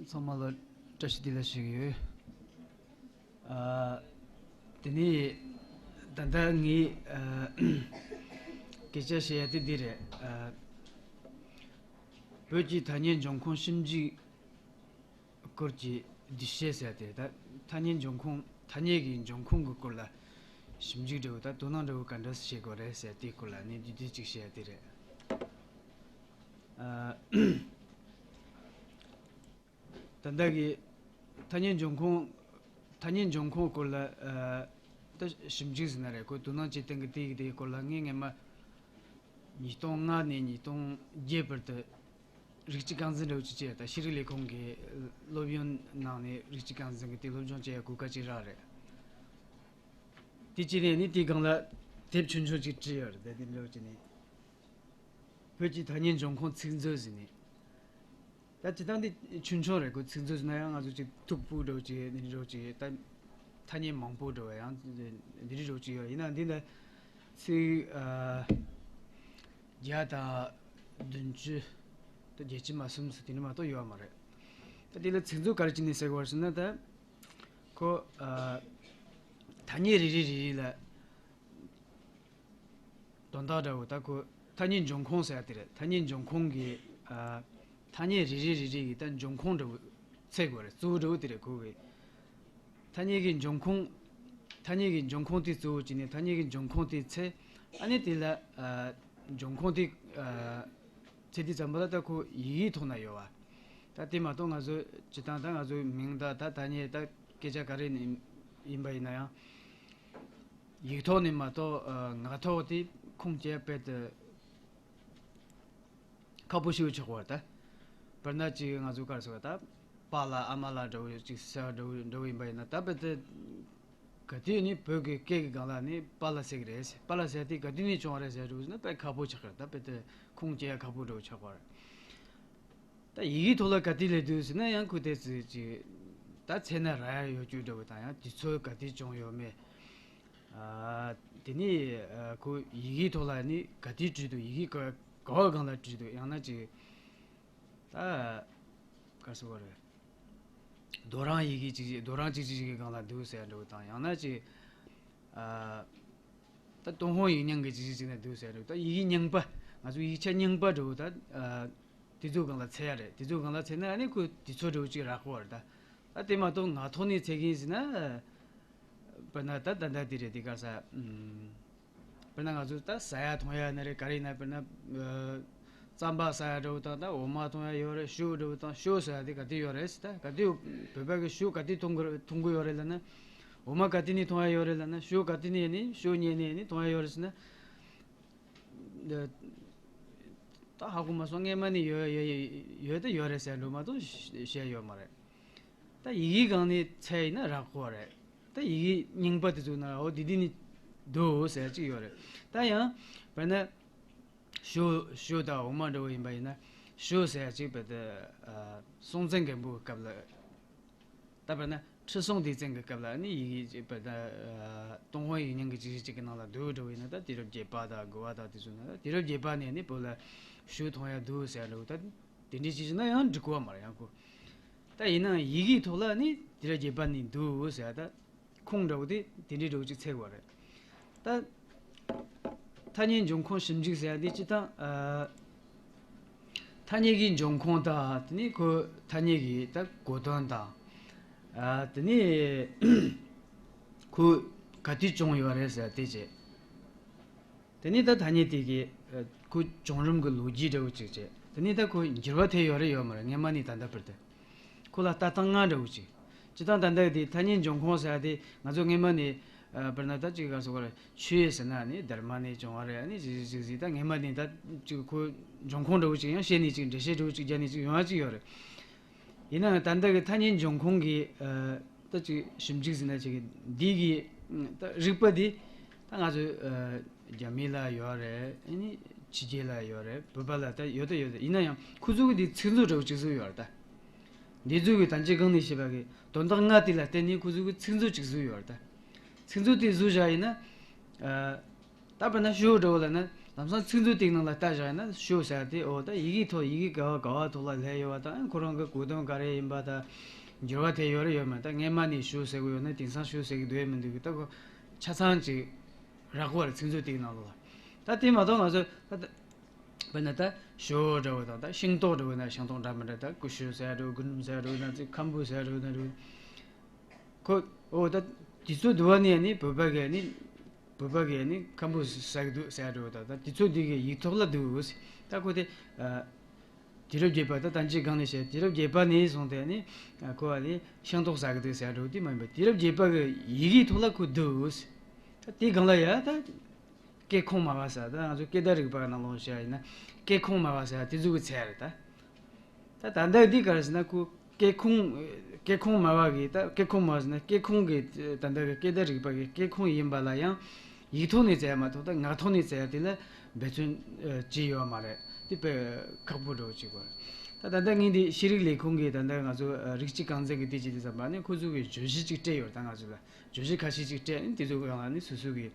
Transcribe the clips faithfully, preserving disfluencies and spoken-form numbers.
ཚང་མ་ལ་བཀྲ་ཤིས་བདེ་ལེགས་ཞུ་གི་ཡོད། ཨ། དེ་ནས་ད་ལྟ་ངས་ཨ། སྐད་ཆ་བཤད་ཡ་དེ་འདི་རེད། ཨ། བོད་ཀྱི་ཐ་སྙད་འབྱུང་ཁུངས་ཞིབ་འཇུག་སྐོར་གྱི་འདུ་ཤེས་ཟེར་ཏེ། ད་ཐ་སྙད་འབྱུང་ཁུངས། ཐ་སྙད་ཀྱི་འབྱུང་ཁུངས་ཀྱི་སྐོར་ལ་ཞིབ་འཇུག་འདྲ་བོ། ད་དོ་སྣང་འདྲ་བོ་ག་འདྲ་བྱེད་དགོས་རེད་ཟེར་དེའི་སྐོར་ལ་ནི་བསྡུས་བསྡུས་ཅིག་བཤད་ཡ་དེ་རེད། ཨ། ད་ལྟ་གི་ཐ་སྙད་འབྱུང་ཁུངས། ཐ་སྙད་འབྱུང་ཁུངས་སྐོར་ལ་ཨ། ད་ཞིབ་འཇུག་ཟེར་ན་རེད། ཁོ་དོ་སྣང་བྱེད་སྟངས་ཀྱི་དེ་གི་དེའི་སྐོར་ལ་ངས་སྔོན་མ་ཉིས་སྟོང་ལྔ་ནས་ཉིས་སྟོང་བརྒྱད་བར་དུ་རིགས་གཅིག་རྐང་འཛིན་འདྲ་བོ་ཅིག་བྱས། ད་ཤེས་རིག་ལས་ཁུངས་ཀྱི་སློབ་ཡོན་གནང་ནས་རིགས་གཅིག་རྐང་འཛིན་གྱི་དེ་སློབ་སྦྱོང་བྱེད་ཡ་གོ་སྐབས་ཅིག་རག་རེད། དེ་བྱས་ནས་ནི་དེའི་སྒང་ལ་དེབ་ཆུང་ཆུང་ཅིག་བྲིས་ཡོད་རེད། དེ་དེ་འདྲ་བོ་བྱས་ནས། བོད་ཀྱི་ཐ་སྙད་འབྱུང་ཁུངས་ཚིག་མཛོད་ཟེར་ནས། ད་སྤྱིར་བཏང་འདི་ཆུང་ཆུང་རེད། ཁོ་ཚིག་མཛོད་ཟེར་ན་ཡང་ང་ཚོ་ཅིག་མཐུག་པོ་འདྲ་བོ་ཅིག་འདི་འདྲ་བོ་ཅིག་ད་ཐ་སྙད་མང་པོ་འདྲ་བོ་ཡང་འདི་འདྲ་བོ་ཅིག་ཡོད། ཡིན་ན་འདི་ལ་ཚིག་ཨ། བརྒྱ་དང་བདུན་ཅུ། ད་བརྒྱད་ཅུ་མ་ཟིན་ཟེར་དེ་འདྲ་མ་གཏོགས་ཡོད་མ་རེད། ད་དེ་ལ་ཚིག་མཛོད་ག་རེ་བྱས་ནས་ཟེར་དགོས་རེད་ཟེར་ན། ད་ཁོ་ཨ། ཐ་སྙད་རེ་རེ་རེ་རེ་ལ་དོན་དག་འདྲ་བོ། ད་ཁོ་ཐ་སྙད་འབྱུང་ཁུངས་ཟེར་ཡ་དེ་རེད། ཐ་སྙད་འབྱུང་ཁུངས་ཀྱི་ཨ། ཐ་སྙད་རེ་རེ་རེ་རེ་ཡི་ད་འབྱུང་ཁུངས་འདྲ་བོ་འཚོལ་དགོས་རེད། གཙོ་བོ་འདྲ་བོ་དེ་རེད། ཁོ་གི་ཐ་སྙད་ཀྱི་འབྱུང་ཁུངས། ཐ་སྙད་ཀྱི་འབྱུང་ཁུངས་དེ་གཙོ་བོ་བྱས་ནས་ཐ་སྙད་ཀྱི་འབྱུང་ཁུངས་དེ་འཚོལ། ཨ་ནི་དེ་ལ་ཨ། འབྱུང་ཁུངས་དེ་ཨ། འཚོལ་དུས་ཙམ་པ་ལ་ད་ཁོ་ཡི་གེའི་ཐོག་ན་ཡོད་པ། ད་དེ་མ་གཏོགས་ང་ཚོ་སྤྱིར་བཏང་ད་ང་ཚོའི་མིང་དང་ད་ཐ་སྙད་ད་སྐད་ཆ་ག་རེ་ཡིན་པ་ཡིན་ན་ཡང་། ཡིག་ཐོག་ནས་མ་གཏོགས་ཨ། ངག་ཐོག་དེ་ཁུངས་སྐྱེལ་དཔེ་དེ་ཁག་པོ་ཞིག་ཆགས་པ་རེད། ད་དཔེར་ན་ཅིག་ང་ཚོ་ག་རེ་ཟེར་བ། ད་པཱ་ལགས་ཨ་མ་ལགས་འདྲ་བོ་ཅིག་ཟེར་འདྲ་བོ་འདྲ་བོ་ཡིན་པ་ཡིན་ན། ད་དཔེ་དེ་ག་དུས་ནི་བོད་ཀྱི་སྐད་ཀྱི་སྒང་ལ་ནི་པཱ་ལགས་ཟེར་གི་རེད། པཱ་ལགས་ཟེར་དེ་ག་དུས་ནས་བྱུང་བ་རེད་ཟེར་འདྲ་བོ་ཟེར་ན་དཔེ་ཁག་པོ་ཆགས་ཀྱི་རེད། ད་དཔེ་དེ་ཁུངས་སྐྱེལ་ཡ་ཁག་པོ་འདྲ་བོ་ཆགས་པ་རེད། ད་ཡི་གེའི་ཐོག་ལ་ག་དུས་སླེབས་འདུག་ཟེར་ན་ཡང་ཁོ་དེ་ཚོ་ཅིག་ད་འཚོལ་ན་རག་ཡ་ཡོད་རྒྱུ་འདྲ་བོ་དང་། ཡང་དུས་ཚོད་ག་དུས་བྱུང་ཡོད་མེད། ཨ། དེ་ནས་ཨ། ཁོ་ཡི་གེའི་ཐོག་ལ་ནི་ག་དུས་བྲིས་འདུག་ཡི་གེ་ག་ག་བ་སྒང་ལ་བྲིས་འདུག་ཡང་ན་ཅིག་ད་ག་རེ་ཟེར་དགོས་རེད། རྡོ་རིང་ཡི་གེ་ཅིག་ཅིག་རྡོ་རིང་ཅིག་ཅིག་གི་སྒང་ལ་འདུག་ཟེར་འདྲ་བོ་དང་། ཡང་ན་ཅིག་ཨ། ད་ཏུན་ཧོང་ཡིག་རྙིང་གི་ཅིག་ཅིག་ཅིག་ན་འདུག་ཟེར་འདྲ་བོ། ད་ཡི་གེ་རྙིང་པ། ང་ཚོ་ཡིག་ཆ་རྙིང་པ་འདྲ་བོ་ད་ཨ། དེ་ཚོའི་སྒང་ལ་འཚོལ་ཡ་རེད། དེ་ཚོའི་སྒང་ལ་འཚོལ་ན་ཨ་ནི་ཁོ་དུས་ཚོད་འདྲ་བོ་ཅིག་རག་གི་རེད། ད་ད་དེ་མ་གཏོགས་ངག་ཐོག་ནས་འཚོལ་གི་ཡིན་ཟེར་ན། དཔེར་ན་ད་ད་ལྟ་དེ་རེད། དེ་ག་རེ་ཟེར། ཨམ། དཔེར་ན་ང་ཚོ་ད་ཟ་ཡ་འཐུང་ཡ་ན་རེད། ག་རེ་ཡིན་ན། དཔེར་ན་ཨ། རྩམ་པ་ཟ་ཡ་འདྲ་བོ་དང་། ད་འོ་མ་འཐུང་ཡ་ཡོད་རེད། ཞོ་འདྲ་བོ་དང་། ཞོ་ཟ་ཡ་དེ་ག་དུས་ཡོད་རེད་ཟེར། ད་ག་དུས་བོད་པ་གི་ཞོ་ག་དུས་འཐུང་གི་འཐུང་གི་ཡོད་རེད་ལབ་ན། འོ་མ་ག་དུས་ནས་འཐུང་ཡ་ཡོད་རེད་ལབ་ན། ཞོ་ག་དུས་ནས་ནི་ཞོ་ཉོས་ནས་ནི་འཐུང་ཡ་ཡོད་རེད་ཟེར་ན། འདི་ད་ཧ་གོ་མ་སོང་། སྔོན་མ་ནས་ཡོད་ཡོད་ཡོད་ཡོད་ད་ཡོད་རེད་ཟེར་འགྲོ་མ་གཏོགས་བཤད་ཡོད་མ་རེད། ད་ཡི་གེའི་སྒང་ནས་འཚོལ་ཡིན་ན་རག་གོ་རེད། ད་ཡི་གེ་རྙིང་པ་དེ་ཚོ་ན་འོ་དེ་དེ་ནས་འདུག་ཟེར་ཅིག་ཡོད་རེད། ད་ཡང་དཔེར་ན་ཞོ་ཞོ་དང་འོ་མ་འདྲ་བོ་ཡིན་པ་ཡིན་ན། ཞོ་ཟེར་ཅིག་དཔེ་དེ་ཨ། སྲོང་བཙན་སྒམ་པོའི་སྐབས་ལ། ད་དཔེར་ན་ཁྲི་སྲོང་ལྡེ་བཙན་གྱི་སྐབས་ལ་ནི་ཡི་གེ་ཅིག་དཔེར་ན་ཨ། ཏུན་ཧོང་ཡིག་རྙིང་གི་ཅིག་ཅིག་གི་ནང་ལ་འདུག་འདྲ་བོ་ཡིན་ན། ད་དུས་རབས་བརྒྱད་པ་དང་དགུ་པ་དང་དེ་ཚོ་ན། ད་དུས་རབས་བརྒྱད་པ་ནས་ནི་བོད་ལ་ཞོ་འཐུང་ཡ་འདུག་ཟེར་འདྲ་བོ། ད་དེ་འདྲའི་ཅིག་བྱས་ན་ཡང་འགྲིག་གོ་བ་མ་རེད། ཡང་ཁོ་ད་ཡིན་ནའང་ཡི་གེའི་ཐོག་ལ་ནི་དུས་རབས་བརྒྱད་པ་ནས་འདུག་ཟེར། ད་ཁུངས་འདྲ་བོ་དེ་དེ་འདྲའི་འདྲ་བོ་ཅིག་འཚོལ་དགོས་རེད། ད་ཐ་སྙད་འབྱུང་ཁུངས་ཞིབ་འཇུག་ཟེར་ཡ་འདི་སྤྱིར་བཏང་ཨ། ཐ་སྙད་ཀྱི་འབྱུང་ཁུངས་དང་། དེ་ནས་ཁོ་ཐ་སྙད་ཀྱི་ད་གོ་དོན་དང་། ཨ། དེ་ནས་ཁོ་ག་དུས་བྱུང་ཡོད་རེད་ཟེར་དེ་བྱས། དེ་ནས་ད་ཐ་སྙད་དེ་གི་ཨ། ཁོ་བྱུང་རིམ་གྱི་ལོ་རྒྱུས་འདྲ་བོ་ཅིག་བྱས། དེ་ནས་ད་ཁོ་འགྱུར་བ་ཐེབས་ཡོད་རེད་ཡོད་མ་རེད། སྔོན་མ་ནས་ད་ལྟ་བར་དུ། ཁོ་ལ་ལྟ་སྟངས་ལྔ་འདྲ་བོ་ཅིག་སྤྱིར་བཏང་ད་ལྟ་དེ་ཐ་སྙད་འབྱུང་ཁུངས་ཟེར་ཡ་དེ་ང་ཚོ་སྔོན་མ་ནས་ཨ། དཔེར་ན་ད་ཅིག་ག་རེ་ཟེར་དགོས་རེད། ཆོས་ཟེར་ན་ནི་དྷརྨ་ནས་བྱུང་བ་རེད། ཨ་ནི་ཅིག་ཅིག་ཅིག་ཟེར། ད་སྔོན་མ་ནས་ད་ཅིག་ཁོ་འབྱུང་ཁུངས་འདྲ་བོ་ཅིག་ཡང་བཤད་ནས་ཅིག་འགྲེལ་བཤད་འདྲ་བོ་ཅིག་རྒྱག་ནས་ཅིག་ཡོང་བ་ཅིག་ཡོད་རེད། ཡིན་ནའང་ད་ལྟ་གི་ཐ་སྙད་འབྱུང་ཁུངས་ཀྱི་ཨ། ད་ཅིག་ཞིབ་འཇུག་ཟེར་ན་ཅིག་འདི་གི་ད་རིག་པ་འདི་ད་ང་ཚོ་ཨ། རྒྱ་མི་ལ་ཡོད་རེད། ཨ་ནི་ཕྱི་རྒྱལ་ལ་ཡོད་རེད། བོད་པ་ལ་ད་ཡོད་ད་ཡོད་ད། ཡིན་ན་ཡང་ཁོ་ཚོ་གི་འདི་ཚིག་མཛོད་འདྲ་བོ་ཅིག་བཟོས་ཡོད་རེད་ད། འདི་ཚོ་གི་ད་ཅི་གང་ནས་བཤད་པ་གི་དོན་དག་ལྔ་དེ་ལ་བརྟེན་ནས་ཁོ་ཚོ་གི་ཚིག་མཛོད་ཅིག་བཟོས་ཡོད་རེད་ད། ཚིག་མཛོད་དེ་བཟོས་བཞག་ཡིན་ན། ཨ། ད་དཔེར་ན་ཞོ་འདྲ་བོ་ལབ་ན། ལམ་སང་ཚིག་མཛོད་དེའི་ནང་ལ་ལྟ་བཞག་ཡིན་ན་ཞོ་ཟེར་དེ། འོ་ད་ཡི་གེའི་ཐོག་ཡི་གེ་ག་བ་ག་བ་ཐོག་ལ་སླེབས་ཡོད་པ་དང་། ཁོ་རང་གི་གོ་དོན་ག་རེ་ཡིན་པ་དང་། འགྱུར་བ་ཐེབས་ཡོད་རེད་ཡོད་མེད། ད་སྔས་མ་ནས་ཞོ་ཟེར་གི་ཡོད་ན་དེང་སང་ཞོ་ཟེར་གི་འདུག་ཡོད་མི་འདུག་གི། ད་ཁོ་ཆ་ཚང་ཅིག་རག་པ་རེད། ཚིག་མཛོད་དེའི་ནང་ལོགས་ལ། ད་དེ་མ་གཏོགས་ང་ཚོ་ད་ད་དཔེར་ན་ད་ཞོ་འདྲ་བོ་དང་། ད་ཤིང་ཏོག་འདྲ་བོ་ན་ཤིང་ཏོག་འདྲ་མི་འདྲ། ད་ཀུ་ཤུ་ཟེར་འདྲ་བོ། རྒུན་འབྲུམ་ཟེར་འདྲ་བོ། ད་ཚིག་ཁམ་བུ་ཟེར་འདྲ་བོ། ད་འདྲ་བོ། ཁོ། འོ་ད་དེ་ཚོ་འདུལ་བ་ནི་ནི་བོད་པ་གི་ནི། བོད་པ་གི་ནི་ཁམ་བུ་ཟ་གི་འདུག་ཟེར་འགྲོ། ད་ད་དེ་ཚོ་འདི་གི་ཡིག་ཐོག་ལ་འདུག་ཟེར། ད་ཁོ་དེ། ཨ། དུས་རབས་བརྒྱད་པ། ད་ད་ཅི་སྒང་ནས་བཤད། དུས་རབས་བརྒྱད་པ་ནས་བཟུང་སྟེ་ནི། ཨ། ཁོ་བ་ནི་ཤིང་ཏོག་ཟ་གི་འདུག་ཟེར་འགྲོ་དེ་མ་ཡིན་པ། དུས་རབས་བརྒྱད་པ་གི་ཡི་གེའི་ཐོག་ལ་ཁོ་འདུག་ཟེར། ད་དེ་སྒང་ལ་ཡ་ད། སྐད་ཁུངས་སྨྲ་བ་ཟེར། ད་ང་ཚོ་སྐད་བརྡ་རིག་པ་ནང་ལོགས་བཤད་ཡིན་ན། སྐད་ཁུངས་སྨྲ་བ་ཟེར་དེ་ཚོ་གི་ཚད་རེད་ད། ད་ད་ལྟ་འདི་ག་རེ་ཟེར་ན། ཁོ་སྐད་ཁུངས། སྐད་ཁུངས་སྨྲ་བ་གི། ད་སྐད་ཁུངས་སྨྲ་བ་ཟེར་ན་སྐད་ཁུངས་ཀྱི། ད་ལྟ་གི་སྐད་བརྡ་རིག་པ་གི་སྐད་ཁུངས་ཡིན་པ་ལ་ཡང་། ཡིག་ཐོག་ནས་བཙལ་ཡ་མ་གཏོགས་ད་ངག་ཐོག་ནས་བཙལ་ཡ་དེ་ལ་འབད་བརྩོན་བྱས་ཡོད་མ་རེད། དེ་དཔེ་ཁག་པོ་འདྲ་བོ་ཅིག་གོ། ད་ད་ལྟ་ངས་འདི་ཤེས་རིག་ལས་ཁུངས་ཀྱི། ད་ལྟ་ང་ཚོ་རིགས་གཅིག་རྐང་འཛིན་གྱི་དེ་ཅིག་དེ་ཙམ་པ་ནི་ཁོ་ཚོ་གི་བརྗོད་གཞི་ཅིག་སྤྲད་ཡོད་རེད། ད་ང་ཚོ་ལ་བརྗོད་གཞི་ཁ་ཤས་ཅིག་སྤྲད་ནས། དེ་ཚོ་གི་ནང་ལ་ནི་སོ་སོ་གི་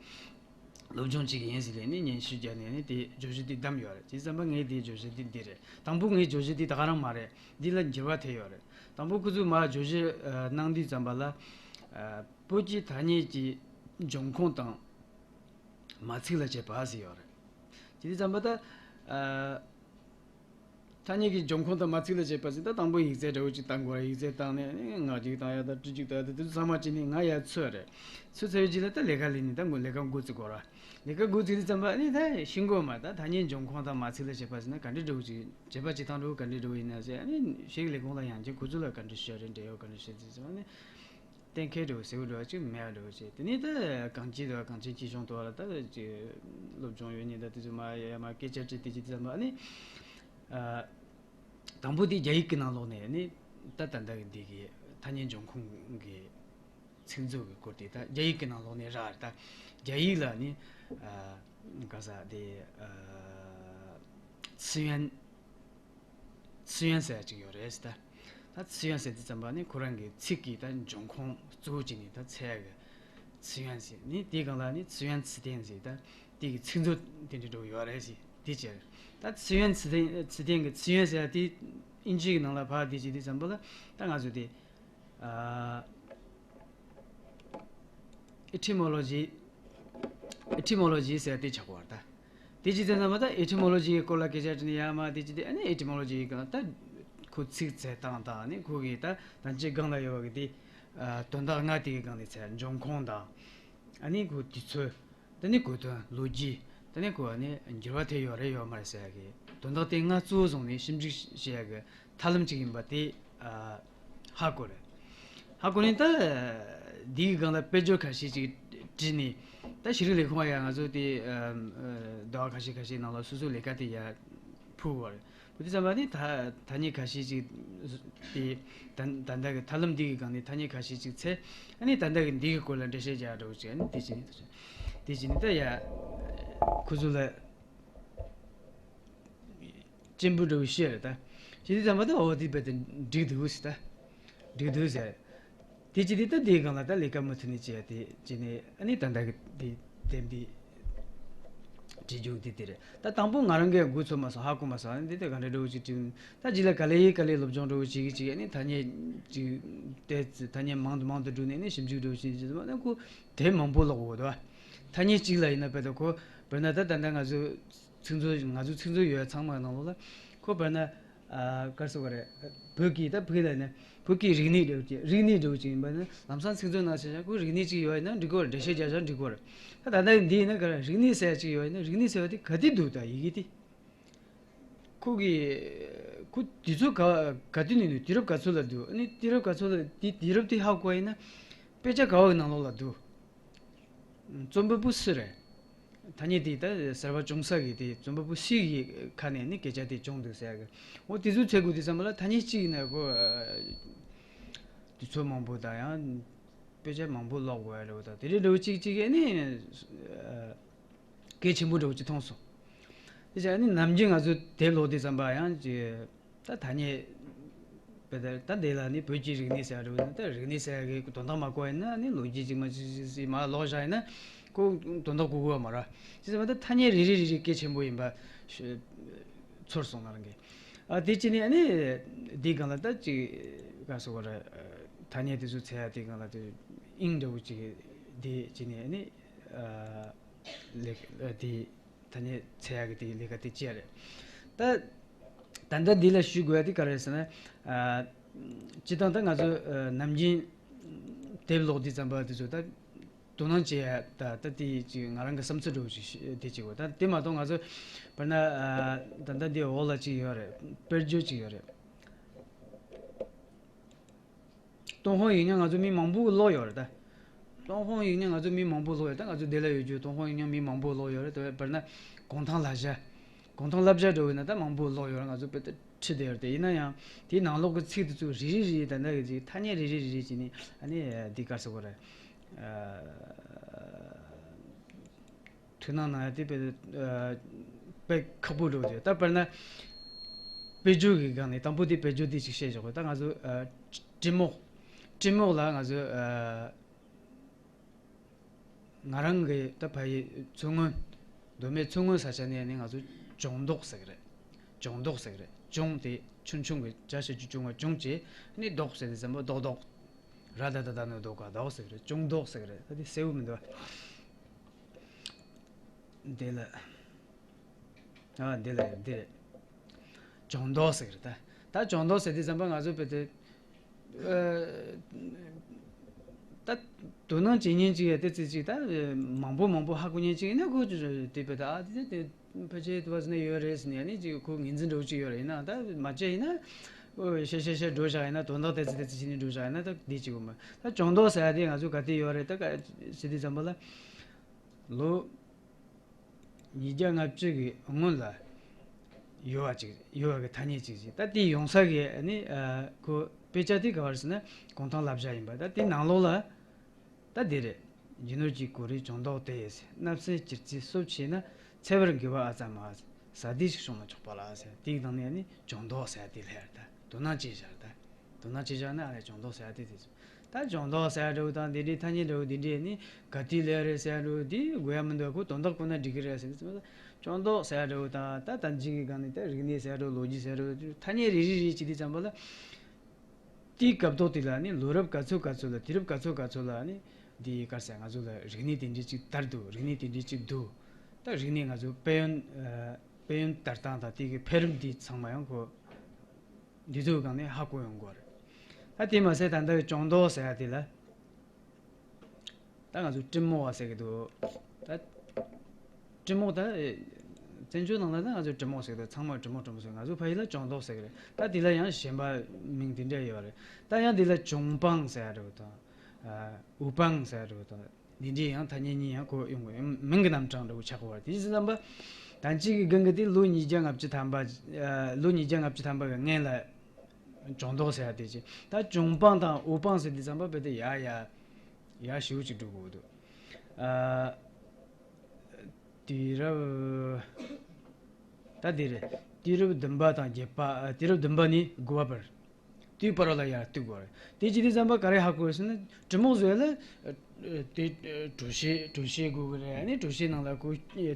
སློབ་སྦྱོང་བྱེད་ཀྱི་ཡིན་ཟེར་ནས་ནི་སྙན་ཞུ་བརྒྱབ་ནས་ནི་དེ་བརྗོད་གཞི་དེ་བདམས་ཡོད་རེད། བྱས་ཙང་ངས་དེ་བརྗོད་གཞི་དེ་འདི་རེད། དང་པོ་ངའི་བརྗོད་གཞི་དེ་ད་ག་རང་མ་རེད། འདི་ལ་འགྱུར་བ་ཐེབས་ཡོད་རེད། དང་པོ་ཁོ་ཚོས་མར་བརྗོད་གཞི་ཨ་གནང་དུས་ཙམ་པ་ལ། ཨ། བོད་ཀྱི་ཐ་སྙད་ཀྱི་འབྱུང་ཁུངས་དང་མ་ཚིག་ལ་དཔྱད་པ་ཟེར་ཡོད་རེད། དེ་དུས་ཙམ་པ་ད། ཨ། ཐ་སྙད་ཀྱི་འབྱུང་ཁུངས་དང་མ་ཚིག་ལ་དཔྱད་པ་ཟེར། ད་དང་པོ་ཡིག་ཚད་འདྲ་བོ་ཅིག་བཏང་དགོས་རེད། ཡིག་ཚད་བཏང་ནས་ནི་ངག་ཅིག་བཏང་ཡ་དང་། སྤྲུལ་ཅིག་བཏང་ཡ་དང་། དེ་ཚོ་ཚང་མ་བྱས་ནས་ང་ཡར་ཚོད་རེད། ཚོད་ཚར་བའི་རྗེས་ལ་ད་ལས་ཀ་ལས་ནས། ད་ངོ་ལས་ཀ་འགོ་བཙུགས་དགོས་རེད། ལས་ཀ་འགོ་བཙུགས་དུས་ཙམ་པ་ནི་ད་ཤེས་དགོས་མ། ད་ཐ་སྙད་འབྱུང་ཁུངས་དང་མ་ཚིག་ལ་དཔྱད་པ་ཟེར་ན་ག་འདྲ་འདྲ་བོ་ཅིག། དཔྱད་པ་བྱེད་སྟངས་འདྲ་བོ་ག་འདྲ་འདྲ་བོ་ཡིན་ན་ཟེར། ཨ་ནི་ཤེས་རིག་ལས་ཁུངས་ལ་ཡང་ཅིག་ཁོ་ཚོ་ལ་ག་འདྲ་ཞུ་ཡ་རེད། འབྲེལ་ཡོད་ག་འདྲ་བྱེད་ཟེར་ཙམ་པ་ནི། གཏན་འཁེལ་འདྲ་བོ་ཟེར་བ་འདྲ་བོ་ཅིག་མེད་པ་འདྲ་བོ་ཅིག། དེ་ནས་ད་གངས་སྐྱིད་དང་། གངས་ཅན་སྐྱིད་གཤོངས་དེ་བ་ལ་ད་ཅིག་སློབ་སྦྱོང་ཡོད་མཁན་དང་དེ་ཚོ་མར་ཡར་མར་སྐད་ཆ་དྲིས། དེ་ཅིག་དེ་ཙམ་པ་ནི། ཨ། དང་པོ་དེ་རྒྱ་ཡིག་གི་ནང་ལོགས་ནས་ནི། ད་ད་ལྟ་གི་འདི་གི་ཐ་སྙད་འབྱུང་ཁུངས་ཀྱི་ཚིག་མཛོད་ཀྱི་སྐོར་དེ་ད་རྒྱ་ཡིག་གི་ནང་ལོགས་ནས་རག་རེད། ད་རྒྱ་ཡིག་ལ་ནི། ཨ། ག་ས་དེ། ཨ། 词源། 词源 ཟེར་ཡ་ཅིག་ཡོད་རེད་ཟེར། ད་ད་词源 ཟེར་དུས་ཙམ་པ་ནི་ཁོ་རང་གི་ཚིག་གི་ད་འབྱུང་ཁུངས་གཙོ་བོ་བྱས་ནས་ད་འཚོལ་ཡ་གི་词源 ཟེར་ནི། དེའི་སྒང་ལ་ནི་词源词典 ཟེར། ད་དེ་གི་ཚིག་མཛོད་དེ་འདྲ་འདྲ་བོ་ཡོད་རེད་ཟེར། དེ་བྱས། ད་词源词典 词典 གི་词源 ཟེར་ཡ་དེ་དབྱིན་ཇི་གི་ནང་ལ་ཕར་དེ་བྱེད་དུས་ཙམ་པ་ལ། ད་ང་ཚོ་དེ། ཨ། etymology etymology ཟེར་དེ་ཆགས་པ་རེད་ད། དེ་ཅི་ཙམ་ཙམ་པ་ད་etymology གི་སྐོར་ལ་སྐད་ཆ་དྲིས་ནས་ཡར་མར་དེ་ཅི་དེ། ཨ་ནི་etymology གི་ད་ཁོ་ཚིག་འཚོལ་སྟངས་དང་། ཨ་ནི་ཁོ་གི་ད་ད་ཅི་སྒང་ལ་ཡོད་པ་གི་དེ། ཨ། དོན་དག་ལྔ་དེ་གི་སྒང་ནས་འཚོལ། འབྱུང་ཁུངས་དང་། ཨ་ནི་ཁོ་དུས་ཚོད། དེ་ནས་གོ་དོན། ལོ་རྒྱུས། དེ་ནས་ཁོ་ནི་འགྱུར་བ་ཐེབས་ཡོད་རེད་ཡོད་མ་རེད་ཟེར་ཡ་གི་དོན་དག་དེ་ལྔ་གཙོ་བོ་བཟུང་ནས་ཞིབ་འཇུག་བྱེད་ཡ་གི་ཐབས་ལམ་ཅིག་ཡིན་པ་དེ། ཨ། ཧ་གོ་རེད། ཧ་གོ་ནས་ད་འདི་གི་སྒང་ལ་དཔེ་བརྗོད་ཁ་ཤས་ཅིག་བྲིས་ནས། ད་ཤེས་རིག་ལས་ཁུངས་ཡ་ང་ཚོ་དེ། ཨ། ཟླ་བ་ཁ་ཤས་ཁ་ཤས་ནང་ལ་སོ་སོའི་ལས་ཀ་དེ་ཡར་ཕུལ་དགོས་རེད། བུ་དེ་ཙམ་པ་ནི་ཐ་ཐ་སྙད་ཁ་ཤས་ཅིག་དེ། ད་ད་ལྟ་གི་ཐབས་ལམ་འདི་གི་སྒང་ནས་ཐ་སྙད་ཁ་ཤས་ཅིག་འཚོལ། ཨ་ནི་ད་ལྟ་གི་འདི་གི་སྐོར་ལ་འགྲེལ་བཤད་རྒྱག་འགྲོ་ཅིག། ཨ་ནི་དེ་བྱས་ནས་དེ་བྱས་ནས་ད་ཡ་ཁོ་ཚོ་ལ་སྤྱན་འབུལ་འདྲ་བོ་བཤད་རེད་ད། བྱས་དུས་ཙམ་པ་ད། འོ་དེ་རྦད་དེ་འགྲིག་འདུག་ཟེར་ད། འགྲིག་འདུག་ཟེར། དེ་ཅི་སྟེ་ད་དེའི་སྒང་ལ་ད་ལས་ཀ་མུ་མཐུད་ནས་བྱས་ཏེ་བྱས་ནས། ཨ་ནི་ད་ལྟ་གི་དེ་དེབ་འདི་བྲིས་རྒྱུ་དེ་དེ་རེད། ད་དང་པོ་ང་རང་གིས་འགོ་ཚུགས་མ་སོང་། ཧ་གོ་མ་སོང་། ཨ་ནི་དེ་དེ་ག་འདྲ་འདྲ་བོ་ཅིག་བྲིས། ད་རྗེས་ལ་ག་ལེ་ག་ལེ་སློབ་སྦྱོང་འདྲ་བོ་བྱེད་ཀྱི་བྱེད་ཀྱི། ཨ་ནི་ཐ་སྙད་ཅིག་ཏོག་ཙམ། ཐ་སྙད་མང་དུ་མང་དུ་བསྒྲུགས་ནས་ནི་ཞིབ་འཇུག་འདྲ་བོ་བྱེད་ཀྱི་ཟེར་ན། ཁོ་དེབ་མང་པོ་ཀློག་དགོས་འདུག། ཐ་སྙད་གཅིག་ལ་ཡིན་ན། དཔེར་ན་ཁོ་དཔེར་ན་ད་ད་ལྟ་ང་ཚོ་ཚིག་མཛོད། ང་ཚོ་ཚིག་མཛོད་ཡོད་ཚང་མ་ནང་ལོགས་ལ་ཁོ་དཔེར་ན། ཨ། ག་རེ་ཟེར་དགོས་རེད། བོད་ཀྱི། ད་བོད་ལ་ནི་བོད་ཀྱི་རིག་གནས་འདྲ་བོ་ཅིག། རིག་གནས་འདྲ་བོ་ཅིག་ཡིན་པ་ནི་ལམ་སང་ཚིག་མཛོད་ནང་བྱས་ན་ཁོ་རིག་གནས་ཅིག་ཡོད་ཡིན་ན་འགྲིག་གི་རེད། འགྲེལ་བཤད་རྒྱག་ཆོག་འགྲིག་གི་རེད། ད་ད་ལྟ་འདི་ཡིན་ན་ག་རེ། རིག་གནས་ཟེར་ཡ་ཅིག་ཡོད་ཡིན་ན། རིག་གནས་ཟེར་བ་དེ་ག་དུས་འདུག། ད་ཡི་གེ་དེ་ཁོ་གི་ཁོ་གི་དུས་ཚོད་ག་ག་དུས་ནས་འདུག། དུས་རབས་ག་ཚོད་ལ་འདུག། ཨ་ནི་དུས་རབས་ག་ཚོད་ལ། དེ་དུས་རབས་དེ་ཧ་གོ་ཡིན་ན་དཔེ་ཆ་ག་བ་གི་ནང་ལོགས་ལ་འདུག། རྩོམ་པ་པོ་སུ་རེད། ཐ་སྙད་དེ་ད་གསར་པ་བྱུང་ས་གི་དེ་རྩོམ་པ་པོ་སུ་གི་ཁ་ནས་ནི་སྐད་ཆ་དེ་བྱུང་འདུག་ཟེར་གི། འོ་དེ་ཚོ་འཚོལ་དགོས་དུས་ཙམ་པ་ལ་ཐ་སྙད་གཅིག་ཡིན་ན་ཁོ་དུས་ཚོད་མང་པོ་དང་། ཡང་དཔེ་ཆ་མང་པོ་ཀློག་དགོས་ཡ་འདྲ་བོ་དང་། དེ་འདྲའི་འདྲ་བོ་གཅིག་གཅིག་གི་ནི་གལ་ཆེན་པོ་འདྲ་བོ་གཅིག་མཐོང་སོང་། དེ་བྱས་ནི་ནམ་རྒྱུན་ང་ཚོ་དེབ་ཀློག་དུས་ཙམ་པ་ཡང་ཅིག། ད་ཐ་སྙད། དཔེར་ན་ད་འདི་ལ་ནི་བོད་ཀྱི་རིག་གནས་ཟེར་བ་རེད། ད་རིག་གནས་ཟེར་ཡ་གི་དོན་དག་མ་གོ་ཡིན་ན་ནི་ལོ་རྒྱུས་ཅིག་མ་ཅིག་ཅིག་ཅིག་མར་ཀློག་བཞག་ཡིན་ན། ཁོ་དོན་དག་གོ་གི་ཡོད་མ་རེད། བྱས་ཙང་མ་ད་ཐ་སྙད་རེ་རེ་རེ་རེ་གལ་ཆེན་པོ་ཡིན་པ་ཤ- ཚོར་སོང་ང་རང་གིས། ཨ་དེ་བྱས་ནས་ཨ་ནི་འདིའི་སྒང་ལ་ད་ཅིག་ག་སོ་གོ་ར། ཐ་སྙད་དེ་ཚོ་འཚོལ་ཡ་དེའི་སྒང་ལ་དེ་དབྱིངས་འདྲ་བོ་ཅིག་དེ་བྱས་ནས་ཨ་ནི་ཨ་ལས་ཀ་དེ། ཐ་སྙད་འཚོལ་ཡག་གི་དེའི་ལས་ཀ་དེ་བྱས་རེད། ད་ད་ལྟ་འདི་ལ་ཞུ་དགོས་ཡ་དེ་ག་རེ་རེད་ཟེར་ན། ཨ། སྤྱིར་བཏང་ད་ང་ཚོ་ཨ་ནམ་རྒྱུན་དེབ་ཀློག་དུས་ཙམ་པ་དེ་ཚོ་ད་དོ་སྣང་བྱེད་ཡ་ད་ད་དེ་ཅིག་ང་རང་གི་བསམ་ཚུལ་འདྲ་བོ་ཞིག་ཞིག་དེ་ཅིག་གོ། ད་དེ་མ་གཏོགས་ང་ཚོ་དཔེར་ན་ཨ་ད་ལྟ་འདི་འོག་ལ་ཅིག་ཡོད་རེད། དཔེར་བརྗོད་ཅིག་ཡོད་རེད། ཏུན་ཧོང་ཡིག་རྙིང་ང་ཚོ་མི་མང་པོས་ཀློག་ཡོད་རེད་ད། ཏུན་ཧོང་ཡིག་རྙིང་ང་ཚོ་མི་མང་པོས་ཀློག་ཡོད་ད། ང་ཚོ་འདི་ལ་ཡོད་རྒྱུ་ཏུན་ཧོང་ཡིག་རྙིང་མི་མང་པོས་ཀློག་ཡོད་རེད་དེ། དཔེར་ན་གུང་ཐང་བསླབ་བྱ། གུང་ཐང་བསླབ་བྱ་འདྲ་བོ་ཡིན་ན་ད་མང་པོས་ཀློག་ཡོད་རེད། ང་ཚོ་དཔེ་ད་ཁྲིད་བསྡད་ཡོད་རེད་དེ། ཡིན་ན་ཡང་དེའི་ནང་ལོགས་ཀྱི་ཚིག་དེ་ཚོ་རེ་རེ་རེ་ད་ལྟ་གི་ཅིག་ཐ་སྙད་རེ་རེ་རེ་རེ་བྱས་ནས་ཨ་ནི་འདི་ག་རེ་ཟེར་དགོས་རེད། ཨ། ཐུགས་སྣང་གནང་ཡ་དེ་དཔེ་ཨ་དཔེ་ཁག་པོ་འགྲོ་གི་ཡོད། ད་དཔེར་ན་དཔེ་བརྗོད་ཀྱི་སྒང་ནས་དང་པོ་དེ་དཔེ་བརྗོད་དེ་ཅིག་བཤད་ཆོག་གི། ད་ང་ཚོ་ཨ་སྤྲིན་མོག་སྤྲིན་མོག་ལ་ང་ཚོ་ཨ་ང་རང་གི་ད་ཕ་ཡི་མཚོ་སྔོན། མདོ་སྨད་མཚོ་སྔོན་ས་ཆ་ནས་ནི་ང་ཚོ་ལྗོངས་མདོག་ཟེར་གི་རེད། ལྗོངས་མདོག་ཟེར་གི་རེད། ལྗོངས་དེ་ཆུང་ཆུང་གི་བྱ་ཞབས་ཀྱུ་ཆུང་བ་ལྗོངས་བྱས། ནི་མདོག་ཟེར་དུས་ཙམ་པ་རྡོག་རྡོག་ར་ད་ད་ད་ནི་རྡོ་ག་རྡོག་ཟེར་གི་རེད། ལྗོངས་མདོག་ཟེར་གི་རེད། ད་དེ་གསལ་པོ་མི་འདུག་ཨ། འདི་ལ། ཨ་འདི་ལ་ཡོད་འདི་རེད། ལྗོངས་མདོག་ཟེར་གི་རེད་ད། ད་ལྗོངས་མདོག་ཟེར་དུས་ཙམ་པ་ང་ཚོ་དཔེ་དེ། ཨ། ད་དོ་སྣང་བྱེད་མཁན་ཅིག་ཡ་དེ་ཙི་ཅིག་ད་མང་པོ་མང་པོ་ཧ་གོ་མཁན་ཅིག་ཡིན་ན་ཁོ་དེ་དཔེ་ད་ཨ་དེ་དེ། ཕལ་ཆེར་དུ་བ་ཟིན་ན་ཡོད་རེད་ཟེར་ནས་ཨ་ནི་ཅིག་ཁོ་ངོས་འཛིན་འདྲ་བོ་ཅིག་ཡོད་རེད། ཡིན་ནའང་ད་མ་བྱས་ཡིན་ན། ཨོ་ཤ་ཤ་ཤ་འགྲོ་བཞག་ཡིན་ན། དོན་དག་དེ་ཚོ་དེ་ཚོ་བྱས་ནས་འགྲོ་བཞག་ཡིན་ན་ད་འདི་ཅིག་ཡོད་མ་ད། ལྗོངས་མདོག་ཟེར་ཡ་དེ་ང་ཚོ་ག་དུས་ཡོད་རེད་ད་ག་ཟེར་དུས་ཙམ་པ་ལ། ལོ་ཉིས་བརྒྱ་ལྔ་བཅུ་གི་སྔོན་ལ་ཡོད་པ་ཅིག་ཡོད་པ་གི་ཐ་སྙད་ཅིག་ཅིག་ད་དེ་ཡོང་ས་གི་ཨ་ནི་ཨ་ཁོ་དཔེ་ཆ་དེ་ག་བར་ཟེར་ན་གུང་ཐང་བསླབ་བྱ་ཡིན་པ། ད་དེ་ནང་ལོགས་ལ། ད་འདི་རེད། རྒྱུ་ནོར་གྱིས་བསྐོར་བའི་ལྗོངས་མདོག་དེ། བསྣབས་སེ་སྐྱིད་རྩིས་གསོ་བྱས་ན། འཚེ་བར་འགྱུར་བ་ཨ་ཙམ་མ། ཟ་དུས་ཤིག་བྱུང་ན་ཆོག་པ་ལ་ཟེར། དེའི་ནང་ནས་ནི་ལྗོངས་མདོག་ཟེར་ཡ་དེ་སླེབས་ཡ་རེད་ད། དོ་སྣང་བྱས་བཞག་རེད་ད། དོ་སྣང་བྱས་བཞག་ན་ཨ་ལས་ལྗོངས་མདོག་ཟེར་ཡ་དེ་དེ་ཚོ། ད་ལྗོངས་མདོག་ཟེར་ཡ་འདྲ་བོ་དང་འདི་འདྲའི་ཐ་སྙད་འདྲ་བོ་འདི་འདྲས་ནི་ག་དུས་སླེབས་ཡ་རེད་ཟེར་ཡ་འདྲ་བོ་དེ་དགོས་ཡ་མི་འདུག་ཁོ་དོན་དག་ཁོ་ན་འགྲིག་གི་རེད་ཟེར་དུས་ཙམ་པ་ལ། ལྗོངས་མདོག་ཟེར་ཡ་འདྲ་བོ་དང་ད་ད་ཅིག་གི་སྒང་ནས་ད་རིག་གནས་ཟེར་ཡ་འདྲ་བོ། ལོ་རྒྱུས་ཟེར་ཡ་འདྲ་བོ། ཐ་སྙད་རེ་རེ་རེ་བྱེད་དུས་ཙམ་པ་ལ། དེའི་སྐབས་ཐོག་དེ་ལ་ནི་ལོ་རབས་ག་ཚོད་ག་ཚོད་ལ། དུས་རབས་ག་ཚོད་ག་ཚོད་ལ་ནི་འདི་ག་རེ་ཟེར། ང་ཚོ་ལ་རིག་གནས་དེ་འདྲའི་ཅིག་དར་འདུག་རིག་གནས་དེ་འདྲའི་ཅིག་འདུག་ད་རིག་གནས་ང་ཚོ་དཔལ་ཡོན་ཨ་དཔལ་ཡོན་དར་སྟངས་དང་དེ་གི་འཕེལ་རིམ་འདི་ཚང་མ་ཡང་ཁོ་འདི་ཚོའི་སྒང་ནས་ཧ་གོ་ཡོང་གི་རེད། ད་དེ་མ་ཟད་ད་ལྟ་ལྗོངས་མདོག་ཟེར་ཡ་དེ་ལ། ད་ང་ཚོ་སྤྲིན་མོ་བ་ཟེར་གི་འདུག་ད་སྤྲིན་མོ་ད་བཙན་བྱོལ་ནང་ལ་ད་ང་ཚོ་སྤྲིན་མོ་ཟེར་གི་འདུག་ཚང་མ་སྤྲིན་མོ་སྤྲིན་མོ་ཟེར། ང་ཚོ་ཕ་ཡུལ་ལ་ལྗོངས་མདོག་ཟེར་གི་རེད། ད་དེ་ལ་ཡང་གཞན་པ་མིང་དེ་འདྲ་ཡོད་རེད། ད་ཡང་དེ་ལ་ལྗོངས་སྤང་ཟེར་ཡ་འདྲ་བོ་དང་། ཨ་འུ་སྤང་ཟེར་ཡ་འདྲ་བོ་དང་། འདི་འདྲའི་ཡང་ཐ་སྙད་གཉིས་ཡང་ཁོ་ཡོང་གི། མིང་གི་རྣམ་གྲངས་འདྲ་བོ་ཆགས་ཀྱི་ཡོད་རེད། དེ་བཞིན་ཙམ་པ་ད་ཅིག་གི་སྒང་གི་དེ་ལོ་ཉིས་བརྒྱ་ལྔ་བཅུ་ཐམ་པ། ཨ་ལོ་ཉིས་བརྒྱ་ལྔ་བཅུ་ཐམ་པ་གི་སྔན་ལ། ལྗོངས་མདོག་ཟེར་ཡ་དེ་ཅི། ད་ལྗོངས་སྤང་དང་འུ་སྤང་ཟེར་དུས་ཙམ་པ་དཔེ་དེ་ཡ་ཡ་ཡ་ཞེ་པོ་ཅིག་འགྲོ་གི་འདུག་ཨ་དུས་རབས། ད་དེ་རེད། དུས་རབས་བདུན་པ་དང་བརྒྱད་པ། ཨ་དུས་རབས་བདུན་པ་ནས་དགུ་པ་བར། དེའི་བར་ལ་ཡར་བཏུག་དགོས་རེད། དེ་བྱེད་དུས་ཙམ་པ་ག་རེ་ཧ་གོ་ཟེར་ན། གྲི་མོག་བཟོ་ཡ་ལ། ཨ་དེ་ཨ་གྲོ་ཤེལ་གྲོ་ཤེལ་དགོས་གི་རེད། ཨ་ནི་གྲོ་ཤེལ་ནང་ལ་ཁོ་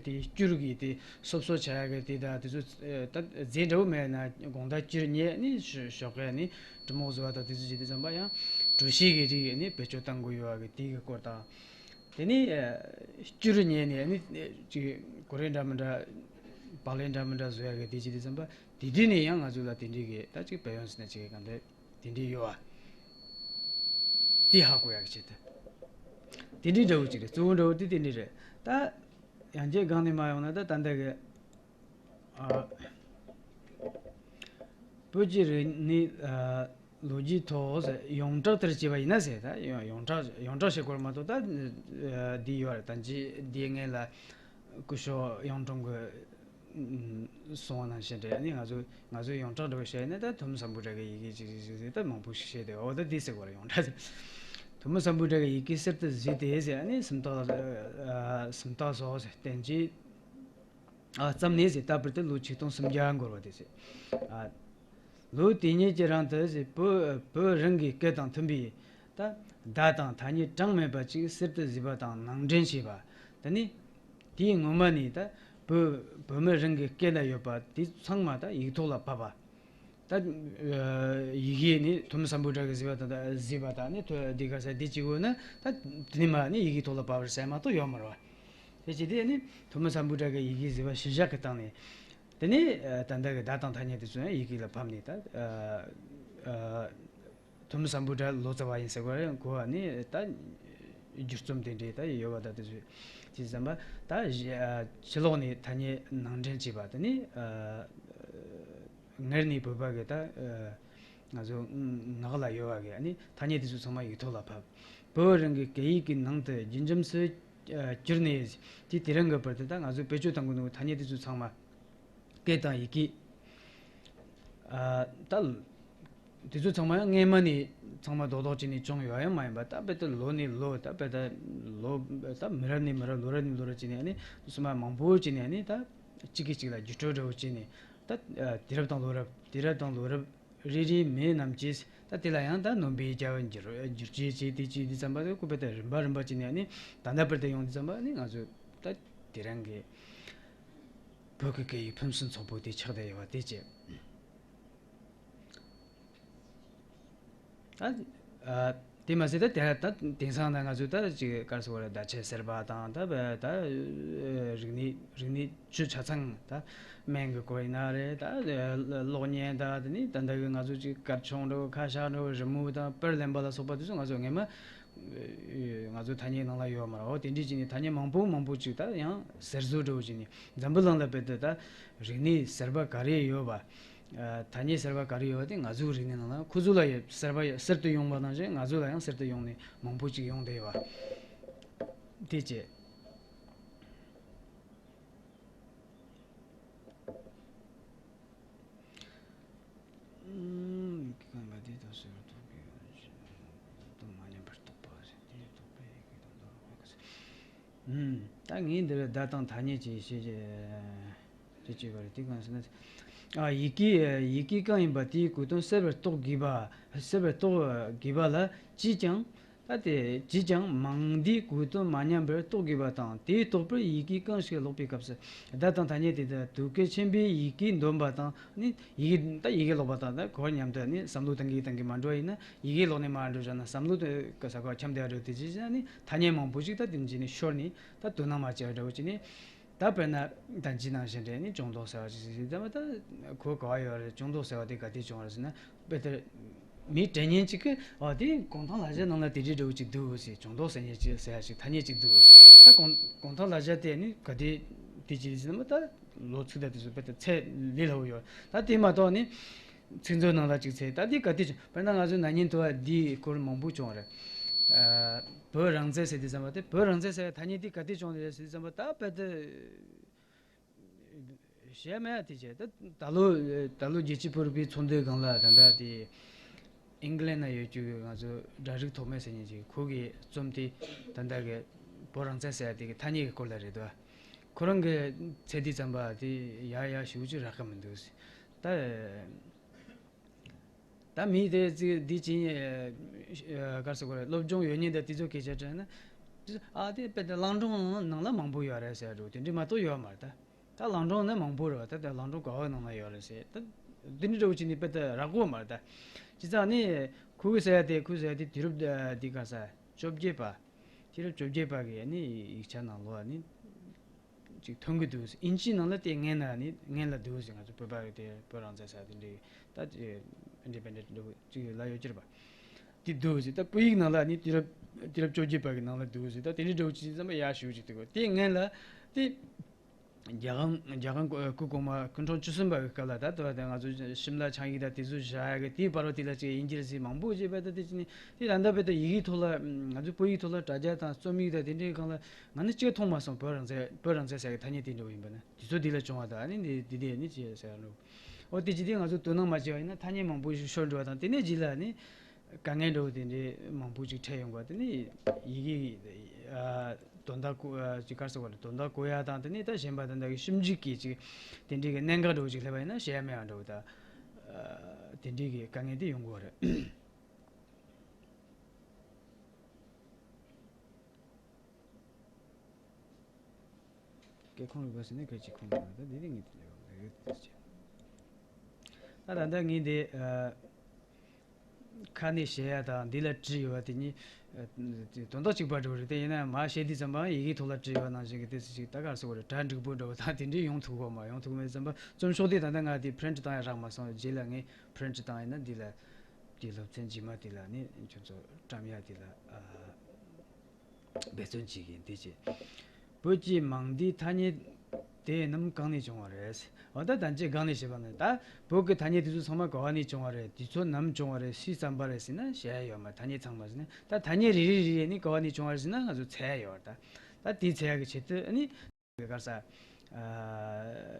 དེ་སྐྱུར་གི་དེ་སོབ་སོབ་བྱ་ཡ་གི་དེ་དང་དེ་ཚོ། ཨ་ད་རྫས་འདྲ་བོ་མེད་ན་དགོང་དག་སྐྱུར་ཉལ་ནི་ཞོགས་ཀས་ནི་གྲི་མོག་བཟོ་བ་དང་དེ་ཚོ་བྱེད་དུས་ཙམ་པ་ཡང་གྲོ་ཤེལ་གི་རིགས་ནི་བེད་སྤྱོད་གཏང་དགོས་ཡོད་གི་དེ་གི་སྐོར་དང་། དེ་ནི་ཨ་སྐྱུར་ཉལ་ནས་ནི་ཅིག་གོ་རེ་འདྲ་མི་འདྲ་བག་ལེབ་འདྲ་མི་འདྲ་བཟོ་ཡ་གི་དེ་བྱེད་དུས་ཙམ་པ་དེ་དུས་ནས་ཡང་ང་ཚོ་ལ་དེ་འདྲའི་གི་ད་ཅིག་དཔལ་ཡོན་ཟེར་ན་ཅིག་གི་གང་འདྲ། དེ་འདྲའི་ཡོད་པ། དེ་ཧ་གོ་ཡག་གི་ཆེད་དུ། དེ་འདྲའི་འདྲ་བོ་ཅིག་རེད། གཙོ་བོ་འདྲ་བོ་དེ་དེ་འདྲའི་རེད། ད་ཡང་བསྐྱར་སྒང་ནས་མར་ཡོང་ན་ད་ད་ལྟ་གི་ཨ་བོད་ཀྱི་རིག་གནས་ཨ་ལོ་རྒྱུས་ཐོག་ཟེར་ཡོངས་གྲགས་ལྟར་བྱས་པ་ཡིན་ན་ཟེར། ད་ཡོངས་ཡོངས་གྲགས་ཡོངས་གྲགས་བྱེད་སྐོར་མ་གཏོགས་ད་ཨ་འདི་ཡོད་རེད། ད་ཅི་འདིའི་སྔོན་ལ་སྐུ་ཞབས་གཡུང་དྲུང་གི་གསུང་བ་ནང་བཞིན་རེད། ཨ་ནི་ང་ཚོ་ང་ཚོའི་ཡོངས་གྲགས་འདྲ་བོ་བཤད་ན་ད་ཐུ་མི་སམ་བྷོ་ཊ་གི་ཡི་གེ་ཅིག་ཅིག་ཅིག་ཟེར་ད་མང་པོ་ཞིག་བཤད་དེ། འོ་ད་འདི་ཟེར་བ་རེད། ཡོངས་གྲགས་ཟེར། ཐུ་མི་སམ་བྷོ་ཊ་གི་ཡི་གེ་གསེར་དུ་བཟོས་ཏེ་ཟེར། ཨ་ནི་སུམ་རྟགས་ཨ་སུམ་རྟགས་སོགས་ཟེར་བསྟན་བཅོས་ཨ་བརྩམས་ནས་ཟེར། ད་བར་དུ་ལོ་ཆིག་སྟོང་སུམ་བརྒྱ་འགོར་བ་དེ་ཟེར། ཨ་ལོ་དེ་ཉིད་ཀྱི་རིང་དུ་ཟེར། བོད་བོད་རང་གི་སྐད་དང་མཐུན་པའི་ད་བརྡ་དང་ཐ་སྙད་གྲངས་མེད་པ་ཅིག་གསེར་དུ་བཟོས་པ་དང་ནང་འདྲེན་བྱས་པ། ད་ནི་དེའི་སྔོན་མ་ནས་ད་བོད་བོད་མི་རང་གི་སྐད་ལ་ཡོད་པ་དེ་ཚང་མ་ད་ཡིག་ཐོག་ལ་ཕབ་པ། ད་ཡི་གེ་ནི་ཐོན་མི་སམ་བྷོ་ཊ་གིས་བཟོས་པ་དང་བཟོས་པ་དང་ནི་ཐོ་འདི་ག་ས་འདི་གཅིག་པོ་ནི་ད་དེ་ནི་མ་ནི་ཡི་གེ་ཐོག་ལ་ཕབ་པར་ཟེར་མ་གཏོགས་ཡོད་མ་རེད་བ། དེ་བྱས་དུས་ནི་ཐོན་མི་སམ་བྷོ་ཊ་གིས་ཡི་གེ་བཟོས་པ་གཞི་བཞག་གི་སྟེང་ནས། དེ་ནས་ད་ལྟ་གི་བརྡ་དང་ཐ་སྙད་དེ་ཚོ་ཡང་ཡི་གེ་ལ་ཕབ་ནས་ད། ཐོན་མི་སམ་བྷོ་ཊ་ལོ་ཙཱ་བ་ཡིན་ཟེར་བ་རེད། གོ་བ་ནི་ད་སྒྱུར་རྩོམ་དེ་འདྲའི་ད་ཡོད་པ་ད་དེ་ཚོ་དེ་ཙམ་པ་ད་ཕྱི་ལོགས་ནས་ཐ་སྙད་ནང་འདྲེན་བྱས་པ་དེ་ནི་སྔར་ནས་བོད་པ་གི་ད་ང་ཚོ་ངག་ལ་ཡོད་པ་གི་ཨ་ནི་ཐ་སྙད་དེ་ཚོ་ཚང་མ་ཡིག་ཐོག་ལ་ཕབ། བོད་རང་གི་སྐད་ཡིག་གི་ནང་དུ་རྒྱུན་འབྱམས་སུ་གྱུར་ནས་དེ་དེ་རིང་གི་བར་དུ་ད་ང་ཚོ་བེད་སྤྱོད་གཏོང་གི་འདུག་ཐ་སྙད་དེ་ཚོ་ཚང་མ། སྐད་དང་ཡི་གེ། ཨ། ད། དེ་ཚོ་ཚང་མ་ཡང་སྔས་མ་ནས་ཚང་མ་རྡོག་རྡོག་བྱས་ནས་བྱུང་ཡོད་ཡང་མ་ཡིན་པ། ད་དཔེ་ད་ལོ་ནས་ལོ། ད་དཔེ་ད་ལོ། ད་མི་རབས་ནས་མི་རབས། ལོ་རབས་ནས་ལོ་རབས་བྱས་ནས་ཨ་ནི་སོ་མ་མང་པོ་བྱས་ནས་ཨ་ནི་ད་གཅིག་གིས་གཅིག་ལ་བརྒྱུད་སྤྲོད་འདྲ་བོ་བྱས་ནས། ད་དུས་རབས་དང་ལོ་རབས། དུས་རབས་དང་ལོ་རབས་རེ་རེའི་མི་རྣམས་ཀྱིས་ད་དེ་ལ་ཡང་ད་སྣོན་པའི་རྒྱབ་བསྒྱུར་བསྒྱུར་བཅོས་བྱས། དེ་བྱས་དུས་ཙམ་པ་དེ་ཁོ་དཔེ་ད་རིམ་པ་རིམ་པ་བྱས་ནས་ཨ་ནི་ད་ལྟ་བར་དུ་ཡོང་དུས་ཙམ་པ་ཨ་ནི་ང་ཚོ་ད་དེ་རིང་གི་བོད་ཀྱི་སྐད་ཡིག་ཕུན་སུམ་ཚོགས་པོ་དེ་ཆགས་བསྡད་ཡོད་པ་དེ་བྱས། ད། ཨ། དེ་མ་ཟད་ད་དེ་ད་དེང་སང་ད་ང་ཚོས་ད་ཅིག་ག་རེ་ཟེར་དགོས་རེད། བརྡ་ཆད་ཟེར་བ་དང་། ད་བ་ད་རིག་གནས་རིག་གནས་ཆུ་ཆ་ཚང་ད་སྨན་གྱི་སྐོར་ཡིན་ན་རེད། ད་གློག་བརྙན་ད་དེ་ནས་ད་ལྟ་གི་ང་ཚོ་ཅིག་གར་ཆུང་འདྲ་བོ། ཁ་ཤགས་འདྲ་བོ། རི་མོ་དང་པར་ལེན་པ་ལ་སོགས་པ་དེ་ཚོ་ང་ཚོ་སྔས་མ་ང་ཚོ་ཐ་སྙད་ནང་ལ་ཡོད་མ་རེད། འོ་དེ་འདྲས་བྱས་ནས་ཐ་སྙད་མང་པོ་མང་པོ་ཅིག་ད་ཡང་གསར་བཟོ་འདྲ་བོ་བྱས་ནས། འཛམ་བུ་གླིང་ལ་དཔེ་ད་ད་རིག་གནས་གསར་པ་ག་རེ་ཡོད་པ། ཨ། ཐ་སྙད་གསར་པ་ག་རེ་ཡོད་པ་དེ་ང་ཚོའི་རིག་གནས་ནང་ལ་ཁོ་ཚོ་ལ་ཡང་གསར་པ་ཡང་གསར་དུ་ཡོང་བ་ནང་བཞིན་ང་ཚོ་ལ་ཡང་གསར་དུ་ཡོང་ནས་མང་པོ་ཅིག་ཡོང་བསྡད་ཡོད་པ་དེ་བྱས། ཨུམ། ཡི་གེ་གང་ཡིན་པ་དེ་དང་ཟེར་བ་རྟོགས་པའི་དོན་མ་ཉམས་པར་རྟོགས་པ་ཟེར། དེ་རྟོགས་པའི་ཡི་གེ་དང་ལྡན་པ་ཟེར། ཨུམ། ད་ངས་འདིར་བརྡ་དང་ཐ་སྙད་ཀྱི་ཤེས་བྱ་ཅེས་བརྗོད་པ་རེད། དེ་གང་ཟེར་ན། ཨ། ཡི་གེ་ཡི་གེ་གང་ཡིན་པ་དེའི་གོ་དོན་གསལ་བར་རྟོགས་དགོས་པ། གསལ་བར་རྟོགས་དགོས་པ་ལ་ཅིས་ཀྱང་། ད་དེ་ཅིས་ཀྱང་མིང་འདིའི་གོ་དོན་མ་ཉམས་པར་རྟོགས་དགོས་པ་དང་། དེའི་རྟོགས་པར་ཡི་གེ་གང་ཞིག་ཀློག་པའི་སྐབས་སུ། བརྡ་དང་ཐ་སྙད་དེ་དག་དུས་ཀྱི་ཆེན་པོའི་ཡི་གེ་འདོན་པ་དང་ནི། ཡི་གེ་ད་ཡི་གེ་ཀློག་པ་དང་ད་ཁོ་མཉམ་དུ་ནི་བསམ་བློ་གཏང་གི་གཏང་གི་མ་འགྲོ་བ་ཡིན་ན། ཡི་གེ་ཀློག་ནས་མར་འགྲོ་བཞག་ན་བསམ་བློ་དེ་ག་ས་ག་འཁྱམས་བསྡད་འགྲོ། དེ་ཅི་བྱས་ནི་ཐ་སྙད་མང་པོ་ཞིག་ད་དེ་འཇི་ནས་ཤོར་ནས་ད་དོ་སྣང་མ་བྱས་པ་འདྲ་བོ་བྱས་ནས། ད་དཔེར་ན་ད་འཇི་ནང་བཞིན་རེད། ནི་ཅུང་ལྡོག་ཟེར་བ་ཞིག་ཟེར་ཙམ་པ། ད་ཁོ་ག་བ་ཡོད་རེད། ཅུང་ལྡོག་ཟེར་བ་དེ་ག་དུས་བྱུང་བ་རེད་ཟེར་ན། དཔེ་ལྟར་མི་དྲན་མཁན་ཅིག་གིས། ཨོ་དེ་གུང་ཐང་ལ་བཞག་ནང་ལ་དེ་འདྲའི་འདྲ་བོ་ཅིག་འདུག་ཟེར། ཅུང་ལྡོག་ཟེར་མཁན་ཅིག་ཟེར་ཡ་ཞིག་ཐ་སྙད་ཅིག་འདུག་ཟེར། ད་གུང་གུང་ཐང་ལ་བཞག་དེ་ནི་ག་དུས་དེ་ཅིག་ཟེར་ན། ད་ལོ་ཚིགས་ད་དེ་ཚོ་དཔེ་ལྟར་ཚད་ལས་སླ་བོ་ཡོད། ད་དེ་མ་གཏོགས་ནི་ཚིག་མཛོད་ནང་ལ་ཅིག་ཚད་ད་དེ་ག་དུས་བྱུང་། དཔེར་ན་ང་ཚོའི་ན་ནིང་དུ་བ་འདིའི་སྐོར་མང་པོ་བྱུང་བ་རེད། ཨ། བོད་རང་བཙན་ཟེར་དུས་ཙམ་པ་དེ། བོད་རང་བཙན་ཟེར་བའི་ཐ་སྙད་དེ་ག་དུས་བྱུང་རེད་ཟེར་དུས་ཙམ་པ། ད་དཔེ་དེ་བཤད་མེད་དེ་བྱས། ད་ད་ལོ་ད་ལོ་རྒྱལ་སྤྱིའི་བོད་རིག་པའི་ཚོགས་འདུའི་སྒང་ལ་ད་ལྟ་དེ་ཨིང་ལན་ན་ཡོད་རྒྱུ་གི་ང་ཚོ་སྒྲ་རིག་ཐོགས་མེད་ཟེར་མཁན་ཅིག་ཁོ་གི་རྩོམ་དེ་ད་ལྟ་གི་བོད་རང་བཙན་ཟེར་ཡ་དེ་གི་ཐ་སྙད་ཀྱི་སྐོར་ལ་རེད་དོ། ཁོ་རང་གི་ཚད་དེ་ཙམ་པ་དེ་ཡག་ཡག་ཞེ་པོ་ཅིག་རག་གི་མི་འདུག། ད། ད་མི་དེ་ཅིག་འདི་ཅིག་ཨ། ག་རེ་ཟེར་དགོས་རེད། སློབ་སྦྱོང་ཡོད་མཁན་དང་དེ་ཚོ་སྐད་ཆ་དྲིས་ན། ཨ་དེ་དཔེ་དེ་གླིང་སྒྲུང་ནང་ལ་མང་པོ་ཡོད་རེད་ཟེར་འགྲོ། དེ་འདྲ་མ་གཏོགས་ཡོད་མ་རེད། ད་ད་གླིང་སྒྲུང་ནི་མང་པོ་རེད་བ། ད་ད་གླིང་སྒྲུང་ག་བ་ནང་ལ་ཡོད་རེད་ཟེར། ད་དེ་འདྲ་འདྲ་བོ་ཅིག་ནི་དཔེ་ད་རག་གི་མ་རེད། ད་བྱས་ཙང་ནི་ཁོ་གིས་ཟེར་ཡ་དེ། ཁོས་ཟེར་ཡ་དེ་དུས་རབས་འདི་ག་ས་བཅོ་བརྒྱད་པ། དུས་རབས་བཅོ་བརྒྱད་པ་གི་ནི་ཡིག་ཆ་ནང་ལོགས་ནི་ཅིག་ཐོན་གྱི་འདུག་ཟེར། ཨིན་ཇིའི་ནང་ལ་དེ་སྔོན་ལ་ནི་སྔོན་ལ་འདུག་ཟེར། ང་ཚོ་བོད་པ་གི་དེ་བོད་རང་བཙན་ཟེར་དེ་འདྲའི་ད་ཨིན་ཌི་པེན་ཌེན་ཊི་འདྲ་བོ་ཅིག་ལ་ཡོད་ཀྱི་རེད་པ། དེ་འདུག་ཟེར། ད་བོད་ཡིག་ནང་ལ་ནི་དུས་རབས་དུས་རབས་བཅོ་བརྒྱད་པ་གི་ནང་ལ་འདུག་ཟེར། ད་དེ་འདྲའི་འདྲ་བོ་ཅིག་ཙམ་པ་ཡག་ཤོས་ཅིག་འདུག་གོ། དེ་སྔོན་ལ་དེ་རྒྱལ་ཁང་རྒྱལ་ཁང་སྐུ་སྐུ་གོང་མ་སྐུ་ཕྲེང་བཅུ་གསུམ་པ་གི་སྐབས་ལ། ད་ལྟ་བ་དེ་ང་ཚོ་ཤིམ་ལ་ཆིངས་ཡིག་དང་དེ་ཚོ་བཞག་ཡ་གི་དེའི་བར་བ་དེ་ལ་ཅིག་དབྱིན་ཇིར་ཟིག་མང་པོ་ཅིག་དཔེ་ད་དེ་ཅི་ནི་དེ་ད་ལྟ་དཔེ་ད་ཡི་གེའི་ཐོག་ལ། ང་ཚོའི་བོད་ཡིག་ཐོག་ལ་དྲ་རྒྱ་དང་རྩོམ་ཡིག་དང་དེ་འདྲའི་སྒང་ལ་ང་ནི་གཅིག་མཐོང་མ་སོང་། བོད་རང་བཙན་བོད་རང་བཙན་ཟེར་གི་ཐ་སྙད་དེ་འདྲ་བོ་ཡིན་པ་ན། དུས་ཚོད་འདི་ལ་བྱུང་བ་དང་ཨ་ནི་འདི་འདི་འདི་ནི་ཅི་ཟེར་རོ། འོ་དེ་ཅི་སྟེ་ང་ཚོ་དོ་སྣང་མ་བྱས་པ་ཡིན་ན་ཐ་སྙད་མང་པོ་ཞིག་ཤོར་འགྲོ་བ་དང་། དེ་ནས་རྗེས་ལ་ནི་དཀའ་ངལ་འདྲ་བོ་དེ་འདྲའི་མང་པོ་ཅིག་འཕྲད་ཡོང་བ། དེ་ནི་ཡི་གེ་ཨ་དོན་དག་གོ་ཨ་ཅིག་ག་རེ་ཟེར་དགོས་རེད། དོན་དག་གོ་ཡ་དང་། དེ་ནས་ད་གཞན་པ་དོན་དག་གི་ཞིབ་འཇུག་གི་ཅིག་དེ་འདྲའི་གི་གནད་འགག་འདྲ་བོ་ཅིག་སླེབས་པ་ཡིན་ན་བཤད་ཡ་མེད་པ་འདྲ་བོ། ད་ཨ་དེ་འདྲའི་གི་དཀའ་ངལ་དེ་ཡོང་གི་ཡོད་རེད། སྐད་ཁུངས་རིག་པ་ཟེར་ན་སྐད་ཀྱི་ཁུངས་རིག་པ་ད་འདི་ནི་ངས་དེ་ལས་བ་ལས་ཡོད་དེ་ཟེར། ད་ད་ལྟ་ངས་འདི་ཨ། ཁ་ནས་བཤད་ཡ་དང་འདི་ལ་བྲིས་ཡོད་པ་དེ་གཉིས་ཨ། དོན་དག་གཅིག་པ་འདྲ་བོ་རེད། དེ་ཡིན་ན་མ་བཤད་དུས་ཙམ་པ་ཡི་གེའི་ཐོག་ལ་བྲིས་ཡོད་ནང་བཞིན་གྱི་དེ་ཚོ་ཅིག་ད་ག་རེ་ཟེར་དགོས་རེད། གྲ་འགྲིག་པོ་འདྲ་བོ་དང་དེ་འདྲས་ཡོང་ཐུབ་གོ་མ་ཡོང་ཐུབ་མེད་ཙམ་པ་རྩོམ་ཤོག་དེ་ད་ལྟ་ང་དེ་པི་རིན་ཊི་བཏང་ཡ་རག་མ་སོང་། རྗེས་ལ་ངས་པི་རིན་ཊི་བཏང་ཡིན་ན་འདི་ལ་དེའི་སློབ་ཚན་རྗེས་མ་དེ་ལ་ནི་ཁྱོད་ཚོ་བཀྲམ་ཡ་དེ་ལ་ཨ། འབད་བརྩོན་བྱེད་ཀྱིན་དེ་བྱས། བོད་ཀྱི་མིང་འདིའི་ཐ་སྙད་དེ་རྣམས་གང་ནས་བྱུང་བ་རེད། འོ་ད་ད་ཅི་གང་ནས་བྱས་པ་ན་ད་བོད་ཀྱི་ཐ་སྙད་དེ་ཚོ་ཚང་མ་ག་བ་ནས་བྱུང་བ་རེད། དེ་ཚོ་ནམ་བྱུང་བ་རེད། སུས་བརྩམས་པ་རེད་ཟེར་ན་བཤད་ཡ་ཡོད་མ། ཐ་སྙད་ཚང་མ་ཟེར་ན་ད་ཐ་སྙད་རེ་རེ་རེ་རེ་ནི་ག་བ་ནས་བྱུང་བ་རེད་ཟེར་ན་ང་ཚོ་འཚོལ་ཡ་ཡོད་རེད། ད་ད་དེ་འཚོལ་ཡ་གི་ཆེད་དུ་ནི། ག་རེ་ཟ། ཨ།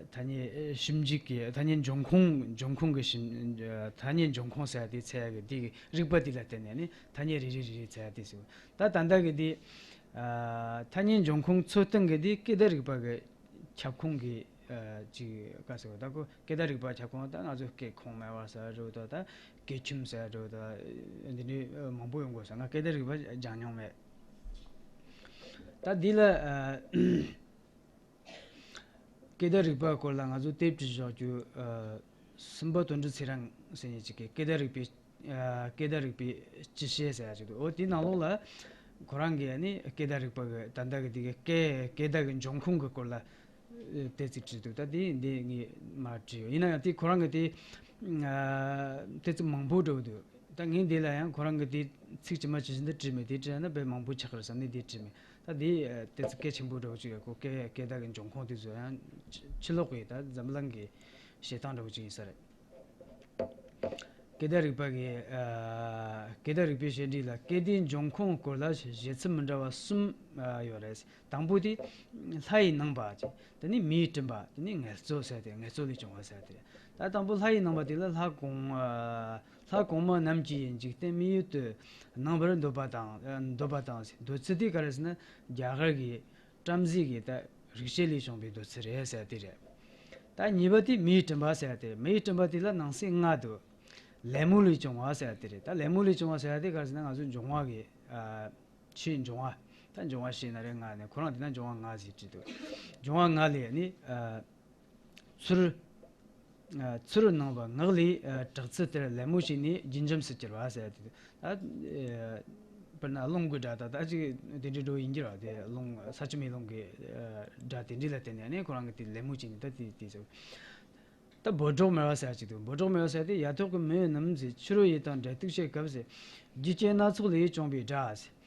ཐ་སྙད་ཞིབ་འཇུག་གི་ཐ་སྙད་འབྱུང་ཁུངས་འབྱུང་ཁུངས་ཀྱི་ཞིབ། ཐ་སྙད་འབྱུང་ཁུངས་ཟེར་ཡ་དེ་འཚོལ་ཡ་གི་དེ་གི་རིག་པ་དེ་ལ་བརྟེན་ནས་ནི་ཐ་སྙད་རེ་རེ་རེ་རེ་འཚོལ་ཡ་དེ་ཟེར། ད་ད་ལྟ་གི་དེ། ཨ། ཐ་སྙད་འབྱུང་ཁུངས་འཚོལ་སྟངས་གི་དེ་སྐད་བརྡ་རིག་པ་གི་ཁྱབ་ཁོངས་ཀྱི། ཨ། ཅིག་ག་ཟེར་བ་ད་ཁོ་སྐད་བརྡ་རིག་པ་ཁྱབ་ཁོངས་ད་ང་ཚོ་སྐད་ཁུངས་སྨྲ་བ་ཟེར་རེད་ད། ད་སྐད་ཁྱིམ་ཟེར་རེད་ད། འདི་འདྲའི་མང་པོ་ཡོང་དགོས་ཟེར། ང་སྐད་བརྡ་རིག་པ་སྦྱངས་མྱོང་མེད། ད་འདི་ལ། ཨ། སྐད་བརྡ་རིག་པའི་སྐོར་ལ་ང་ཚོ་དེབ་ཅིག་བཞག་རྒྱུ། ཨ། སུམ་པ་དོན་གྲུབ་ཚེ་རིང་ཟེར་མཁན་ཅིག་གིས་སྐད་བརྡ་རིག་པའི། ཨ། སྐད་བརྡ་རིག་པའི་སྤྱི་བཤད་ཟེར་ཡ་ཅིག་འདུག་འོ་དེའི་ནང་ལོགས་ལ་ཁོ་རང་གིས་ནི་སྐད་བརྡ་རིག་པ་གི་ད་ལྟ་གི་དེ་གི་སྐད་སྐད་བརྡ་གི་འབྱུང་ཁུངས་ཀྱི་སྐོར་ལ་དེབ་ཅིག་བྲིས་འདུག་ད་དེ་འདི་ངས་མར་བྲིས་ཡོད། ཡིན་ན་ཡང་དེ་ཁོ་རང་གི་དེ། ཨ། དེབ་ཅིག་མང་པོ་འདྲ་བོ་འདུག་ད་ངས་འདི་ལ་ཡང་ཁོ་རང་གི་དེ་ཚིག་ཇི་མ་ཇི་བཞིན་དུ་བྲིས་མེད། དེ་བྲིས་ན་དཔེ་མང་པོ་ཆགས་ཀྱི་རེད་བསམ་ནས་དེ་བྲིས་མེད། ད་དེ་དེབ་ཅིག་གལ་ཆེན་པོ་འདྲ་བོ་ཅིག་ཡོད་ཁོ། སྐད་སྐད་བརྡ་གི་འབྱུང་ཁུངས་དེ་ཚོ་ཡང་ཕྱི་ཕྱི་ལོགས་ཀྱི་ད་འཛམ་གླིང་གི་བཤད་སྟངས་འདྲ་བོ་ཅིག་ཡིན་ས་རེད། སྐད་བརྡ་རིག་པ་གི། ཨ། སྐད་བརྡ་རིག་པའི་བཤད་འགྲེལ་ལ་སྐད་བརྡའི་འབྱུང་ཁུངས་སྐོར་ལ་བཞེད་ཚུལ་མི་འདྲ་བ་གསུམ། ཨ། ཡོད་རེད། དང་པོ་དེ་ལྷ་ཡི་རྣམ་པ་ཅིག་དེ་ནི་མིའི་སྤྲིན་པ། དེ་ནི་ངལ་རྩོལ་ཟེར་ཏེ་ངལ་རྩོལ་ལས་བྱུང་བ་ཟེར་ཏེ། ད་དང་པོ་ལྷ་ཡི་རྣམ་པ་དེ་ལ་ལྷ་གོང་། ཨ། ལྷ་གོང་མ་རྣམས་ཀྱི་འཇིག་རྟེན་མི་ཡུལ་དུ་སྣང་བར་འདོད་པ་དང་། ཨ། འདོད་པ་དང་འདོད་ཚུལ་དེ་ག་རེ་ཟེར་ན་རྒྱ་གར་གྱི་བྲམ་ཟེ་གི་ད་རིག་བྱེད་ལས་བྱུང་བའི་འདོད་ཚུལ་རེད་ཟེར་དེ་རེད། ད་གཉིས་པ་དེ་མིའི་སྤྲིན་པ་ཟེར་ཏེ། མིའི་སྤྲིན་པ་དེ་ལ་ནང་གསེས་ལྔ་འདུག་ལད་མོ་ལས་བྱུང་བ་ཟེར་དེ་རེད། ད་ལད་མོ་ལས་བྱུང་བ་ཟེར་དེ་ག་རེ་ཟེར་ན་ང་ཚོ་འབྱུང་བ་གི། ཨ། ཆོས་འབྱུང་བ། ད་འབྱུང་བ་ཞེས་ན་རེ་ལྔ་ནས་ཁོ་རང་དེ་ན་འབྱུང་བ་ལྔ་ཟེར་བྲིས་འདུག་འབྱུང་བ་ལྔ་ལས་ནི། ཨ། ཚུར། ཨ། ཚུར་སྣང་བ་ངག་ལས། ཨ། གྲགས་ཚུལ་དེར་ལད་མོ་བྱས་ནས་རྒྱུན་འབྱམས་སུ་གྱུར་པ་ཟེར་དེ། ད། ཨ། དཔེར་ན་རླུང་གི་སྒྲ་དང་ད་ཅིག་དེ་འདྲའི་འགྲོ་ཡིན་གྱི་རེད། དེ་རླུང་ས་ཆུ་མེ་རླུང་གི། ཨ། སྒྲ་དེ་འདྲ་ལ་བརྟེན་ནས་ནི་ཁོ་རང་གི་དེ་ལད་མོ་བྱས་ནས་ད་དེ་དེ་ཟེར། ད་འབོད་སྒྲོགས་སྨྲ་བ་ཟེར་ཅིག་འདུག་འབོད་སྒྲོགས་སྨྲ་བ་ཟེར་དེ་ཡ་ཐོག་གི་མི་ཡི་རྣམས་ཟེར། ཕྱི་རོལ་ཡུལ་དང་འབྲེལ་གཏུག་བྱེད་སྐབས་ཟེར། རྒྱུ་རྐྱེན་སྣ་ཚོགས་ལས་བྱུང་བའི་སྒྲ་ཟེར།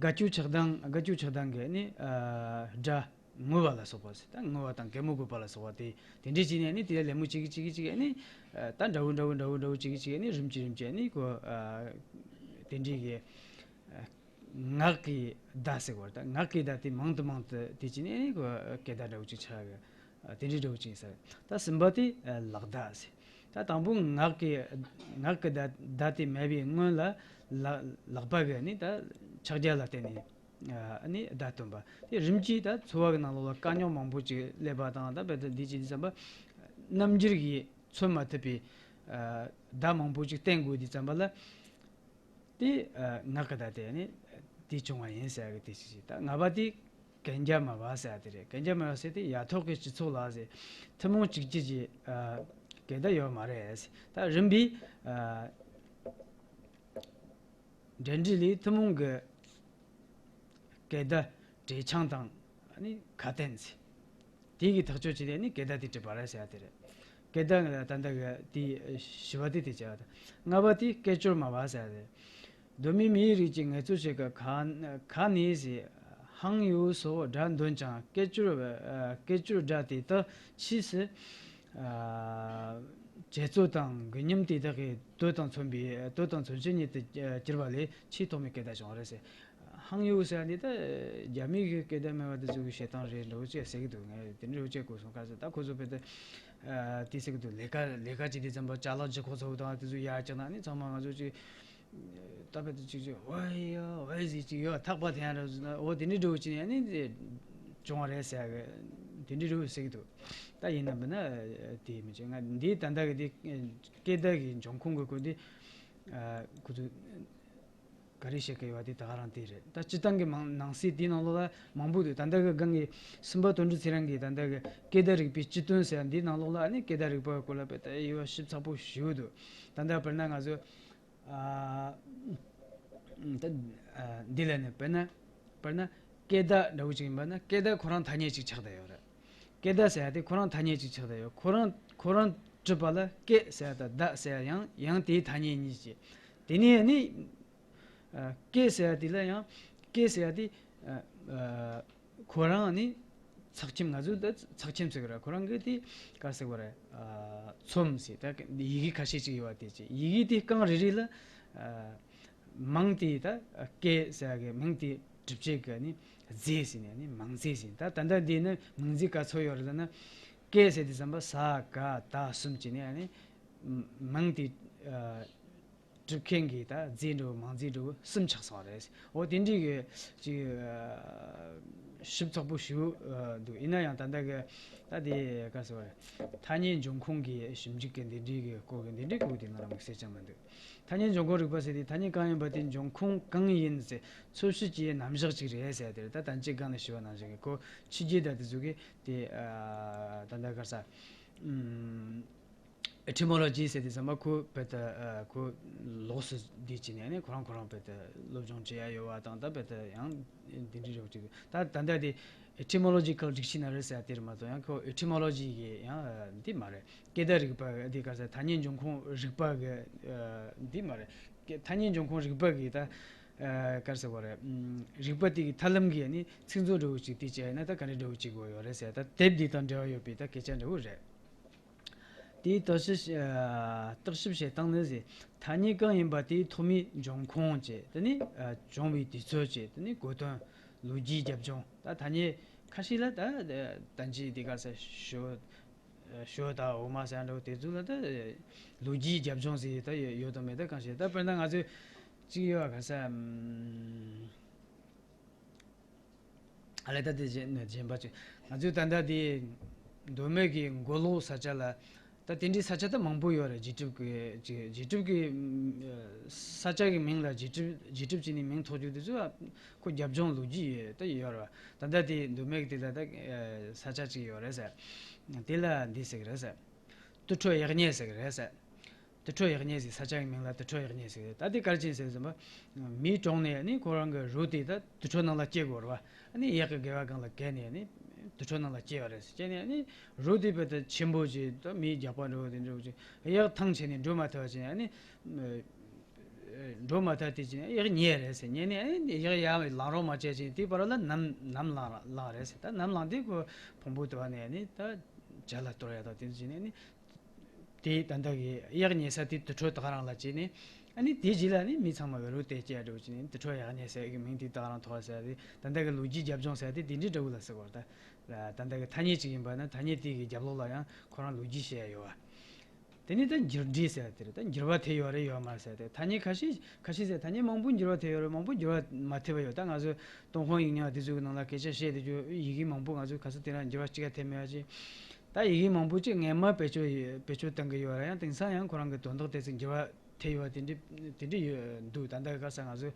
དགའ་སྐྱོ་ཆགས་སྡང་། དགའ་སྐྱོ་ཆགས་སྡང་གི་ནི། ཨ། སྒྲ། ངུ་བ་ལ་སོགས་པ་ཟེར། ད་ངུ་བ་དང་གད་མོ་དགོད་པ་ལ་སོགས་པ་དེ་དེ་འདྲས་བྱས་ནས་ནི་དེ་ལ་ལད་མོ་བྱེད་ཀྱི་བྱེད་ཀྱི་བྱེད་ཀྱི་ནི། ཨ། ད་འདྲ་བོ་འདྲ་བོ་འདྲ་བོ་འདྲ་བོ་བྱེད་ཀྱི་བྱེད་ཀྱི་ནི་རིམ་གྱིས་རིམ་གྱིས་ནི་ཁོ། ཨ། དེ་འདྲས་ཀྱི། ཨ། ངག་གི་བརྡ་ཟེར་བ་ད་ངག་གི་བརྡ་དེ་མང་དུ་མང་དུ་དེ་བྱས་ནས་ནི་ཁོ་སྐད་བརྡ་འདྲ་བོ་ཅིག་ཆགས་གི། ཨ། དེ་འདྲའི་འདྲ་བོ་ཅིག་ཡིན་ས་རེད། ད་གསུམ་པ་དེ། ཨ། ལག་བརྡ་ཟེར། ད་དང་པོ་ངག་གི་ངག་གི་བརྡ་བརྡ་དེ་མེད་པའི་སྔོན་ལ་ལག་ལག་པ་གི་ནི་ད་ཕྱག་རྒྱ་ལ་བརྟེན་ནས། ཨ། ནི་བརྡ་སྟོན་པ་དེ་རིམ་གྱིས་ད་འཚོ་བ་གི་ནང་ལོགས་ལ་དཀའ་རྙོག་མང་པོ་ཅིག་སླེབས་པ་དང་། ད་རྦད་དེ་འདི་བྱེད་དུས་ཙམ་པ་རྣམ་འགྱུར་གྱིས་མཚོན་མ་ཐུབ་པའི། ཨ། བརྡ་མང་པོ་ཅིག་བསྟན་དགོས་དུས་ཙམ་པ་ལ། དེ། ཨ། ངག་གི་བརྡ་དེ་ནི་དེ་བྱུང་བ་ཡིན་ཟེར་གི་དེ་ཞིག་ཞིག་ད་ལྔ་པ་དེ་གན་རྒྱ་མེད་པ་ཟེར་དེ་རེད། གན་རྒྱ་མེད་པ་ཟེར་དེ་ཡ་ཐོག་གི་སྤྱི་ཚོགས་ལ་ཟེར། ཐུན་མོང་གཅིག་གྱུར་གྱི། ཨ། སྐད་བརྡ་ཡོད་མ་རེད་ཟེར། ད་རིམ་པས། ཨ། འབྲེལ་འདྲིས་ལས་ཐུན་མོང་གི་སྐད་བརྡ་འབྲས་ཆང་དང་ནི་ཁ་དན་ཟེར། དེ་གི་ཐག་གཅོད་བྱས་ཏེ་ནི་སྐད་བརྡ་དེ་གྲུབ་པ་རེད་ཟེར་ཡ་དེ་རེད། སྐད་བརྡ་ད་ལྟ་གི་དེ་བཞི་པ་དེ་དེ་བྱས་པ་དང་། ལྔ་པ་དེ་སྐད་ཅོར་སྨྲ་བ་ཟེར་ཡ་དེ་རེད། གདོད་མའི་མིའི་རིགས་ཀྱིས་ངལ་རྩོལ་བྱེད་སྐབས་ཁ་ཁ་ནས་ཟེར། ཧང་ཡོ་སོགས་སྒྲ་འདོན་ཀྱང་སྐད་ཅོར། སྐད་ཅོར་སྒྲ་དེ་དག་ཕྱིས་སུ། ཨ། འཆད་རྩོད་དང་མགུ་ཉམས་དེ་དག་གིས་དོད་དང་མཚོན་པའི། དོད་དང་མཚོན་བྱེད་ཉིད་དུ་གྱུར་པ་ལས་ཆེས་ཐོག་མའི་སྐད་བརྡ་བྱུང་བ་རེད་ཟེར། ཧང་ཡོ་ཟེར་ནི་ད་རྒྱ་མི་གི་སྐད་བརྡ་སྨྲ་བ་དེ་ཚོ་གི་བཤད་སྟངས་རེད་འདྲ་བོ་ཅིག་ཟེར་གི་འདུག་ངས་དེ་འདྲ་བོ་ཅིག་གོ་སོང་། ག་ཚོད་ད་ཁོ་ཚོ་དཔེ་ད། ཨ། དེ་ཟེར་གི་འདུག་ལས་ཀ་ལས་ཀ་བྱེད་དུས་ཙམ་པ་ཅ་ལག་ལྗིད་ཁོག་ཚ་བོ་དང་དེ་ཚོ་ཡར་བཀྱགས་ན་ནི་ཚང་མ་ང་ཚོ་ཅིག་ད་དཔེ་དེ་ཅིག་ཅིག་ཝེ་ཡ་ཝེ་ཟེར་ཅིག་ཡོད། ཐག་པ་དེ་ཡང་ར་ཟེར་ན་འོ་དེ་འདྲའི་འདྲ་བོ་ཅིག་ནས་ནི་བྱུང་བ་རེད་ཟེར་གི་དེ་འདྲའི་འདྲ་བོ་ཟེར་གི་འདུག་ད་ཡིན་ན་མིན་ན་དེ་མི་བྱེད། ང་འདི་ད་ལྟ་གི་དེ་སྐད་བརྡ་གི་འབྱུང་ཁུངས་གི་སྐོར་དེ། ཨ། ཁོ་ཚོ། ག་རེ་བཤད་ཀྱི་ཡོད་པ་དེ་ད་ག་རང་དེ་རེད། ད་སྤྱིར་བཏང་གི་མང་ནང་གསེས་དེའི་ནང་ལོགས་ལ་མང་པོ་འདུག་ད་ལྟ་གི་སྒང་གི་སུམ་པ་དོན་གྲུབ་ཚེ་རིང་གིས་ད་ལྟ་གི་སྐད་བརྡ་རིག་པའི་སྤྱི་དོན་ཟེར་འདིའི་ནང་ལོགས་ལ་ཨ་ནི་སྐད་བརྡ་རིག་པ་སྐོར་ལ་དཔེ་ད་དབྱེ་བ་ཞིབ་ཚགས་པོ་ཞིག་འདུག་ད་ལྟ་དཔེར་ན་ང་ཚོ་ཨ་ད་ཨ་འདི་ལ་ནི་དཔེར་ན་དཔེར་ན་སྐད་བརྡ་འདྲ་བོ་ཅིག་ཡིན་པ་ན། སྐད་བརྡ་ཁོ་རང་ཐ་སྙད་ཅིག་ཆགས་བསྡད་ཡོད་རེད། སྐད་བརྡ་ཟེར་ཡ་དེ་ཁོ་རང་ཐ་སྙད་ཅིག་ཆགས་བསྡད་ཡོད། ཁོ་རང་ཁོ་རང་གྲུབ་པ་ལ་སྐད་ཟེར་ཡ་དང་བརྡ་ཟེར་ཡ་ཡང་ཡང་དེའི་ཐ་སྙད་གཉིས་ཀྱི། དེ་ནས་ནི་ཨ་སྐད་ཟེར་ཡ་དེ་ལ་ཡང་སྐད་ཟེར་ཡ་དེ་ཨ་ཨ་ཁོ་རང་ནི་ཚེག་ཁྱིམ། ང་ཚོས་ད་ཚེག་ཁྱིམ་ཟེར་གི་རེད། ཁོ་རང་གི་དེ་ག་ཟེར་གི་རེད། ཨ་ཚོམས་ཟེར། ད་ཡི་གེ་ཁ་ཤས་ཅིག་ཡོད་པ་དེ་ཅིག་ཡི་གེ་དེ་རྐང་རེ་རེ་ལ་ཨ་མིང་དེ། ད་སྐད་ཟེར་གི་མིང་དེ་གྲུབ་བྱེད་ཀྱི་ནི་རྫས་ཟེར་ནས་ནི་མིང་རྫས་ཟེར། ད་ད་ལྟ་འདི་ནི་མིང་རྫས་ག་ཚོད་ཡོད་རེད་ལབ་ན། སྐད་ཟེར་དུས་ཙམ་པ་ས་ག་ད་གསུམ་བྱས་ནས་ནི་མིང་དེ་ཨ་གྲུབ་མཁན་གྱི་ད་རྫས་འདྲ་བོ་མིང་རྫས་འདྲ་བོ་གསུམ་ཆགས་སོང་བ་རེད། འོ་དེ་འདྲའི་གི་ཅིག་ཞིབ་ཚགས་པོ་ཞིག་འདུག་ཡིན་ན་ཡང་ད་ལྟ་གི་ད་དེ་ག་ཟེར་བ་རེད། ཐ་སྙད་འབྱུང་ཁུངས་ཀྱི་ཞིབ་འཇུག་གི་འདི་འདྲའི་གི་སྐོར་གི་འདི་འདྲའི་སྐོར་དེ་ནང་ལ་དམིགས་བསལ་ཅང་མི་འདུག་ཐ་སྙད་འབྱུང་ཁུངས་རིག་པ་ཟེར་དེ་ཐ་སྙད་གང་ཡིན་པ་དེའི་འབྱུང་ཁུངས་གང་ཡིན་ཟེར་འཚོལ་ཞིབ་ཀྱི་རྣམ་གཞག་ཅིག་རེད་ཟེར་དེ་རེད། ད་ད་ཅི་སྒང་ནས་ཞུས་པ་ནང་བཞིན་གི་ཁོ་ཕྱི་རྒྱལ་དང་དེ་ཚོ་གི་དེ་ད་ལྟ་ག་ཟེར། ཨེ་ཊི་མོ་ལོ་ཇི་ཟེར་དུས་ཙམ་པ་ཁོ་བོད་དུ་ཨ་ཁོ་ལོགས་སུ་བསྡུས་བྱས་ནས་ནི་ཁོ་རང་ཁོ་རང་བོད་དུ་སློབ་སྦྱོང་བྱེད་ཡ་ཡོད་པ་དང་། ད་བོད་དུ་ཡང་འདི་འདྲའི་རོགས་ཅིག་ད་ད་ལྟ་དེ་ཨེ་ཊི་མོ་ལོ་ཇི་ཀལ་ཌིག་ཤི་ན་རི་ཟེར་དེ་རེད་མ་གཏོགས་ཡང་ཁོ་ཨེ་ཊི་མོ་ལོ་ཇི་གི་ཡང་ཨ་འདི་མ་རེད། སྐད་བརྡ་རིག་པ་འདི་ག་ཟེར། ཐ་སྙད་འབྱུང་ཁུངས་རིག་པ་གི་ཨ་འདི་མ་རེད། སྐད་ཐ་སྙད་འབྱུང་ཁུངས་རིག་པ་གི་ད་ཨ་ག་ཟེར་བ་རེད། ཨམ་རིག་པ་དེ་གི་ཐབས་ལམ་གི་ནི་ཚིག་མཛོད་འདྲ་བོ་ཅིག་དེ་བྱས་ན་ད་ག་འདྲ་འདྲ་བོ་ཅིག་དགོས་ཡོད་རེད་ཟེར། ད་དེབ་འདི་དང་འབྲེལ་བ་ཡོད་པའི་ད་སྐད་ཆ་འདྲ་བོ་རེད། དེའི་བརྟག་ཞིབ་ཨ་བརྟག་ཞིབ་བྱེད་སྟངས་ནི་ཟེར། ཐ་སྙད་གང་ཡིན་པ་དེའི་ཐོག་མའི་འབྱུང་ཁུངས་བྱས། དེ་ནི་ཨ་བྱུང་བའི་དུས་ཚོད་བྱས། དེ་ནི་གོ་དོན། ལོ་རྒྱུས་རྒྱབ་ལྗོངས། ད་ཐ་སྙད་ཁ་ཤས་ལ་ད་ད་ཅི་དེ་ག་ཟེར། ཞོ་ཞོ་དང་འོ་མ་ཟེར་འདྲ་བོ་དེ་ཚོ་ལ་ད་ལོ་རྒྱུས་རྒྱབ་ལྗོངས་ཟེར་ད་ཡོད་དང་མེད་ད་གང་ཤེས། ད་དཔེར་ན་ང་ཚོས་ཅིག་ཡོད་ག་ཟེར། ཨམ། ཨ་ལས་ད་དེ་གཞན་གཞན་པ་ཅིག་ང་ཚོའི་ད་ལྟ་དེ་མདོ་སྨད་ཀྱི་མགོ་ལོག་ས་ཆ་ལ་ད་དེ་འདྲའི་ས་ཆ་ད་མང་པོ་ཡོད་རེད། རྗེས་གྲུབ་ཀྱི་ཅིག་རྗེས་གྲུབ་ཀྱི་ཨམ་ས་ཆ་གི་མིང་ལ་རྗེས་གྲུབ་རྗེས་གྲུབ་བྱས་ནས་མིང་ཐོགས་རྒྱུ་དེ་ཚོ་ཁོ་རྒྱབ་ལྗོངས་ལོ་རྒྱུས་ཡོད་ད་ཡོད་རེད་བ། ད་ལྟ་དེ་མདོ་སྨད་ཀྱི་དེ་ལ་ད་ཨ་ས་ཆ་ཅིག་ཡོད་རེད་ཟེར། དེ་ལ་འདི་ཟེར་གི་རེད་ཟེར། དུར་ཁྲོད་གཡག་ཉལ་ཟེར་གི་རེད་ཟེར། དུར་ཁྲོད་གཡག་ཉལ་ཟེར། ས་ཆ་གི་མིང་ལ་དུར་ཁྲོད་གཡག་ཉལ་ཟེར། ད་དེ་ག་རེ་བྱས་ཟེར་ཟིན་པ། མིའི་གྲོངས་ནས་ནི་ཁོ་རང་གི་རོ་དེ་ད་དུར་ཁྲོད་ནང་ལ་སྐྱེལ་དགོས་རེད་བ། ཨ་ནི་གཡག་གི་སྒལ་པ་སྒང་ལ་བཀལ་ནས་ནི་དུར་ཁྲོད་ནང་ལ་སྐྱེལ་བ་རེད། སྐྱེལ་ནས་ནི་རོ་དེ་བོད་དུ་ཆེན་པོ་ཅིག་ད་མིའི་རྒྱགས་པ་འདྲ་བོ་དེ་འདྲ་བོ་ཅིག་གཡག་ཐང་ཆད་ནས་འགྲོ་མ་ཐུབ་པ་བྱས་ནས་ནི་འགྲོ་མ་ཐུབ། དེ་བྱས་ནས་གཡག་ཉལ་རེད་ཟེར། ཉལ་ནས་ཨ་ནི་གཡག་ཡར་ལངས་རོགས་མ་བྱས་བྱས་དེའི་བར་ལ་ནམ་ནམ་ལངས་ལངས་རེད་ཟེར། ད་ནམ་ལངས་དུས་ཁོ་ཕུང་པོ་དེ་བ་ནས་ནི་ད་བྱ་ལ་གཏོར་ཡ་དང་དེ་བྱས་ནས་ནི། དེ་ད་ལྟ་གི་གཡག་ཉལ་ས་དེ་དུར་ཁྲོད་ད་ག་རང་ལ་བྱས་ནས། ཨ་ནི་དེ་རྗེས་ལ་ནི་མི་ཚང་མ་བོད་རོལ་དེ་སྐྱེལ་འགྲོ་བྱས་ནས་དུར་ཁྲོད་གཡག་ཉལ་ཟེར་གི་མིང་དེ་ད་ག་རང་ཐོགས་ཟེར་ཏེ། ད་ལྟ་གི་ལོ་རྒྱུས་རྒྱབ་ལྗོངས་ཟེར་ཏེ་དེ་འདྲའི་འདྲ་བོ་ལ་ཟེར་བར། ད་ད་ལྟ་གི་ཐ་སྙད་ཅིག་ཡིན་པ་ན་ཐ་སྙད་དེ་གི་རྒྱབ་ལོགས་ལ་ཡང་ཁོ་རང་ལོ་རྒྱུས་བཤད་ཡ་ཡོད་བ། དེ་ནི་ད་འགྱུར་འགྲོས་ཟེར་ཡ་དེ་རེད། ད་འགྱུར་བ་ཐེབས་ཡོད་རེད་ཡོད་མ་རེད་ཟེར་ཏེ། ཐ་སྙད་ཁ་ཤས་ཁ་ཤས་ཟེར། ཐ་སྙད་མང་པོ་འགྱུར་བ་ཐེབས་ཡོད་རེད། མང་པོ་འགྱུར་བ་མ་ཐེབས་པ་ཡོད། ད་ང་ཚོ་ཏུན་ཧོང་ཡིག་རྙིང་དེ་ཚོའི་ནང་ལ་སྐད་ཆ་བཤད་དེ་རྒྱུ་ཡི་གེ་མང་པོ་ང་ཚོ་ག་ས་དེ་རང་འགྱུར་བ་གཅིག་ཀ་ཐེབས་མེད་པ་ཅིག་ད་ཡི་གེ་མང་པོ་ཅིག་སྔས་མ་བེད་སྤྱོད་བེད་སྤྱོད་གཏོང་གི་ཡོད་ར། ཡང་དེང་སང་ཡང་ཁོ་རང་གི་དོན་དག་དེ་ཚོ་འགྱུར་བ་ཐེབས་ཡོད་པ་དེ་འདྲ་དེ་འདྲ་ཡོད་འདུག་ད་ལྟ་ག་ས་ང་ཚོ་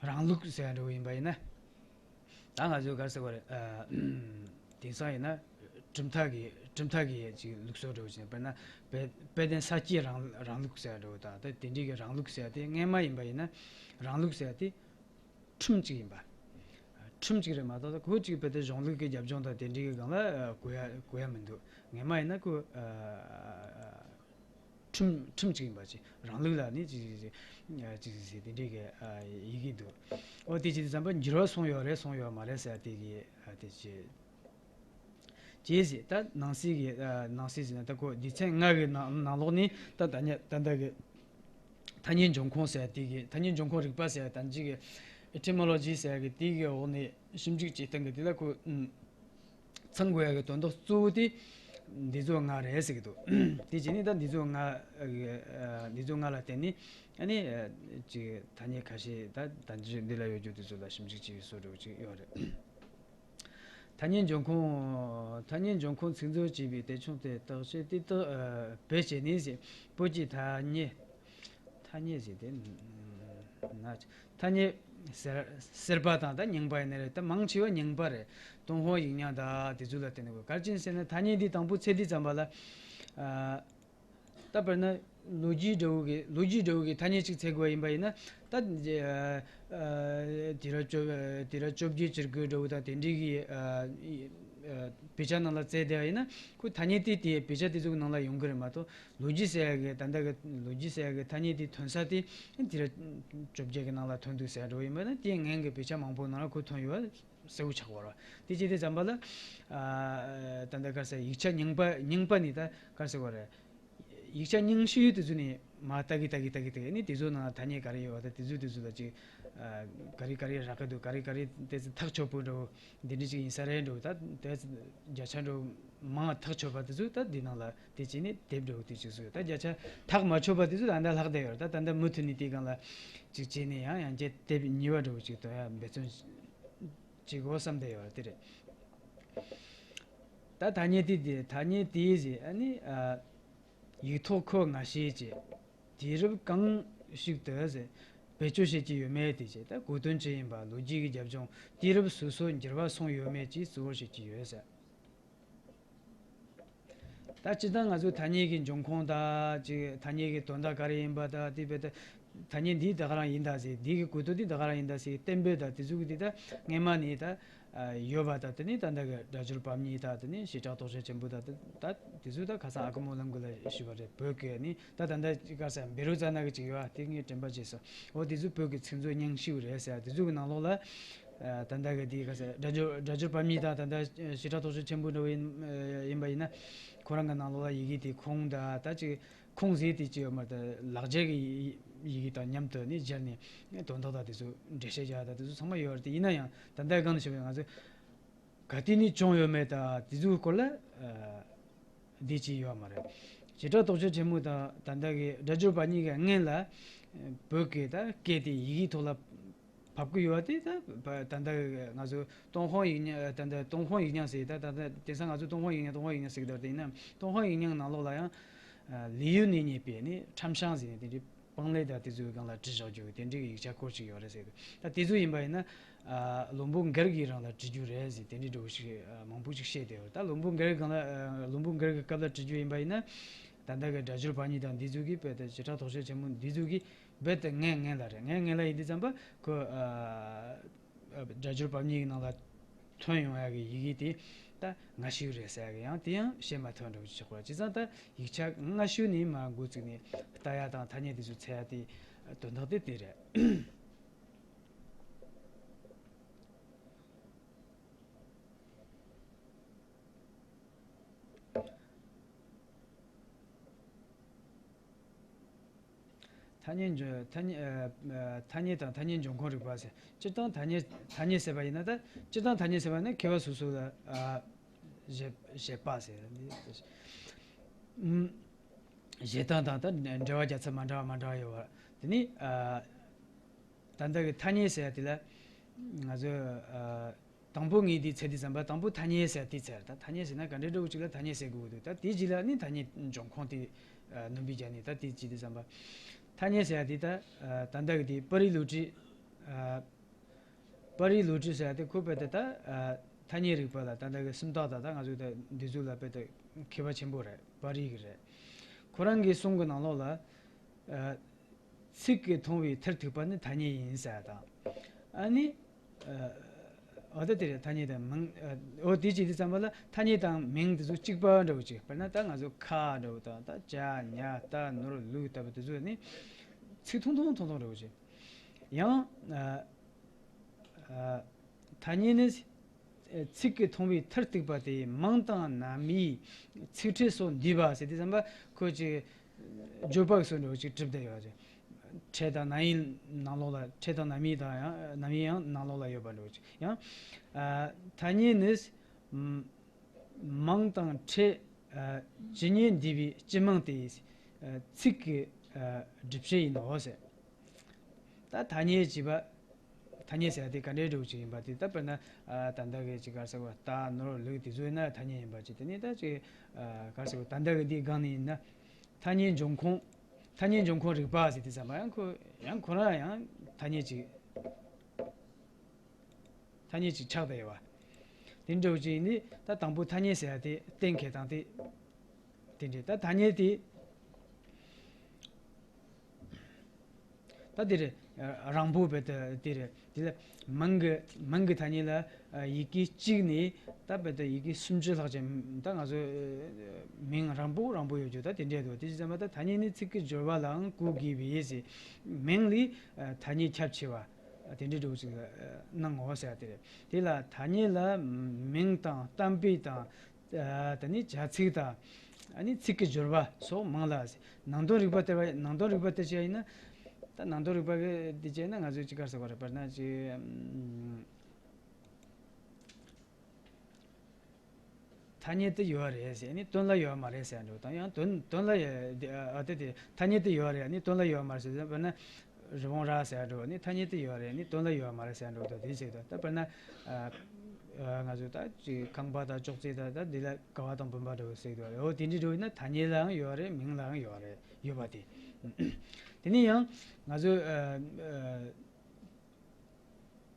རང་ལུགས་ཟེར་ཡ་འདྲ་བོ་ཡིན་པ་ཡིན་ན། ད་ང་ཚོས་ག་རེ་ཟེར་བ་རེད། ཨ་དེང་སང་ཡིན་ན་གྲུབ་མཐའ་གི་གྲུབ་མཐའ་གི་ཅིག་ལུགས་སྲོལ་འདྲ་བོ་ཅིག་དཔེར་ན་དཔལ་དཔལ་ལྡན་ས་སྐྱའི་རང་རང་ལུགས་ཟེར་ཡ་འདྲ་བོ་དང་ད་དེ་འདྲའི་གི་རང་ལུགས་ཟེར་ཡ་དེ་སྔས་མ་ཡིན་པ་ཡིན་ན་རང་ལུགས་ཟེར་ཡ་དེ་ཁྲིམས་གཅིག་ཡིན་པ། ཁྲིམས་གཅིག་རེད་མ་གཏོགས་ད་ཁོ་གཅིག་དཔེ་དེ་གཞུང་ལུགས་ཀྱི་རྒྱབ་ལྗོངས་དང་དེ་འདྲའི་གི་སྒང་ལ་ཨ་གོ་ཡ་གོ་ཡ་མི་འདུག་སྔས་མ་ཡིན་ན་ཁོ་ཨ་ཁྲིམས་ཁྲིམས་གཅིག་ཡིན་པ་ཅིག་རང་ལུགས་ལ་ནི་ཅིག་ཅིག་ཅིག་ཅིག་ཟེར་དེ་འདྲའི་གི་ཨ་ཡི་གེ་འདུག་འོ་དེ་ཅིག་དེ་ཙམ་པ་འགྱུར་བ་སོང་ཡོད་རེད་སོང་ཡོད་མ་རེད་ཟེར་དེ་གི་ཨ་དེ་ཅིག་ཅེས་ཟེར། ད་ནང་གསེས་ཀྱི་ཨ་ནང་གསེས་ཟེར་ན་ད་ཁོ་སྡེ་ཚན་ལྔ་གི་ནང་ནང་ལོགས་ནས་ད་ད་ཉ་ད་ལྟ་གི་ཐ་སྙད་འབྱུང་ཁུངས་ཟེར་དེ་གི་ཐ་སྙད་འབྱུང་ཁུངས་རིག་པ་ཟེར་ད་ཅི་གི་ཨེ་ཊི་མོ་ལོ་ཇི་ཟེར་གི་དེ་གི་འོག་ནས་ཞིབ་འཇུག་བྱེད་སྟངས་གི་དེ་ལ་ཁོ་ཨུམ་ཚང་དགོས་ཡ་གི་དོན་དག་གཙོ་བོ་དེ་འདི་ཚོ་ལྔ་རེད་ཟེར་གི་འདུག་དེ་བྱས་ནས་ད་འདི་ཚོ་ལྔ་གི་ཨ་འདི་ཚོ་ལྔ་ལ་བརྟེན་ནས་ཨ་ནི་ཨ་ཅིག་ཐ་སྙད་ཁ་ཤས་ད་ད་ཅི་འདི་ལ་ཡོད་རྒྱུ་དེ་ཚོ་ལ་ཞིབ་འཇུག་བྱེད་པའི་སྲོལ་འདྲ་བོ་ཅིག་ཡོད་རེད། ཐ་སྙད་འབྱུང་ཁུངས། ཐ་སྙད་འབྱུང་ཁུངས་ཚིག་མཛོད་ཅེས་པའི་དེབ་ཆུང་དེ་བརྟག་དཔྱད་ཏིག་ཏག་ཨ་བེད་སྤྱད་ནས་ཟེར། བོད་ཀྱི་ཐ་སྙད། ཐ་སྙད་ཟེར་དེ། ན་ཐ་སྙད་ཟེར་ཟེར་པ་དང་ད་རྙིང་པ་ཡིན་ན་རེད། ད་མང་ཆེ་བ་རྙིང་པ་རེད། ཏུན་ཧོང་ཡིག་རྙིང་དང་དེ་ཚོ་ལ་བརྟེན་ནས་དགོས། ག་རེ་བྱས་ཟེར་ན་ཐ་སྙད་འདི་དང་པོ་ཚེ་འདི་ཙམ་པ་ལ་ཨ། ད་དཔེར་ན་ལོ་རྒྱུས་འདྲ་བོ་གི་ལོ་རྒྱུས་འདྲ་བོ་གི་ཐ་སྙད་ཅིག་འཚོལ་དགོས་པ་ཡིན་པ་ཡིན་ན། ད་ཨ་ཨ་དུས་རབས་བཅོ་དུས་རབས་བཅོ་བརྒྱད་བཅུ་དགུ་འདྲ་བོ་དང་དེ་འདྲའི་གི་ཨ་ཨ་བེད་སྤྱོད་ནང་ལ་བཙལ་བསྡད་པ་ཡིན་ན། ཁོ་ཐ་སྙད་དེ་དེ་བེད་སྤྱོད་དེ་ཚོ་གི་ནང་ལ་ཡོང་གི་རེད་མ་གཏོགས། ལོ་རྒྱུས་ཟེར་ཡ་གི་ད་ལྟ་གི་ལོ་རྒྱུས་ཟེར་ཡ་གི་ཐ་སྙད་དེ་ཐོན་ས་དེ་དུས་རབས་བཅོ་བརྒྱད་གི་ནང་ལ་ཐོན་འདུག་ཟེར་འགྲོ་ཡིན་པ་ན། དེའི་སྔོན་གི་བེད་སྤྱོད་མང་པོ་ནང་ལ་ཁོ་ཐོན་ཡོད་པ་གསལ་པོ་ཆགས་པ་རེད། དེ་བྱས་དུས་ཙམ་པ་ལ་ཨ་ད་ལྟ་ག་རེ་ཟེར། ཡིག་ཆ་རྙིང་པ་རྙིང་པ་ནི་ད་ག་རེ་ཟེར་དགོས་རེད། ཡིག་ཆ་རྙིང་ཤོས་དེ་ཚོ་ནི་མར་ལྟ་གི་ལྟ་གི་ལྟ་གི་ལྟ་གི་ནི་དེ་ཚོ་ནང་ཐ་སྙད་ག་རེ་ཡོད་པ་དང་དེ་ཚོ་དེ་ཚོ་ལ་ཅིག་ཨ་ག་རེ་ག་རེ་རག་གི་འདུག་ག་རེ་ག་རེ་དེ་ཚོ་ཐག་ཆོད་པོ་འདྲ་བོ་འདི་འདྲ་ཅིག་ཡིན་ས་རེད་འདྲ་བོ། ད་དེ་བརྒྱ་ཆ་འདྲ་བོ་མང་ཐག་ཆོད་པ་དེ་ཚོ་ད་འདི་ནང་ལ་དེ་བྱས་ནས་དེབ་འདྲ་བོ་དེ་བྱས་སོང་། ད་བརྒྱ་ཆ་ཐག་མ་ཆོད་པ་དེ་ཚོ་ད་ལྟ་ལྷག་བསྡད་ཡོད་རེད། ད་ད་ལྟ་མུ་མཐུད་ནས་དེའི་སྒང་ལ་ཅིག་བྱས་ནས་ཡང་ཡང་བསྐྱར་དེབ་གཉིས་པ་འདྲ་བོ་ཅིག་འདོན་ཡ་འབད་བརྩོན་བྱེད་དགོས་བསམ་བསྡད་ཡོད་རེད། དེ་རེད། ད་ཐ་སྙད་དེ་དེ་ཐ་སྙད་དེ་ཟེར་ཨ་ནི་ཨ་ཡིག་ཐོག་ཁོ་ང་ཤེས་ཀྱི་དུས་རབས་གང་ཞིག་ཏུ་ཟེར་བེད་སྤྱོད་བྱེད་ཀྱི་ཡོད་མེད་དེ་བྱས། ད་གོ་དོན་ཅི་ཡིན་པ། ལོ་རྒྱུས་ཀྱི་རྒྱབ་ལྗོངས། དུས་རབས་སོ་སོར་འགྱུར་བ་སོང་ཡོད་མེད་ཀྱི་གཙོ་བོར་བྱེད་ཀྱི་ཡོད་ཟེར། ད་སྤྱིར་བཏང་ང་ཚོ་ཐ་སྙད་ཀྱི་འབྱུང་ཁུངས་དང་ཅིག་ཐ་སྙད་ཀྱི་དོན་དག་ག་རེ་ཡིན་པ་དང་དེ་བས་ད་ཐ་སྙད་འདི་ད་ག་རང་ཡིན་ད་ཟེར། འདི་གི་གོ་དོན་འདི་ད་ག་རང་ཡིན་ད་ཟེར་གཏན་འབེབས་དང་དེ་ཚོ་གི་འདི་ད་སྔས་མ་ནས་ད་ཡོད་པ་དང་། དེ་ནས་ད་ལྟ་གི་སྒྲ་སྦྱོར་བམ་གཉིས་དང་དེ་ནས་བྱེ་བྲག་རྟོགས་བྱེད་ཆེན་པོ་དང་ད་དེ་ཚོ་ད་ཁ་སང་ཨ་ཀ་མོ་ལམ་གི་ལ་ཞུས་པ་རེད། བོད་ཀྱི་ནི་ད་ད་ལྟ་ག་ས་བཻ་རོ་ཙ་ན་གི་ཅིག་ཡོད་པ་དེ་ངས་དྲན་པ་བརྗེད་སོང་། འོ་དེ་ཚོ་བོད་ཀྱི་ཚིག་མཛོད་རྙིང་ཤོས་རེད་ཟེར། དེ་ཚོ་གི་ནང་ལོགས་ལ་ཨ་ད་ལྟ་གི་དེ་ག་ས་སྒྲ་སྦྱོར་སྒྲ་སྦྱོར་བམ་གཉིས་དང་ད་ལྟ་བྱེ་བྲག་རྟོགས་བྱེད་ཆེན་པོ་འདྲ་བོ་ཡིན་ཡིན་པ་ཡིན་ན། ཁོ་རང་གི་ནང་ལོགས་ལ་ཡི་གེ་དེ་ཁུངས་དང་ད་ཅིག་ཁུངས་ཟེར་དེ་ཅི་ཡོད་མ་རེད། ད་ལག་འཁྱེར་གྱི་ཡི་ཡི་གེ་དང་མཉམ་དུ་ནི་སྦྱར་ནས་དོན་དག་དང་དེ་ཚོ་འགྲེལ་བཤད་རྒྱག་ཡ་དང་དེ་ཚོ་ཚང་མ་ཡོད་རེད། དེ་ཡིན་ན་ཡང་ད་ལྟ་གང་ནས་བྱས་པ་ཡིན་ན་ང་ཚོས་ག་དུས་ནས་བྱུང་ཡོད་མེད་དང་དེ་ཚོའི་སྐོར་ལ་ཨ་འདི་ཅི་ཡོད་མ་རེད། བྱེ་བྲག་རྟོགས་བྱེད་ཆེན་མོ་དང་ད་ལྟ་གི་སྒྲ་སྦྱོར་བམ་གཉིས་ཀྱི་སྔོན་ལ་བོད་ཀྱི་ད་སྐད་དེ་ཡི་གེའི་ཐོག་ལ་བབས་ཀྱི་ཡོད་པ་དེ་ད་ད་ལྟ་ང་ཚོ་ཏུན་ཧོང་ཡིག་རྙིང་། ད་ལྟ་ཏུན་ཧོང་ཡིག་རྙིང་ཟེར། ད་ད་ལྟ་དེང་སང་ང་ཚོ་ཏུན་ཧོང་ཡིག་རྙིང་ཏུན་ཧོང་ཡིག་རྙིང་ཟེར་གྱི་འདུག་དེ་ཡིན་ན་ཏུན་ཧོང་ཡིག་རྙིང་ནང་ལོགས་ལ་ཡང་ཨ་ལི་ཡུལ་ནས་རྙེད་པའི་ནི་ཁྲམ་ཤང་ཟེར་ནས་དེ་འདྲའི་པང་ལེབ་དང་དེ་ཚོའི་སྒང་ལ་བྲིས་བཞག་རྒྱུ་དེ་འདྲའི་ཡིག་ཆ་སྐོར་ཅིག་ཡོད་རེད་ཟེར་གི་འདུག་ད་དེ་ཚོ་ཡིན་པ་ཡིན་ན་ཨ་བློན་པོ་མགར་གྱིས་རང་ལ་བྲིས་རྒྱུ་རེད་ཟེར་དེ་འདྲའི་འདྲ་བོ་ཞིག་ཨ་མང་པོ་ཞིག་བཤད་བསྡད་ཡོད་རེད། ད་བློན་པོ་མགར་གྱི་སྒང་ལ་ཨ་བློན་པོ་མགར་གྱི་སྐབས་ལ་བྲིས་རྒྱུ་ཡིན་པ་ཡིན་ན། ད་ལྟ་གི་སྒྲ་སྦྱོར་བམ་གཉིས་དང་འདི་ཚོ་གི་བོད་དུ་བྱེ་བྲག་རྟོགས་བྱེད་ཆེན་མོ་འདི་ཚོ་གི་རྦད་དེ་སྔོན་སྔོན་ལ་རེད། སྔོན་སྔོན་ལ་ཡིན་དུས་ཙམ་པ་ཁོ་ཨ་སྒྲ་སྦྱོར་བམ་གཉིས་ཀྱི་ནང་ལ་ཐོན་ཡོང་ཡ་གི་ཡི་གེ་དེ་ད་སྔ་ཤོས་རེད་ཟེར་ཡ་གི་ཡང་དེ་ཡང་བཤད་མ་ཐུབ་འདྲ་བོ་ཅིག་ཆགས་པ་རེད། བྱས་ཙང་ད་ཡིག་ཆ་སྔ་ཤོས་ནས་མར་འགོ་བཙུགས་ནས་ལྟ་ཡ་དང་ཐ་སྙད་དེ་ཚོ་འཚོལ་ཡ་དེ་དོན་དག་དེ་དེ་རེད། ཐ་སྙད་འབྱུང་། ཐ་སྙད་ཨ་ཨ་ཐ་སྙད་དང་ཐ་སྙད་འབྱུང་ཁུངས་རིག་པ་ཟེར། སྤྱིར་བཏང་ཐ་སྙད་ཐ་སྙད་ཟེར་བ་ཡིན་ན། ད་སྤྱིར་བཏང་ཐ་སྙད་ཟེར་བ་ནི་མཁས་པ་སོ་སོ་ལ་ཨ་བཞེད་བཞེད་པ་ཟེར་ནི། ཨུམ། བཞེད་སྟངས་དང་ད་འགྲེལ་བ་རྒྱག་ཚུལ་མ་འདྲ་བ་མ་འདྲ་བ་ཡོད་པ། དེ་ནི་ཨ་ད་ལྟ་གི་ཐ་སྙད་ཟེར་ཡ་དེ་ལ་ང་ཚོས་ཨ་དང་པོ་ངས་འདི་འཚོལ་དུས་ཙམ་པ་དང་པོ་ཐ་སྙད་ཟེར་དེ་འཚོལ། ད་ཐ་སྙད་ཟེར་ན་ག་འདྲའི་འདྲ་བོ་ཅིག་ལ་ཐ་སྙད་ཟེར་དགོས་ཀྱི་འདུག་ད་དེའི་རྗེས་ལ་ནི་ཐ་སྙད་འབྱུང་ཁུངས་དེ་ཨ་སྣོན་པ་བརྒྱབ་ནས། ད་དེ་བྱེད་དུས་ཙམ་པ་ཐ་སྙད་ཟེར་ཡ་དེ་ད་ཨ་ད་ལྟ་གི་དེ་པར་རིས་བློ་གྲོས། ཨ་པར་རིས་བློ་གྲོས་ཟེར་ཡ་དེ་ཁོ་རྦད་དེ་ད་ཨ་ཐ་སྙད་རིག་པ་ལ་ད་ལྟ་གི་སུམ་རྟགས་དང་། ད་ང་ཚོ་ད་འདི་ཚོ་ལ་རྦད་དེ་མཁས་པ་ཆེན་པོ་རེད། པར་རིས་ཀྱི་རེད། ཁོ་རང་གི་གསུང་གི་ནང་ལོགས་ལ་ཨ་ཚིག་གིས་མཐོང་བའི་མཐར་ཐུག་པ་ནི་ཐ་སྙད་ཡིན་ཟེར་ཡ་དང་། ཨ་ནི་ཨ་འོ་ད་དེ་རེད། ཐ་སྙད་དང་མིང་། ཨ་འོ་དེ་བྱེད་དུས་ཙམ་པ་ལ་ཐ་སྙད་དང་མིང་དེ་ཚོ་གཅིག་པ་འདྲ་བོ་ཅིག་དཔེར་ན་ད་ང་ཚོ་ཁ་འདྲ་བོ་དང་། ད་ཇ་ཉ་རྟ་ནོར་ལུག་ལྟ་བུ་དེ་ཚོ་ནི་ཚིག་ཐུང་ཐུང་ཐུང་ཐུང་འདྲ་བོ་ཅིག་ཡང་ཨ་ཨ་ཐ་སྙད་ནི་ཚིག་གིས་མཐོང་བའི་མཐར་ཐུག་པ་དེ་མིང་དང་རྣམ་དབྱེ། ཚིག་ཕྲད་སོགས་འདུས་པ་ཟེར་དུས་ཙམ་པ་ཁོ་ཅིག་བརྗོད་པ་སོགས་འདྲ་བོ་ཅིག་གྲུབ་བསྡད་ཡོད་རེད། ཕྲད་དང་རྣམ་དབྱེ་ནང་ལོགས་ལ། ཕྲད་དང་རྣམ་དབྱེ་དང་ཡང་རྣམ་དབྱེ་ཡང་ནང་ལོགས་ལ་ཡོད་པ་འདྲ་བོ་ཅིག་ཡང་ཨ་ཐ་སྙད་ནི་མིང་དང་ཕྲད་ཨ་ཇི་སྙེད་འདུས་པའི་སྤྱི་མིང་སྟེ། ཨ་ཚིག་གི་ཨ་སྒྲུབ་བྱེད་ཡིན་ནོ་ཟེར། ད་ཐ་སྙད་ཅེས་པ། ཐ་སྙད་ཟེར་ཡ་དེ་ག་འདྲའི་འདྲ་བོ་ཅིག་ཡིན་པ་དེ། ད་དཔེར་ན་ཨ་ད་ལྟ་གི་ཅིག་ག་རེ་ཟེར་བ། རྟ་ནོར་ལུག་དེ་ཚོ་ཡིན་ན་ཐ་སྙད་ཡིན་པ་ཅིག་དེ་ནས་ད་ཅིག་ཨ་ག་རེ་ཟེར་བ། ད་ལྟ་གི་འདིའི་སྒང་ནས་ཡིན་ན་ཐ་སྙད་འབྱུང་ཁུངས་ ཐ་སྙད་འབྱུང་ཁུངས་རིག་པ་ཟེར་དུས་ཙམ་པ་ཡང་ཁོ་ཡང་ཁོ་རང་ཡང་ཐ་སྙད་ཅིག་ཐ་སྙད་ཅིག་ཆགས་བསྡད་ཡོད་པ། དེ་འདྲ་བོ་ཅིག་ཡིན་དུས་ད་དང་པོ་ཐ་སྙད་ཟེར་ཡ་དེ་གཏན་འཁེལ་སྟངས་དེ་དེ་འདྲ། ད་ཐ་སྙད་དེ་ད་དེ་རེད། རང་པོ་བས་ད་དེ་རེད། དེ་ལ་མིང་གི་མིང་གི་ཐ་སྙད་ལ་ཡི་གེ་གཅིག་ནས་ད་བས་ད་ཡི་གེ་སུམ་ཅུ་ལྷག་ཅིག་ད་ང་ཚོ་མིང་རང་པོ་རང་པོ་ཡོད་རྒྱུ་ད་དེ་འདྲ་འདུག་དེ་ཅི་ཙམ་པ་ད་ཐ་སྙད་ནི་ཚིག་གི་སྦྱོར་བ་ལའང་གོ་དགོས་པས་ཟེར། མིང་ལས་ཐ་སྙད་ཁྱབ་ཆེ་བ་དེ་འདྲ་འདྲ་བོ་ཅིག་སྣང་ངོ་ཟེར་བ་དེ་རེད། དེ་ལ་ཐ་སྙད་ལ་མིང་དང་གཏམ་དཔེ་དང་། ཨ། ད་ནི་བྱ་ཚིག་དང་། ཨ་ནི་ཚིག་གི་སྦྱོར་བ་སོགས་མང་ལ། ནང་དོན་རིག་པ་སྟེར་བ། ནང་དོན་རིག་པ་སྟེར་བྱས་ཡིན་ན། ད་ནང་དོན་རིག་པ་གི་འདི་བྱས་ན་ང་ཚོས་ཅི་ག་རེ་ཟེར་དགོས་རེད། དཔེར་ན་ཅི། ཐ་སྙད་དུ་ཡོད་རེད་ཟེར་ནས་དོན་ལ་ཡོད་མ་རེད་ཟེར་འགྲོ་དང་། ཡང་དོན་དོན་ལ་ཡོད། ཨ། དེ་དེ་ཐ་སྙད་དུ་ཡོད་རེད་ནས་དོན་ལ་ཡོད་མ་རེད་ཟེར། དཔེར་ན། རི་བོང་རྭ་ཟེར་འགྲོ་ནི་ཐ་སྙད་དུ་ཡོད་རེད་ནི་དོན་ལ་ཡོད་མ་རེད་ཟེར་འགྲོ་དང་དེ་ཟེར་དང་། ད་དཔེར་ན། ཨ། ང་ཚོ་ད་ཅིག་ཁང་པ་དང་ཅོག་ཙེ་དང་ད་འདི་ལ་ཀ་བ་དང་བུམ་པ་འདྲ་བོ་ཟེར་དུས། འོ་དེ་འདྲ་འགྲོ་ཡིན་ན་ཐ་སྙད་ལའང་ཡོད་རེད། མིང་ལའང་ཡོད་རེད། ཡོད་པ་དེ། དེ་ནས་ཡང་ང་ཚོ། ཨ། ཨ།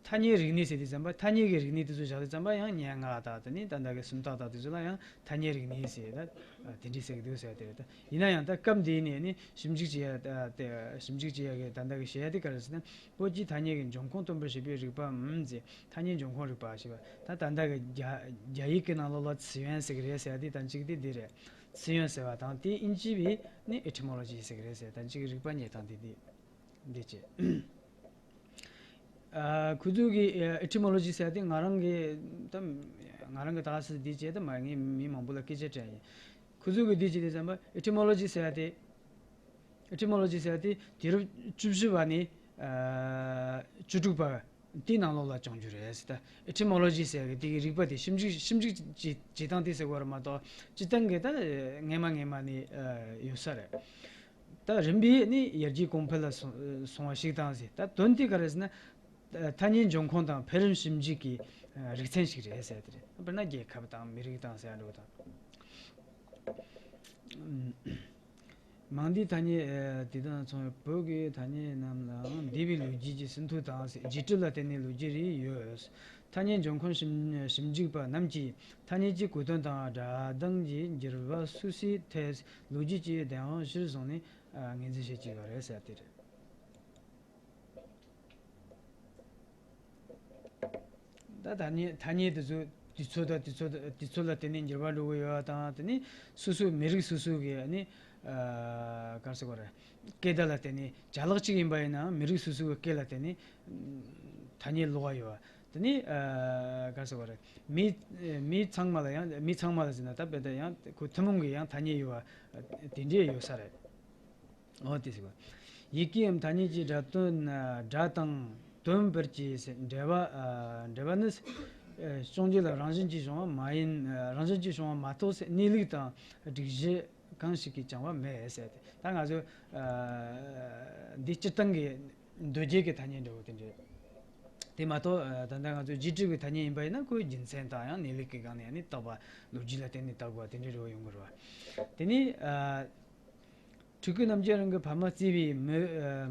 ཐ་སྙད་རིག་གནས་ཟེར་དུས་ཙམ་པ། ཐ་སྙད་ཀྱི་རིག་གནས་དེ་ཚོ་བཞག་དུས་ཙམ་པ་ཡང་སྙན་ངག་དང་དེ་ནས་ད་ལྟ་གི་སུམ་རྟགས་དང་དེ་ཚོ་ལ་ཡང་ཐ་སྙད་རིག་གནས་ཟེར། ད་དེ་འདྲ་ཟེར་གི་འདུག་ཟེར་དེ་རེད། ད་ཡིན་ན་ཡང་ད་སྐབས་འདིའི་ནས་ནི་ཞིབ་འཇུག་བྱེད་ཡ། ད་དེ་ཞིབ་འཇུག་བྱེད་ཡ་གི་ད་ལྟ་གི་བྱེད་ཡ་དེ་ག་རེ་ཟེར་ན། བོད་ཀྱི་ཐ་སྙད་ཀྱི་འབྱུང་ཁུངས་སྟོན་པར་བྱེད་པའི་རིག་པའམ་ཟེར། ཐ་སྙད་འབྱུང་ཁུངས་རིག་པ་ཞེས་པ། ད་ད་ལྟ་གི་རྒྱ་རྒྱ་ཡིག་གི་ནང་ལོགས་ལ་词源ཟེར་གི་རེད་ཟེར་ཡ་དེ་ད་གཅིག་དེ་འདི་རེད།词源ཟེར་བ་དང་དེ་དབྱིན་ཇི་བས་ནི་etymology ཟེར་གི་རེད་ཟེར། ད་གཅིག་རིག་པ་རྙེད་སྟངས་དེ་འདི། འདི་བྱས། ཨ། ཁོ་ཚོ་གི་etymology ཟེར་ཡ་དེ་ང་རང་གི་ད་ང་རང་གི་ད་ག་སེ་འདི་བྱས་ད་མ། ངས་མི་མང་པོ་ལ་སྐད་ཆ་དྲན་ཡིན། ཁོ་ཚོ་གི་འདི་བྱས་དུས་ཙམ་པ་etymology ཟེར་ཡ་དེ། etymology ཟེར་ཡ་དེ་དུས་རབས་བཅུ་བཞི་པ་ནས། ཨ། བཅུ་དྲུག་པ་དེའི་ནང་ལོགས་ལ་བྱུང་རྒྱུ་རེད་ཟེར། ད་etymology ཟེར་ཡ་གི་དེ་གི་རིག་པ་དེ་ཞིབ་འཇུག་ཞིབ་འཇུག་བྱེད་བྱེད་སྟངས་དེ་ཟེར་དགོས་རེད་མ་གཏོགས་སྤྱིར་བཏང་གི་ད་སྔས་མ་སྔས་མ་ནས་ཡོད་ས་རེད། ད་རིམ་པས་ནི་ཡར་རྒྱས་གོང་འཕེལ་ལ་སོང་སོང་བ་ཞིག་དང་ཟེར། ད་དོན་དེ་ག་རེ་ཟེར་ན། ཐ་སྙད་འབྱུང་ཁུངས་དང་འཕེལ་རིམ་ཞིབ་འཇུག་གི་རིག་ཚན་ཞིག་རེད་ཟེར་དེ་རེད། དཔེར་ན་རྒྱལ་ཁབ་དང་མི་རིགས་དང་ཟེར་འགྲོ་དང་། མང་སྡེའི་ཐ་སྙད་དེ་དང་མཚུངས་པའི་བོད་ཀྱི་ཐ་སྙད་རྣམས་ལའང་འདས་པའི་ལོ་རྒྱུས་ཀྱི་ཟིན་ཐོ་དང་ཟེར། རྗེས་གྲུབ་ལ་བརྟེན་ནས་ལོ་རྒྱུས་རེ་ཡོད། ཐ་སྙད་འབྱུང་ཁུངས་ཞིབ་ཞིབ་འཇུག་པ་རྣམས་ཀྱིས་ཐ་སྙད་ཀྱི་གོ་དོན་དང་སྒྲ་གདངས་ཀྱི་འགྱུར་བ་སོ་སོའི་ཐད་ལོ་རྒྱུས་ཀྱི་བདེན་དཔང་གཞིར་བཟུང་ནས་ངོས་འཛིན་བྱེད་ཀྱི་ཡོད་རེད་ཟེར་དེ་རེད། ད་ཐ་སྙད་ཐ་སྙད་དེ་ཚོ་དུས་ཚོད་དང་དུས་ཚོད་དུས་ཚོད་ལ་བརྟེན་ནས་འགྱུར་བ་འགྲོ་གི་ཡོད་པ་དང་། དེ་ནི་སོ་སོའི་མི་རིགས་སོ་སོ་གི་ནི། ཨ། ག་རེ་ཟེར་དགོས་རེད། སྐད་བརྡ་ལ་བརྟེན་ནས་ཅ་ལག་གཅིག་ཡིན་པ་ཡིན་ནའང་མི་རིགས་སོ་སོ་གི་སྐད་ལ་བརྟེན་ནས་ཐ་སྙད་ལོགས་ཀ་ཡོད་པ། དེ་ནི། ཨ། ག་རེ་ཟེར་དགོས་རེད། མི་མི་ཚང་མ་ལ་ཡང་མི་ཚང་མ་ལ་ཟེར་ན་ད་དཔེ་ད་ཡང་ཁོ་ཐུན་མོང་གི་ཡང་ཐ་སྙད་ཡོད་པ་དེ་འདྲས་ཡོད་ས་རེད། འོ་དེ་ཟེར་བ། ཡི་གེའམ་ཐ་སྙད་ཀྱི་སྒྲ་དོན། སྒྲ་དང་དོན་བར་གྱི་འབྲེལ་བ། འབྲེལ་བ་ནི། བྱུང་རྒྱུ་ལ་རང་བཞིན་གྱིས་བྱུང་བ་མ་ཡིན། རང་བཞིན་གྱིས་བྱུང་བ་མ་གཏོགས་གནས་ལུགས་དང་སྒྲིག་གཞི་གང་ཞིག་གིས་བྱུང་བ་མེད་ཟེར་ཏེ། ད་ང་ཚོ་འདི་སྤྱིར་བཏང་གི་མདོ་སྒྱུ་གི་ཐ་སྙད་འདྲ་བོ་དེ་འདྲ། དེ་མ་གཏོགས་ད་ལྟ་ང་ཚོ་རྗེས་གྲུབ་ཀྱི་ཐ་སྙད་ཡིན་པ་ཡིན་ན་ཁོའི་རྒྱུ་མཚན་དང་ཡང་གནས་ལུགས་ཀྱི་སྒང་ནས་ནི་བརྟག་པ་ལོ་རྒྱུས་ལ་བརྟེན་ནས་བརྟག་པ་དེ་འདྲ་འདྲ་བོ་ཡོང་གི་རེད་བ། དེ་ནས། ཕྲུ་གུ་རྣམས་ཀྱིས་རང་གི་ཕ་མ་བརྩིས་པའི་མི་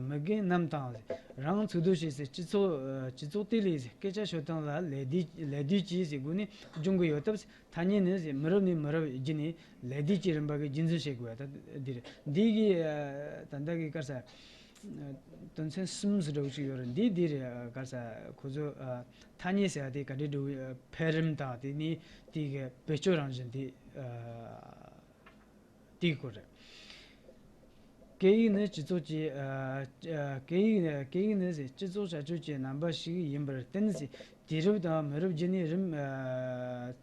མི་རྒན་རྣམས་དང་། རང་འཚོ་སྡོད་བྱེད་སའི་སྤྱི་ཚོགས་སྤྱི་ཚོགས་དེ་ལས་སྐད་ཆ་ཤོད་སྟངས་ལ་ལད་ཟློས་ལད་ཟློས་ཀྱི་སྒོ་ནས་སྦྱོང་གི་ཡོད་སྟབས། ཐ་སྙད་ནི་མི་རབས་ནས་མི་རབས་བརྒྱུད་ནས་ལད་ཟློས་ཀྱི་རིམ་པ་གི་རྒྱུན་འཛིན་བྱེད་དགོས་པ་ད་འདི་རེད། འདི་གི་ད་ལྟ་གི་ག་རེ་ཟེར། དོན་ཚན་གསུམ་ཟེར་འདྲ་བོ་ཅིག་ཡོད་རེད། འདི་འདི་རེད། ག་རེ་ཟེར། ཁོ་ཚོ་ཐ་སྙད་ཟེར་བ་དེ་ག་འདྲའི་འདྲ་བོ་འཕེལ་རིམ་དང་དེ་ནས་དེ་གི་བེད་སྤྱོད་རང་བཞིན་དེ། དེའི་སྐོར་རེད། སྐད་ཡིག་ནི་སྤྱི་ཚོགས་ཀྱི། ཨ། ཨ། སྐད་ཡིག་སྐད་ཡིག་ནི་སྤྱི་ཚོགས་བྱ་སྤྱོད་ཀྱི་རྣམ་པ་ཞིག་ཡིན་པར་བརྟེན། དུས་རབས་དང་མི་རབས་བརྒྱུད་ནས་རིམ། ཨ།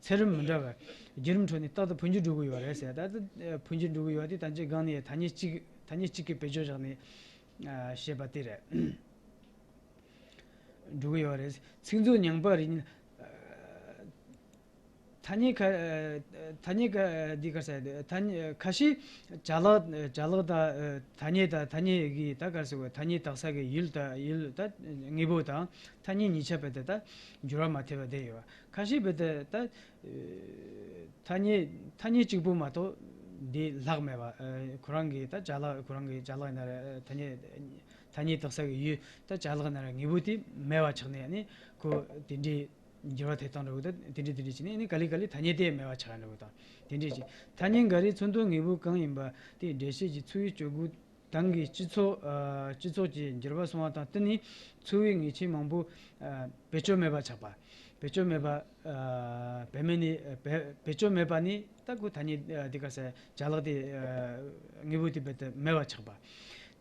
ཚད་རིམ་མི་འདྲ་བར་བརྒྱུད་རིམ་ཁྲོད་ནས་རྟག་ཏུ་འཕོ་འགྱུར་འགྲོ་གི་ཡོད་རེད་ཟེར། ད་ལྟ་འཕོ་འགྱུར་འགྲོ་གི་ཡོད་དེ་ད་ཅི་སྒང་ནས་ཐ་སྙད་གཅིག་ཐ་སྙད་གཅིག་གི་བེད་སྤྱོད་བཞག་ནས། ཨ། བཤད་པ་དེ་རེད། འགྲོ་གི་ཡོད་རེད། ཚིག་མཛོད་རྙིང་པ་རེད། ཨ། ཐ་སྙད་ཁ། ཐ་སྙད་ཁ་འདི་ག་རེ་ཟེར། ཐ་སྙད་ཁ་ཤས་ཅ་ལག་ཅ་ལག་དང་། ཐ་སྙད་དང་ཐ་སྙད་ཀྱི་ད་ག་རེ་ཟེར་དགོས། ཐ་སྙད་དག་ས་གི་ཡུལ་དང་ཡུལ་ད་དངོས་པོ་དང་ཐ་སྙད་གཉིས་ཆ་བས་ད་ད་འགྱུར་བ་མ་ཐེབས་པ་བསྡད་ཡོད། ཁ་ཤས་བས་ད་ད་ཐ་སྙད་ཐ་སྙད་གཅིག་པོ་མ་གཏོགས་ འདི་ལྷག་མེད་པ། ཨ། ཁོ་རང་གི་ད་ཅ་ལག་ཁོ་རང་གི་ཅ་ལག་ཡིན་ན་རེད། ཐ་སྙད་ཐ་སྙད་བཏགས་ས་གི་ཡུལ་ད་ཅ་ལག་ཡིན་ན་རེད། དངོས་པོ་དེ་མེད་པ་ཆགས་ནས་ནི་ཁོ་དེ་འདྲའི་འགྱུར་བ་ཐེབས་སྟངས་འདྲ་བོ་ད་དེ་འདྲའི་དེ་འདྲའི་བྱས་ནས་ནི་ག་ལེ་ག་ལེ་ཐ་སྙད་དེ་མེད་པ་ཆགས་འདྲ་བོ་དང་དེ་འདྲའི་བྱས། ཐ་སྙད་འགའ་རེའི་མཚོན་དོན་དངོས་པོ་གང་ཡིན་པ་དེ་འགྲེལ་བཤད་ཀྱི་ཚིག་ཡོད་སྤྱོད་སྒོ། ཏང་གིས་སྤྱི་ཚོགས། ཨ། སྤྱི་ཚོགས་ཀྱི་འགྱུར་བ་སོང་བ་དང་བསྟུན་ནས་འཚོ་བའི་ངེས་ཅན་མང་པོ། ཨ། བེད་སྤྱོད་མེད་པ་ཆགས་པ། བེད་སྤྱོད་མེད་པ། ཨ། བེད་མེད་ནས། ཨ། བེད་བེད་སྤྱོད་མེད་པ་ནི་ད་ཁོ་ཐ་སྙད། ཨ། འདི་ག་ཟེར་ཅ་ལག་དེ། ཨ། དངོས་པོ་དེ་རྦད་དེ་མེད་པ་ཆགས་པ།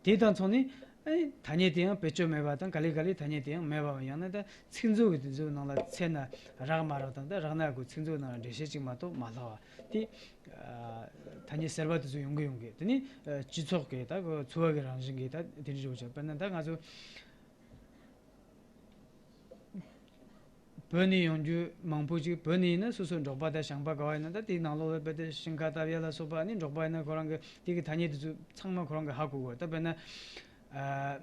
དེ་དང་མཚུངས་ནས། ཨ། ཐ་སྙད་དེ་ཡང་བེད་སྤྱོད་མེད་པ་དང་ག་ལེ་ག་ལེ་ཐ་སྙད་དེ་ཡང་མེད་པ། ཡང་ན་ད་ཚིག་མཛོད་ཀྱི་དེ་ཚོའི་ནང་ལ་ཚད་ན་རག་མ་རག་དང་། ད་རག་ན་ཁོ་ཚིག་མཛོད་ནང་ལ་འགྲེལ་བཤད་ཅིག་མ་གཏོགས་མ་ལྷག་པ། དེ། ཨ། ཐ་སྙད་ཟེར་བ་དེ་ཚོ་ཡོང་གི་ཡོང་གི། དེ་ནི། ཨ། སྤྱི་ཚོགས་ཀྱི་ད་འཚོ་བ་གི་རང་བཞིན་གྱི་ད་དེ་འདྲ་རེད་ཤག་དཔེར་ན་ད་ང་ཚོ་བོད་ནས་ཡོང་རྒྱུ་མང་པོ་ཅིག་བོད་ནས་ཡིན་ན་སོ་སོའི་འབྲོག་པ་དང་ཞིང་པ་ག་བ་ཡིན་ན་ད་དེའི་ནང་ལོགས་ལ་རྦད་དེ་ཞིང་ཁ་བཏབ་ཡ་ལ་སོགས་པ། ཨ་ནི་འབྲོག་པ་ཡིན་ན་ཁོ་རང་གི་དེ་གི་ཐ་སྙད་དེ་ཚོ་ཚང་མ་ཁོ་རང་གིས་ཧ་གོ་གི། ད་དཔེར་ན། ཨ།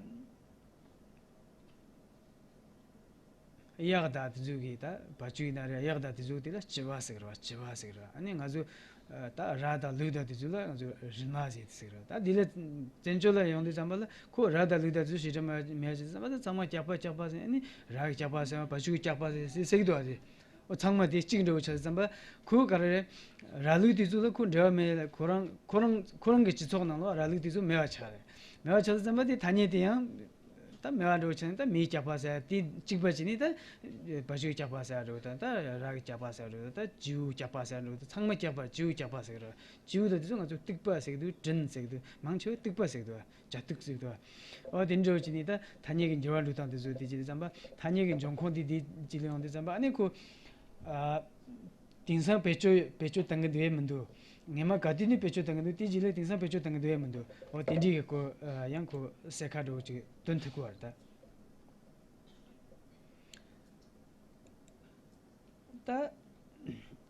གཡག་དང་དེ་ཚོ་གི་ད་བ་ཕྱུགས་ཡིན་ན་རེད། གཡག་དང་དེ་ཚོ་དེ་ལ་བྱི་བ་ཟེར་གི་རེད་བ། བྱི་བ་ཟེར་གི་རེད་བ། ཨ་ནི་ང་ཚོ་ད་ར་དང་ལུག་དང་དེ་ཚོ་ལ་ང་ཚོ་རི་ལྔ་ཟེར་ཟེར་གི་རེད་བ། ད་དེ་ལ་བཙན་བྱོལ་ལ་ཡོང་དུས་ཙམ་པ་ལ་ཁོ་ར་དང་ལུག་དང་དེ་ཚོ་ཞེ་ཁྲ་མེད་ཟེར་ཙམ་པ། ད་ཚང་མ་སྐྱག་པ་སྐྱག་པ་ཟེར། ཨ་ནི་ར་གི་སྐྱག་པ་ཟེར་བ། བ་ཕྱུགས་ཀྱི་སྐྱག་པ་ཟེར་ཟེར་ཟེར་གི་འདུག་བ། དེ་འོ་ཚང་མ་དེ་གཅིག་འདྲ་བོ་ཆགས་ཙམ་པ། ཁོ་ག་རེ་རེད། ར་ལུག་དེ་ཚོ་ལ་ཁོ་འབྲེལ་བ་མེད། ཁོ་རང་ཁོ་རང་ཁོ་རང་གི་སྤྱི་ཚོགས་ནང་ལ་ར་ལུག་དེ་ཚོ་མེད་པ་ཆགས་རེད། མེད་པ་ཆགས་ཙམ་པ་དེ་ཐ་སྙད་དེ་ཡང་ད་མེད་པ་འདྲ་བོ་བྱས་ནས། ད་མིའི་སྐྱག་པ་ཟེར་དེ་གཅིག་པ་བྱས་ནས། ད་བ་ཕྱུགས་སྐྱག་པ་ཟེར་འདྲ་བོ་དང་། ད་ར་གི་སྐྱག་པ་ཟེར་འདྲ་བོ། ད་བྱིའུ་སྐྱག་པ་ཟེར་འདྲ་བོ། ད་ཚང་མ་སྐྱག་པ། བྱིའུ་སྐྱག་པ་ཟེར་གི་རེད། བྱིའུ་དང་དེ་ཚོ་ང་ཚོ་ཏིག་པ་ཟེར་གི་འདུག་དྲིན་ཟེར་གི་འདུག་མང་ཆེ་བས་ཏིག་པ་ཟེར་གི་འདུག་བྱ་ཏིག་ཟེར་གི་འདུག་འོ་དེ་འདྲ་བོ་བྱས་ནས་ད་ཐ་སྙད་ཀྱི་འགྱུར་བ་འགྲོ་སྟངས་དེ་ཚོ། དེ་བྱས་ཙམ་པ་ཐ་སྙད་ཀྱི་འབྱུང་ཁུངས་དེ་དེ་གཅིག་ལ་ཡོང་དུས་ཙམ་པ། ཨ་ནི་ཁོ། ཨ། དེང་སང་བེད་སྤྱོད་བེད་སྤྱོད་གཏོང་གི་འདུག་གས་མི་འདུག་ངས་མ་ག་དུས་ནས་བེད་སྤྱོད་གཏོང་གི་འདུག་དེ་རྗེས་ལ་དེང་སང་བེད་སྤྱོད་གཏོང་གི་འདུག་གས་མི་འདུག་འོ་དེ་འདྲའི་གི་སྐོར། ཨ། ཡང་ཁོ་གསལ་ཁ་འདྲ་བོ་ཅིག་སྟོན་ཐུབ་ཀྱི་ཡོད་རེད་ད། ད་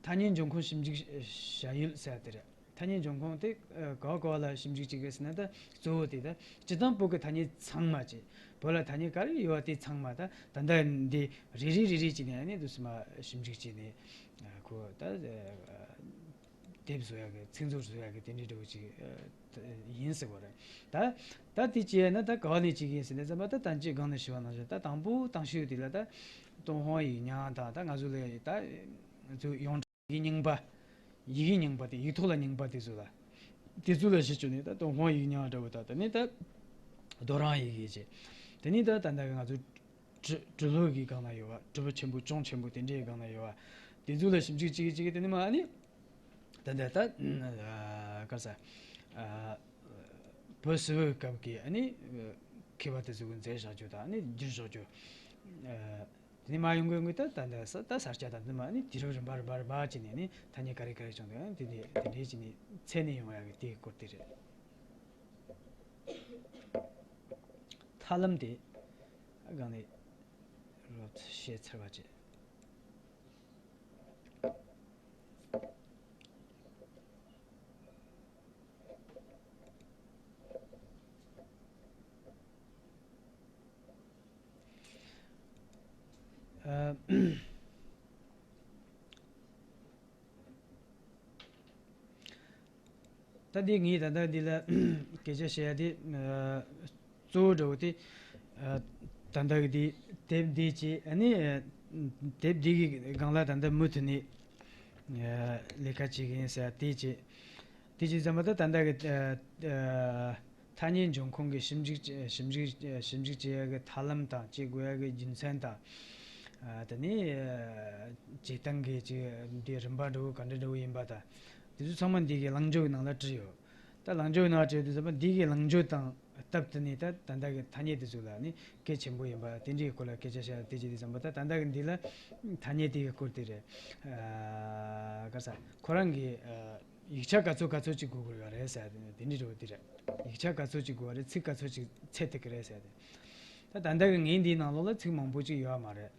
ཐ་སྙད་འབྱུང་ཁུངས་ཞིབ་འཇུག་བྱ་ཡུལ་ཟེར་བ་དེ་རེད། ཐ་སྙད་འབྱུང་ཁུངས་དེ། ཨ། ག་བ་ག་བ་ལ་ཞིབ་འཇུག་བྱེད་ཀྱི་ཟེར་ན། ད་གཙོ་བོ་དེ་ད་སྤྱིར་བཏང་བོད་ཀྱི་ཐ་སྙད་ཚང་མ་བྱས། བོད་ལ་ཐ་སྙད་ག་རེ་ཡོད་པ་དེ་ཚང་མ་ད་ད་ལྟ་འདི་རེ་རེ་རེ་རེ་བྱས་ནས། ཨ་ནི་དུས་སུ་མ་ཞིབ་འཇུག་བྱས་ནས། ཨ། ཁོ་ད། ཨ། དེབ་བཟོ་ཡག་གི། ཚིག་མཛོད་བཟོ་ཡག་གི་དེ་འདྲའི་འདྲ་བོ་ཅིག་ཨ། ཡིན་ཟེར་བ་རེད། ད་ད་དེ་བྱས་ན་ད་ག་བ་ནས་བྱེད་ཀྱི་ཡིན་ཟེར་ན། ཙམ་པ་ད་ད་ཅི་སྒང་ནས་ཞུས་པ་ནང་བཞིན། ད་དང་པོ་དང་ཤོས་དེ་ལ་ད་ཏུན་ཧོང་ཡིག་རྙིང་དང་། ད་ང་ཚོ་ལ་ད་ང་ཚོ་ཡོངས་གྲགས་ཀྱི་རྙིང་པ། ཡི་གེ་རྙིང་པ་དེ། ཡིག་ཐོག་ལ་རྙིང་པ་དེ་ཚོ་ལ། དེ་ཚོ་ལ་གཞི་བཅོལ་ནས་ད་ཏུན་ཧོང་ཡིག་རྙིང་འདྲ་བོ། ད་ད་ནི་ད་རྡོ་རིང་ཡི་གེ་བྱས། དེ་ནི་ད་ད་ལྟ་གི་ང་ཚོ་གྲུ་གྲུ་ལུགས་ཀྱི་སྒང་ན་ཡོད་པ། གྲུ་པ་ཆེན་པོ་ཅུང་ཆེན་པོ་དེ་འདྲའི་སྒང་ན་ཡོད་པ། དེ་ཚོ་ལ་ཞིབ་འཇུག་བྱེད་ཀྱི་བྱེད་ཀྱི། དེ་ནི་མ་ནི་ད་ལྟ་ད་ཨ། ག་རེ་ཟ། ཨ། བོད་སིལ་བུའི་སྐབས་ཀྱི་ཨ་ནི་མཁས་པ་དེ་ཚོ་གིས་མཛད་བཞག་རྒྱུ་དང་། ཨ་ནི་བསྒྱུར་བཞག་རྒྱུ། ཨ། དེ་ནས་མར་ཡོང་གི་ཡོང་གི་ད་ད་ལྟ་ས་ད་ས་སྐྱ་དང་དེ་མ་ནི་དུས་རབས་རིམ་པ་རིམ་པ་རིམ་པ་བྱས་ནས་ནི་ཐ་སྙད་ག་རེ་ག་རེ་བྱུང་འདུག་དེ་འདྲ་དེ་འདྲ་བྱས་ནས་འཚོལ་ནས་ཡོང་ཡག་གི་དེའི་སྐོར་དེ་རེད། ཐབས་ལམ་དེ་སྒང་ནས་རོབ་ཙམ་བཤད་ཚར་བ་བྱས། ཨ། ད་འདི་ངས་ད་ལྟ་འདི་ལ་སྐད་ཆ་བཤད་ཡ་དེ། ཨ། གཙོ་བོ་འདྲ་བོ་དེ། ཨ། ད་ལྟ་གི་དེ་དེབ་འདི་བྱས། ཨ་ནི་དེབ་འདི་གི་སྒང་ལ་ད་ལྟ་མུ་མཐུད་ནས། ཨ། ལས་ཀ་བྱེད་ཀྱི་ཡིན་ཟེར་དེ་བྱས། དེ་བྱས་ཙམ་པ་ད་ད་ལྟ་གི། ཨ། ཨ། ཐ་སྙད་འབྱུང་ཁུངས་ཀྱི་ཞིབ་འཇུག་ཞིབ་འཇུག་ཞིབ་འཇུག་བྱེད་ཡ་གི་ཐབས་ལམ་དང་། བྱེད་དགོས་ཡ་གི་རྒྱུ་མཚན་དང་། ཨ། དེ་ནས། ཨ། བྱེད་སྟངས་ཀྱི་ཅིག་འདི་རིམ་པ་འདྲ་བོ་ག་འདྲ་འདྲ་བོ་ཡིན་པ་དང་། དེ་ཚོ་ཚང་མ་འདི་གི་ལངས་ཕྱོགས་ཀྱི་ནང་ལ་བྲིས་ཡོད། ད་ལངས་ཕྱོགས་ནང་བྲིས་དུས་ཙམ་པ་འདི་གི་ལངས་ཕྱོགས་དང་སྟབས་བསྟུན་ནས་ད་ད་ལྟ་གི་ཐ་སྙད་དེ་ཚོ་ལ་ནི་གལ་ཆེན་པོ་ཡིན་པ་དེ་འདྲའི་སྐོར་ལ་སྐད་ཆ་བཤད་དེ་བྱེད་དུས་ཙམ་པ། ད་ད་ལྟ་གི་འདི་ལ་ཐ་སྙད་དེ་གི་སྐོར་དེ་རེད། ཨ། ག་རེ་ཟ། ཁོ་རང་གི། ཨ། ཡིག་ཆ་ག་ཚོད་ག་ཚོད་ཅིག་དགོས་ཀྱི་ཡོད་རེད་ཟེར་དེ་དེ་འདྲའི་འདྲ་བོ་དེ་རེད། ཡིག་ཆ་ག་ཚོད་ཅིག་དགོས་པ་རེད། ཚིག་ག་ཚོད་ཅིག་འཚོལ་ཐུབ་ཀྱི་རེད་ཟེར་དེ། ད་ད་ལྟ་གི་ངའི་འདིའི་ནང་ལོགས་ལ་ཚིག་མང་པོ་ཅིག་ཡོད་མ་རེད།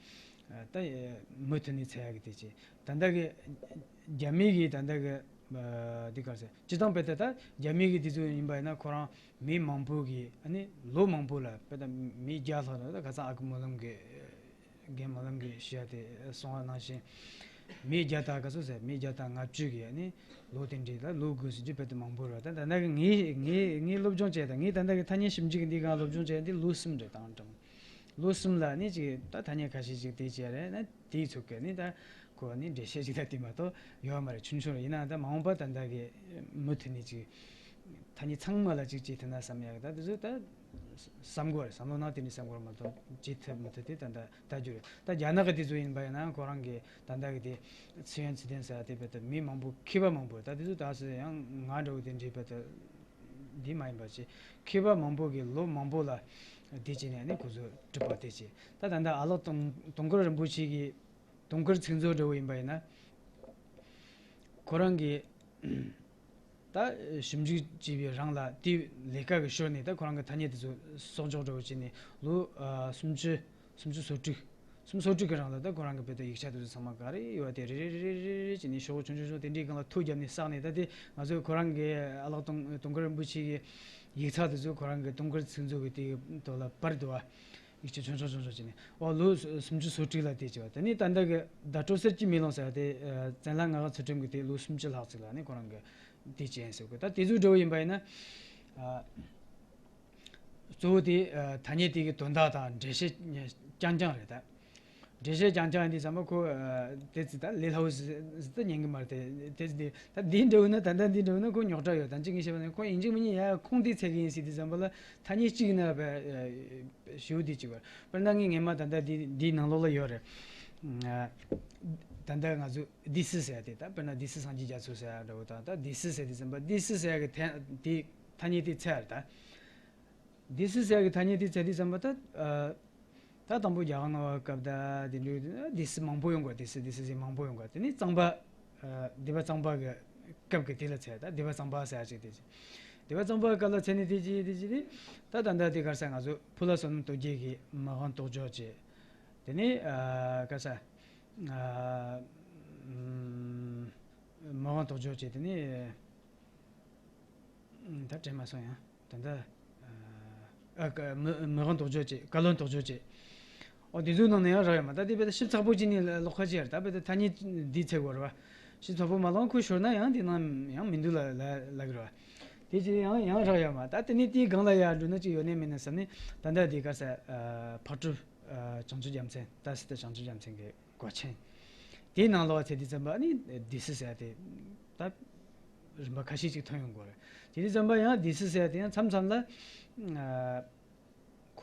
ད་མུ་མཐུད་ནས་འཚོལ་ཡག་གི་དེ་བྱས། ད་ལྟ་གི་རྒྱ་མི་གི་ད་ལྟ་གི། ཨ། འདི་ག་རེ་ཟེར། སྤྱིར་བཏང་དཔེར་ན་ད་རྒྱ་མི་གི་དེ་ཚོ་ཡིན་པ་ཡིན་ན། ཁོ་རང་མི་མང་པོ་གིས། ཨ་ནི་ལོ་མང་པོ་ལ་དཔེར་ན་མི་བརྒྱ་ལྷག་ལ་ད་ཁ་སང་ཨ་ཁུ་སྨོན་ལམ་གྱི། རྒན་སྨོན་ལམ་གྱིས་ཞུ་ཡ་དེ་གསུངས་པ་ནང་བཞིན། མི་བརྒྱ་དང་ག་ཚོད་ཟེར། མི་བརྒྱ་དང་ལྔ་བཅུ་གི་ནི་ལོ་དེ་འདྲའི་ལ་ལོ་དགུ་ཟེར་རྒྱུ་དཔེ་དེ་མང་པོ་རེད། ད་ད་ལྟ་གི་ངའི་ངའི་ངའི་སློབ་སྦྱོང་བྱས་དང་། ངའི་ད་ལྟ་གི་ཐ་སྙད་ཞིབ་འཇུག་གི་འདི་གང་སློབ་སྦྱོང་བྱས་འདི་ལོ་གསུམ་རེད། དང་དྲང་ལོ་གསུམ་ལ་ནི་ཅིག་ད་ཐ་སྙད་ཁ་ཤས་ཅིག་དེ་བྱས་རེད་ན། དེའི་ཚོད་ཀྱི་ནི་ད་ཁོ་ནི་འགྲེལ་བཤད་ཅིག་ད་དེ་མ་གཏོགས་ཡོད་མ་རེད། ཆུང་ཆུང་རེད། ཡིན་ནའང་ད་མ་འོངས་པ་ད་ལྟ་གི་མུ་མཐུད་ནས་ཅིག་ཐ་སྙད་ཚང་མ་ལ་ཅིག་བྱེད་ཐུབ་ན་བསམ་ཡག་གི་ད་དེ་ཚོ་ད་བསམ་དགོས་རེད། བསམ་བློ་ནང་དེ་འདྲ་བསམ་དགོས་རེད་མ་གཏོགས་བྱེད་ཐུབ་མི་ཐུབ་དེ་ད་ལྟ་ལྟ་རྒྱུ་རེད། ད་རྒྱ་ནག་གི་དེ་ཚོ་ཡིན་པ་ཡིན་ན་ཁོ་རང་གི་ད་ལྟ་གི་དེ་ཚེ་ཡོན་ཚེ་བརྟན་ཟེར་བ་དེ་བས་ད་མི་མང་པོ་མཁས་པ་མང་པོ་ད་དེ་ཚོ་ད་སུ་ཡང་ང་འདྲ་བོ་དེ་འདྲའི་བས་ད་འདི་མ་ཡིན་པ་ཅིག་མཁས་པ་མང་པོ་གི་ལོ་མང་པོ་ལ་དེ་བྱས་ནས་ནི་ཁོ་ཚོས་གྲུབ་པ་དེ་བྱས། ད་ད་ལྟ་ཨ་ལགས་དུང་དུང་དཀར་རིན་པོ་ཆེ་གི་དུང་དཀར་ཚིག་མཛོད་འདྲ་བོ་ཡིན་པ་ཡིན་ན། ཁོ་རང་གིས་ད་ཞིབ་འཇུག་བྱས་པའི་རིང་ལ་དེའི་ལས་ཀ་གི་ཞོར་ནས་ད་ཁོ་རང་གི་ཐ་སྙད་དེ་ཚོ་གསོག་འཇོག་འདྲ་བོ་བྱས་ནས་ལོ་ཨ་སུམ་ཅུ་སུམ་ཅུ་སོ་དྲུག་སུམ་ཅུ་སོ་དྲུག་གི་རིང་ལ་ད་ཁོ་རང་གི་བོད་དུ་ཡིག་ཆ་དེ་ཚོ་ཚང་མ་ག་རེ་ཡོད་པ་དེ་རེ་རེ་རེ་རེ་རེ་བྱས་ནས་ཤོག་བུ་ཆུང་ཆུང་ཆུང་དེ་འདྲའི་སྒང་ལ་ཐོ་བརྒྱབ་ནས་བསགས་ནས། ད་དེ་ང་ཚོས་ཁོ་རང་གི་ཨ་ལགས་དུང་དུང་དཀར་རིན་པོ་ཆེ་གི་ཡིག་ཚགས་དེ་ཚོ་ཁོ་རང་གི་དུང་དཀར་ཚིག་མཛོད་ཀྱི་དེའི་ཐོག་ལ་པར་འདུག་བ། ཡིག་ཆ་ཆུང་ཆུང་ཆུང་ཆུང་བྱས་ནས། ཨོ་ལོ་སུམ་ཅུ་སོ་དྲུག་ལ་དེ་བྱས་པ། དེ་ནས་ད་ལྟ་གི་ཟླ་གྲོགས་གསེར་གྱི་མེ་ལོང་ཟེར་བ་དེ་ཨ་བཙན་ལྷ་ངག་དབང་ཚུལ་ཁྲིམས་ཀྱི་དེ་ལོ་སུམ་ཅུ་ལྷག་ཙམ་ལ་ནི་ཁོ་རང་གི་དེ་བྱས་ཟེར་གི། ད་དེ་ཚོའི་འདྲ་བོ་ཡིན་པ་ཡིན་ན། ཨ་གཙོ་བོ་དེ་ཨ་ཐ་སྙད་དེ་གི་དོན་དག་དང་འགྲེལ་བཤད་རྐྱང་རྐྱང་རེད་ད། འགྲེལ་བཤད་རྐྱང་རྐྱང་ཡིན་དུས་ཙམ་པ་ཁོ་ཨ་དེ་ཚོ་ད་ལས་སླ་བོ་ཟིག་ཟིག་ད་ཉན་གི་མ་རེད་དེ། དེ་ཚོ་དེ་ད་འདི་འདྲ་བོ་ན། ད་ལྟ་འདི་འདྲ་བོ་ན་ཁོ་རྙོག་དྲ་ཡོད། ད་ཅི་ངས་བཤད་པ་ནི་ཁོ་ཡིན་གཅིག་མིན་གཉིས་ཡ་ཁུངས་དེ་འཚོལ་གི་ཡིན་ཟེར་དུས་ཙམ་པ་ལ་ཐ་སྙད་གཅིག་ན་བ་ཞེ་པོ་དེ་གཅིག་བར། དཔེར་ན་ངས་སྔོན་མ་ད་ལྟ་འདི་འདིའི་ནང་ལོགས་ལ་ཡོད་རེད། ཨ་ད་ལྟ་ང་ཚོ་སྡེ་སྲིད་ཟེར་ཡ་དེ། ད་དཔེར་ན་སྡེ་སྲིད་སངས་རྒྱས་རྒྱ་མཚོ་ཟེར་ཡ་འདྲ་བོ་དང་། ད་སྡེ་སྲིད་ཟེར་དུས་ཙམ་པ་སྡེ་སྲིད་ཟེར་ཡ་གི་ཐ་དེ་ཐ་སྙད་དེ་འཚོལ་ཡ་རེད་ད། སྡེ་སྲིད་ཟེར་ཡ་གི་ཐ་སྙད་དེ་འཚོལ་དུས་ཙམ་པ་ད། ཨ་ད་དང་པོ་རྒྱལ་བ་ལྔ་པའི་སྐབས་ད་དེ་འདྲའི་སྡེ་སྲིད་མང་པོ་ཡོང་གི་རེད། སྡེ་སྲིད་སྡེ་སྲིད་ཟེར་མང་པོ་ཡོང་གི་རེད། དེ་ནས་གཙང་པ། ཨ་སྡེ་པ་གཙང་པ་གི་སྐབས་ཀྱི་དེ་ལ་འཚོལ། ད་སྡེ་པ་གཙང་པ་ཟེར་ཡ་ཅིག་དེ་ཅིག་སྡེ་པ་གཙང་པ་སྐབས་ལ་འཚོལ་ནས་དེ་ཅིག་དེ་ཅིག་དེ། ད་ད་ལྟ་དེ་ག་རེ་ཟེར། ང་ཚོ་ཕུ་ལ་བསོད་ནམས་སྟོབས་རྒྱས་ཀྱི་མི་དབང་རྟོགས་བརྗོད་ཅིག་དེ་ནས་ཨ་ག་རེ་ཟེར། ཨ་ཨམ་མི་དབང་རྟོགས་བརྗོད་ཅིག་དེ་ནས། ད་དྲན་མ་སོང་ཡང་། ད་ལྟ་ཨ་ཀ་མི་མི་དབང་རྟོགས་བརྗོད་ཅིག་བཀའ་བློན་རྟོགས་བརྗོད་ཅིག་ཨོ་དེ་ཚོའི་ནང་ནས་ཡང་རག་ཡོད་མ། ད་དེ་བས་ད་ཞིབ་ཚགས་པོ་ཅིག་ནས་ཀློག་ཁ་ཅིག་ཡར། ད་བས་ད་ཐ་སྙད་འདི་འཚོལ་དགོས་རེད་བ། ཞིབ་ཚགས་པོ་མ་ཀློག་ཁོ་ཤོར་ན་ཡང་དེ་ནང་ཡང་མི་འདུག་ལ་ལ་ལ་གི་རེད་བ། དེ་ཅིག་ཡང་ཡང་རག་ཡོད་མ། ད་དེ་ནས་དེའི་སྒང་ལ་ཡར་འགྲོ་ན་ཅིག་ཡོད་ནས་མེད་ནས་བསམ་ནས། ད་ལྟ་དེ་ག་རེ་ཟེར། ཨ་ཕག་གྲུ་ཨ་བྱང་ཆུབ་རྒྱལ་མཚན། ད་སྲིད་དེ་བྱང་ཆུབ་རྒྱལ་མཚན་གྱི་གོ་ཆེན། དེའི་ནང་ལོགས་ཚེ་འདི་ཙམ་པ་ནི་སྡེ་སྲིད་ཟེར་ཡ་དེ་ད་རིམ་པ་ཁ་ཤས་ཅིག་ཐོན་ཡོང་གི་རེད། དེ་འདི་ཙམ་པ་ཡང་སྡེ་སྲིད་ཟེར་ཡ་དེ་ཡང་མཚམས་མཚམས་ལ་ཨ་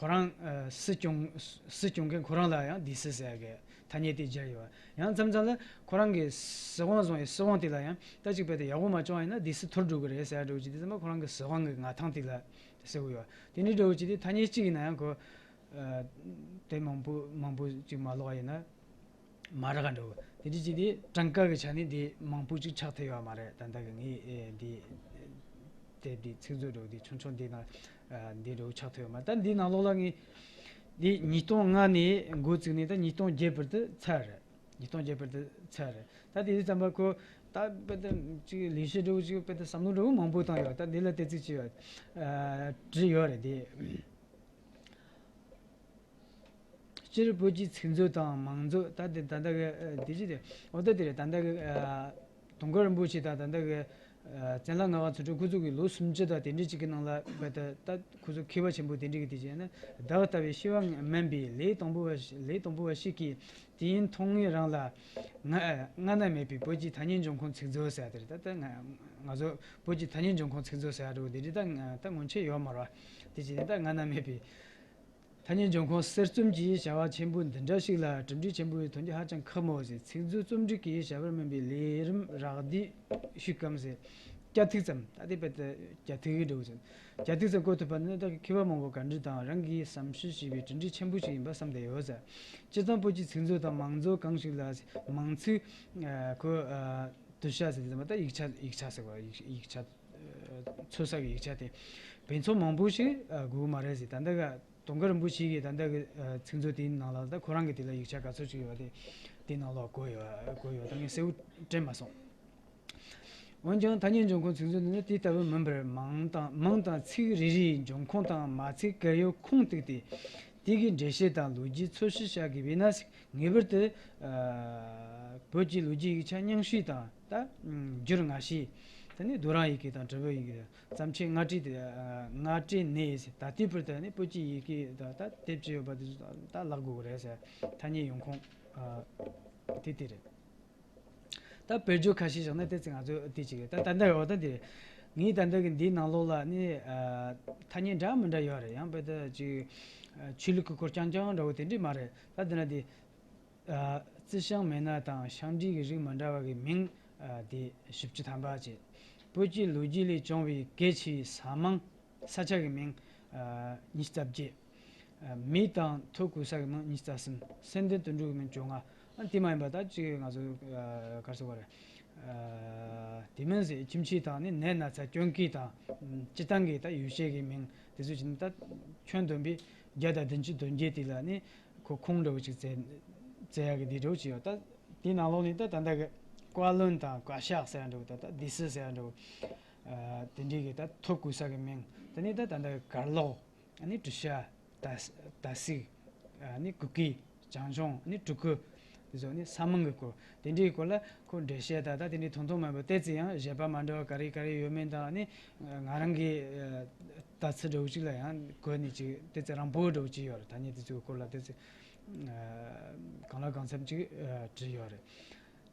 ཁོ་རང་ཨ་སྲིད་སྐྱོང་སྲིད་སྐྱོང་མཁན་ཁོ་རང་ལ་ཡང་སྡེ་སྲིད་ཟེར་ཡ་གི་ཐ་སྙད་དེ་སྦྱར་ཡོད། ཡང་མཚམས་མཚམས་ལ་ཁོ་རང་གི་སྲིད་དབང་བཟུང་བའི་སྲིད་དབང་དེ་ལ་ཡང་ད་ཅིག་བས་ཏེ་ཡག་པོ་མ་བྱུང་བ་ཡིན་ན་སྡེ་སྲིད་འཐོར་འགྲོ་གི་རེད་ཟེར་ཡ་འདྲ་བོ་ཅིག་དེ་ཙམ་པ་ཁོ་རང་གི་སྲིད་དབང་གི་མངའ་ཐང་དེ་ལ་ཟེར་གི་ཡོད། དེ་འདྲའི་འདྲ་བོ་ཅིག་དེ་ཐ་སྙད་གཅིག་ཡིན་ན་ཡང་ཁོ། ཨ་དེ་མང་པོ་མང་པོ་ཅིག་མ་ཀློག་པ་ཡིན་ན་མ་རག་ག་འགྲོ། དེ་འདྲ་ཅིག་དེ་གྲངས་ཀ་གི་ཆ་ནས་དེ་མང་པོ་ཅིག་ཆགས་ཐུབ་ཡོད་མ་རེད། ད་ལྟ་གི་ངས་ཨེ་འདི་དེབ་འདི་ཚིག་མཛོད་འདྲ་བོ་འདི་ཆུང་ཆུང་འདི་ནང་ཨ་འདི་འདྲ་བོ་ཆགས་ཐུབ་ཡོད་མ་རེད། ད་འདི་ནང་ལོགས་ལ་ངས་འདི་ཉིས་སྟོང་ལྔ་ནས་འགོ་བཙུགས་ནས་ད་ཉིས་སྟོང་བརྒྱད་བར་དུ་ཚར་རེད། ཉིས་སྟོང་བརྒྱད་བར་དུ་ཚར་རེད། ད་དེ་དུས་ཙམ་པ་ཁོ་ད་དཔེ་ད་ཅིག་ལས་གཞི་འདྲ་བོ་ཅིག་དཔེ་ད་བསམ་བློ་འདྲ་བོ་མང་པོ་བཏང་ཡོད། ད་འདི་ལ་ཏོག་ཙམ་ཅིག་ཡོད་ཨ་བྲིས་ཡོད་རེད་དེ། སྤྱིར་བོད་ཀྱི་ཚིག་མཛོད་དང་མང་མཛོད། ད་དེ་ད་ལྟ་གི་ཨ་དེ་ཅི་དེ་འོ་ད་དེ་རེད། ད་ལྟ་གི་ཨ་དུང་དཀར་རིན་པོ་ཆེ་དང་ད་ལྟ་གི་ཨ་བཙན་ལྷ་ངག་དབང་ཚུལ་ཁྲིམས་ཁོ་ཚོ་གི་ལོ་སུམ་ཅུ་དང་དེ་འདྲ་ཅིག་གི་ནང་ལ་བ་ད་ད་ཁོ་ཚོ་མཁས་པ་ཆེན་པོ་དེ་འདྲ་གི་དེ་བྱས་ན། བདག་ལྟ་བུའི་སྐྱེ་བ་དམན་པས་ལས་དང་པོ་བ་ལས་དང་པོ་བ་ཞིག་གིས་དུས་ཡུན་ཐུང་ངུའི་རིང་ལ་སྔ་སྔ་ན་མེད་པའི་བོད་ཀྱི་ཐ་སྙད་འབྱུང་ཁུངས་ཚིག་མཛོད་ཟེར་ཡ་དེ་རེད། ད་ད་ང་ང་ཚོ་བོད་ཀྱི་ཐ་སྙད་འབྱུང་ཁུངས་ཚིག་མཛོད་ཟེར་ཡ་འདྲ་བོ་དེ་འདྲ་ད་ད་སྔོན་ཆད་ཡོད་མ་རེད་བ། དེ་བྱས་ན་ད་སྔ་ན་མེད་པའི་ཐ་སྙད་འབྱུང་ཁུངས་གསེར་རྩོམ་གྱི་བྱ་བ་ཆེན་པོ་འདི་འདྲ་ཞིག་ལ་གྲུབ་འབྲས་ཆེན་པོ་ཡི་ཐོན་རྒྱུ་ཧ་ཅང་ཁག་མོ་ཟེར། ཚིག་མཛོད་རྩོམ་སྒྲིག་གི་བྱ་བར་སྨན་པའི་ལས་རིམ་རགས་བསྡུས་ཤིག་གམ་ཟེར། སྐྱ་ཐིག་ཙམ། ད་དེ་བས་ད་སྐྱ་ཐིག་གི་འདྲ་བོ་ཟེར། སྐྱ་ཐིག་ཙམ་བཀོད་ཐུབ་པ་ནི་ད་མཁས་པ་མང་པོ་ག་འདྲི་དང་རང་གིས་བསམ་ཞིབ་བྱས་པའི་གྲུབ་འབྲས་ཆེན་པོ་ཞིག་ཡིན་པ་བསམ་བསྡད་ཡོད་ཟེར། སྤྱིར་བཏང་བོད་ཀྱི་ཚིག་མཛོད་དང་མང་མཛོད་གང་ཞིག་ལ་མང་ཚིག་ཁོ་དུ་ཤ་ཟེར་དེ་ཙམ་པ་ད་ཡིག་ཆ་ཡིག་ཆ་ཟེར་བ་ཡིག་ཡིག་ཆ། ཚོད་ས་གི་ཡིག་ཆ་དེ་བེད་ཚོ་མང་པོ་ཞིག་ཨ་དགོས་མ་རེད་ཟེར། ད་ལྟ་ག་དུང་དཀར་རིན་པོ་ཆེ་གིས་ད་ལྟ་གི་ཨ་ཚིག་མཛོད་དེའི་ནང་ལ་ད་ཁོ་རང་གི་དེ་ལ་ཡིག་ཆ་ག་ཚོད་ཅིག་ཡོད་པ་དེ་དེའི་ནང་ལ་བཀོད་ཡོད་བཀོད་ཡོད། ད་ངས་གསལ་བོ་དྲན་མ་སོང་། འོན་ཀྱང་ཐ་སྙད་འབྱུང་ཁུངས་ཚིག་མཛོད་ནི་དེ་ལྟ་བུ་མིན་པར་མིང་དང་མིང་དང་ཚིག་རེ་རེའི་འབྱུང་ཁུངས་དང་མ་ཚིག་གལ་ཡོད་ཁུངས་གཏུགས་ཏེ། ཡིག་གི་འགྲེལ་བཤད་དང་ལོ་རྒྱུས་འཚོལ་ཞིབ་བྱ་དགོས་པས་ན། ངེས་པར་དུ་ཨ་བོད་ཀྱི་ལོ་རྒྱུས་ཡིག་ཆ་རྙིང་ཤོས་དང་། ད་བསྒྱུར་སྔ་ཤོས། དེ་ནས་རྡོ་རིང་ཡི་གེ་དང་བྲག་བརྒྱུད་ཡི་གེ། བརྩམས་ཆོས་སྔ་གྲས་དེ། ཨ་སྔ་གྲས་ནས་ད་ལྟའི་བར་དུ་ནི་བོད་ཀྱི་ཡི་གེ་ད་ད་དེབ་ཅི་ཡོད་པ་དེ་ཚོ་ད་བཀླག་དགོས་ཀྱི་རེད་ཟེར། ཐ་སྙད་ཡོང་ཁུངས་ཨ་དེ་དེ་རེད། ད་དཔེར་བརྗོད་ཁ་ཤས་བཞག་ན། དེ་ཚོ་ང་ཚོ་དེ་ཅིག་རེད། ད་ད་ལྟ་འོ་ད་དེ་རེད། ངས་ད་ལྟ་གི་འདིའི་ནང་ལོགས་ལ་ནི་ཨ་ཐ་སྙད་འདྲ་མི་འདྲ་ཡོད་རེད། ཡང་དཔེ་ད་ཅིག་ཨ་ཆོས་ལུགས་ཀྱི་སྐོར་རྐྱང་རྐྱང་འདྲ་བོ་དེ་འདྲས་མ་རེད། ད་འདི་ན་དེ་ཨ་རྩི་ཤིང་མེད་ན་དང་ཤིང་འབྲས་ཀྱི་རིགས་མི་འདྲ་བ་གི་མིང་། ཨ་དེ་བཞི་བཅུ་ཐམ་པ་བཅས། བོད་ཀྱི་ལོ་རྒྱུས་ལས་བྱུང་བའི་གལ་ཆེ་བའི་ས་མིང་། ས་ཆ་གི་མིང་ཨ་ཉི་ཤུ་རྩ་བརྒྱད། ཨ་མི་དང་ཐོ་བཀོད་ས་གི་མིང་ཉི་ཤུ་རྩ་གསུམ། སེམས་ལྡན་དུད་འགྲོ་གི་མིང་བཅོ་ལྔ། ཨ་དེ་མ་ཡིན་པ་ད་ཅིག་ང་ཚོ་ཨ་ག་རེ་ཟེར་དགོས་རེད། ཨ་དེ་མིན་ཟེར། ཁྱིམ་ཆས་དང་ནི་ནད་ན་ཚ་སྐྱོན་ཀའི་དང་སྤྱིར་བཏང་གི་ད་ཡོ་བྱད་ཀྱི་མིང་དེ་ཚོ་བྱས་ན། ད་ཁྱོན་བསྡོམས་པས་བརྒྱ་དང་བདུན་ཅུ་དོན་བརྒྱད་དེ་ལ་ནི་ཁོ་ཁུངས་འདྲ་བོ་ཅིག་བཙལ་བཙལ་ཡག་གི་དེ་འདྲ་བོ་ཅིག་ཡོད། ད་དེའི་ནང་ལོགས་ནས་ད་ད་ལྟ་གི་བཀའ་བློན་དང་བཀའ་ཤག་ཟེར་ཡག་འདྲ་བོ། ད་ད་སྡེ་སྲིད་ཟེར་ཡག་འདྲ་བོ། ཨ་དེ་འདྲའི་གི་ད་ཐོ་བཀོད་ས་གི་མིང་། དེ་ནས་ད་ད་ལྟ་གི་གར་ལོག་ཨ་ནི་གྲུ་ཤ། ད་ད་སིག་ཨ་ནི་གུ་གེ། བྱང་ཆུང་། ཨ་ནི་གྲུ་གུ། དེ་ཚོ་ནི་ས་མིང་གི་སྐོར། དེ་འདྲའི་སྐོར་ལ་ཁོ་འགྲེལ་བཤད་ད་ད་དེ་འདྲའི་ཐུང་ཐུང་མ་ཡིན་པ། ཏོག་ཙམ་ཡང་བཞེད་པ་མ་འདྲ་བ་ག་རེ་ག་རེ་ཡོད་མེད་དང་། ཨ་ནི་ང་རང་གི་ཨ་ལྟ་ཚུལ་འདྲ་བོ་ཅིག་ལ་ཡང་བཀོད་ནས་ཅིག་ཏོག་ཙམ་རིང་པོ་འདྲ་བོ་ཅིག་ཡོད་རེད། ཐ་སྙད་དེ་ཚོའི་སྐོར་ལ་ཏོག་ཙམ་ཨ་གང་ལ་གང་འཚམ་ཅིག་ཨ་བྲིས་ཡོད་རེད།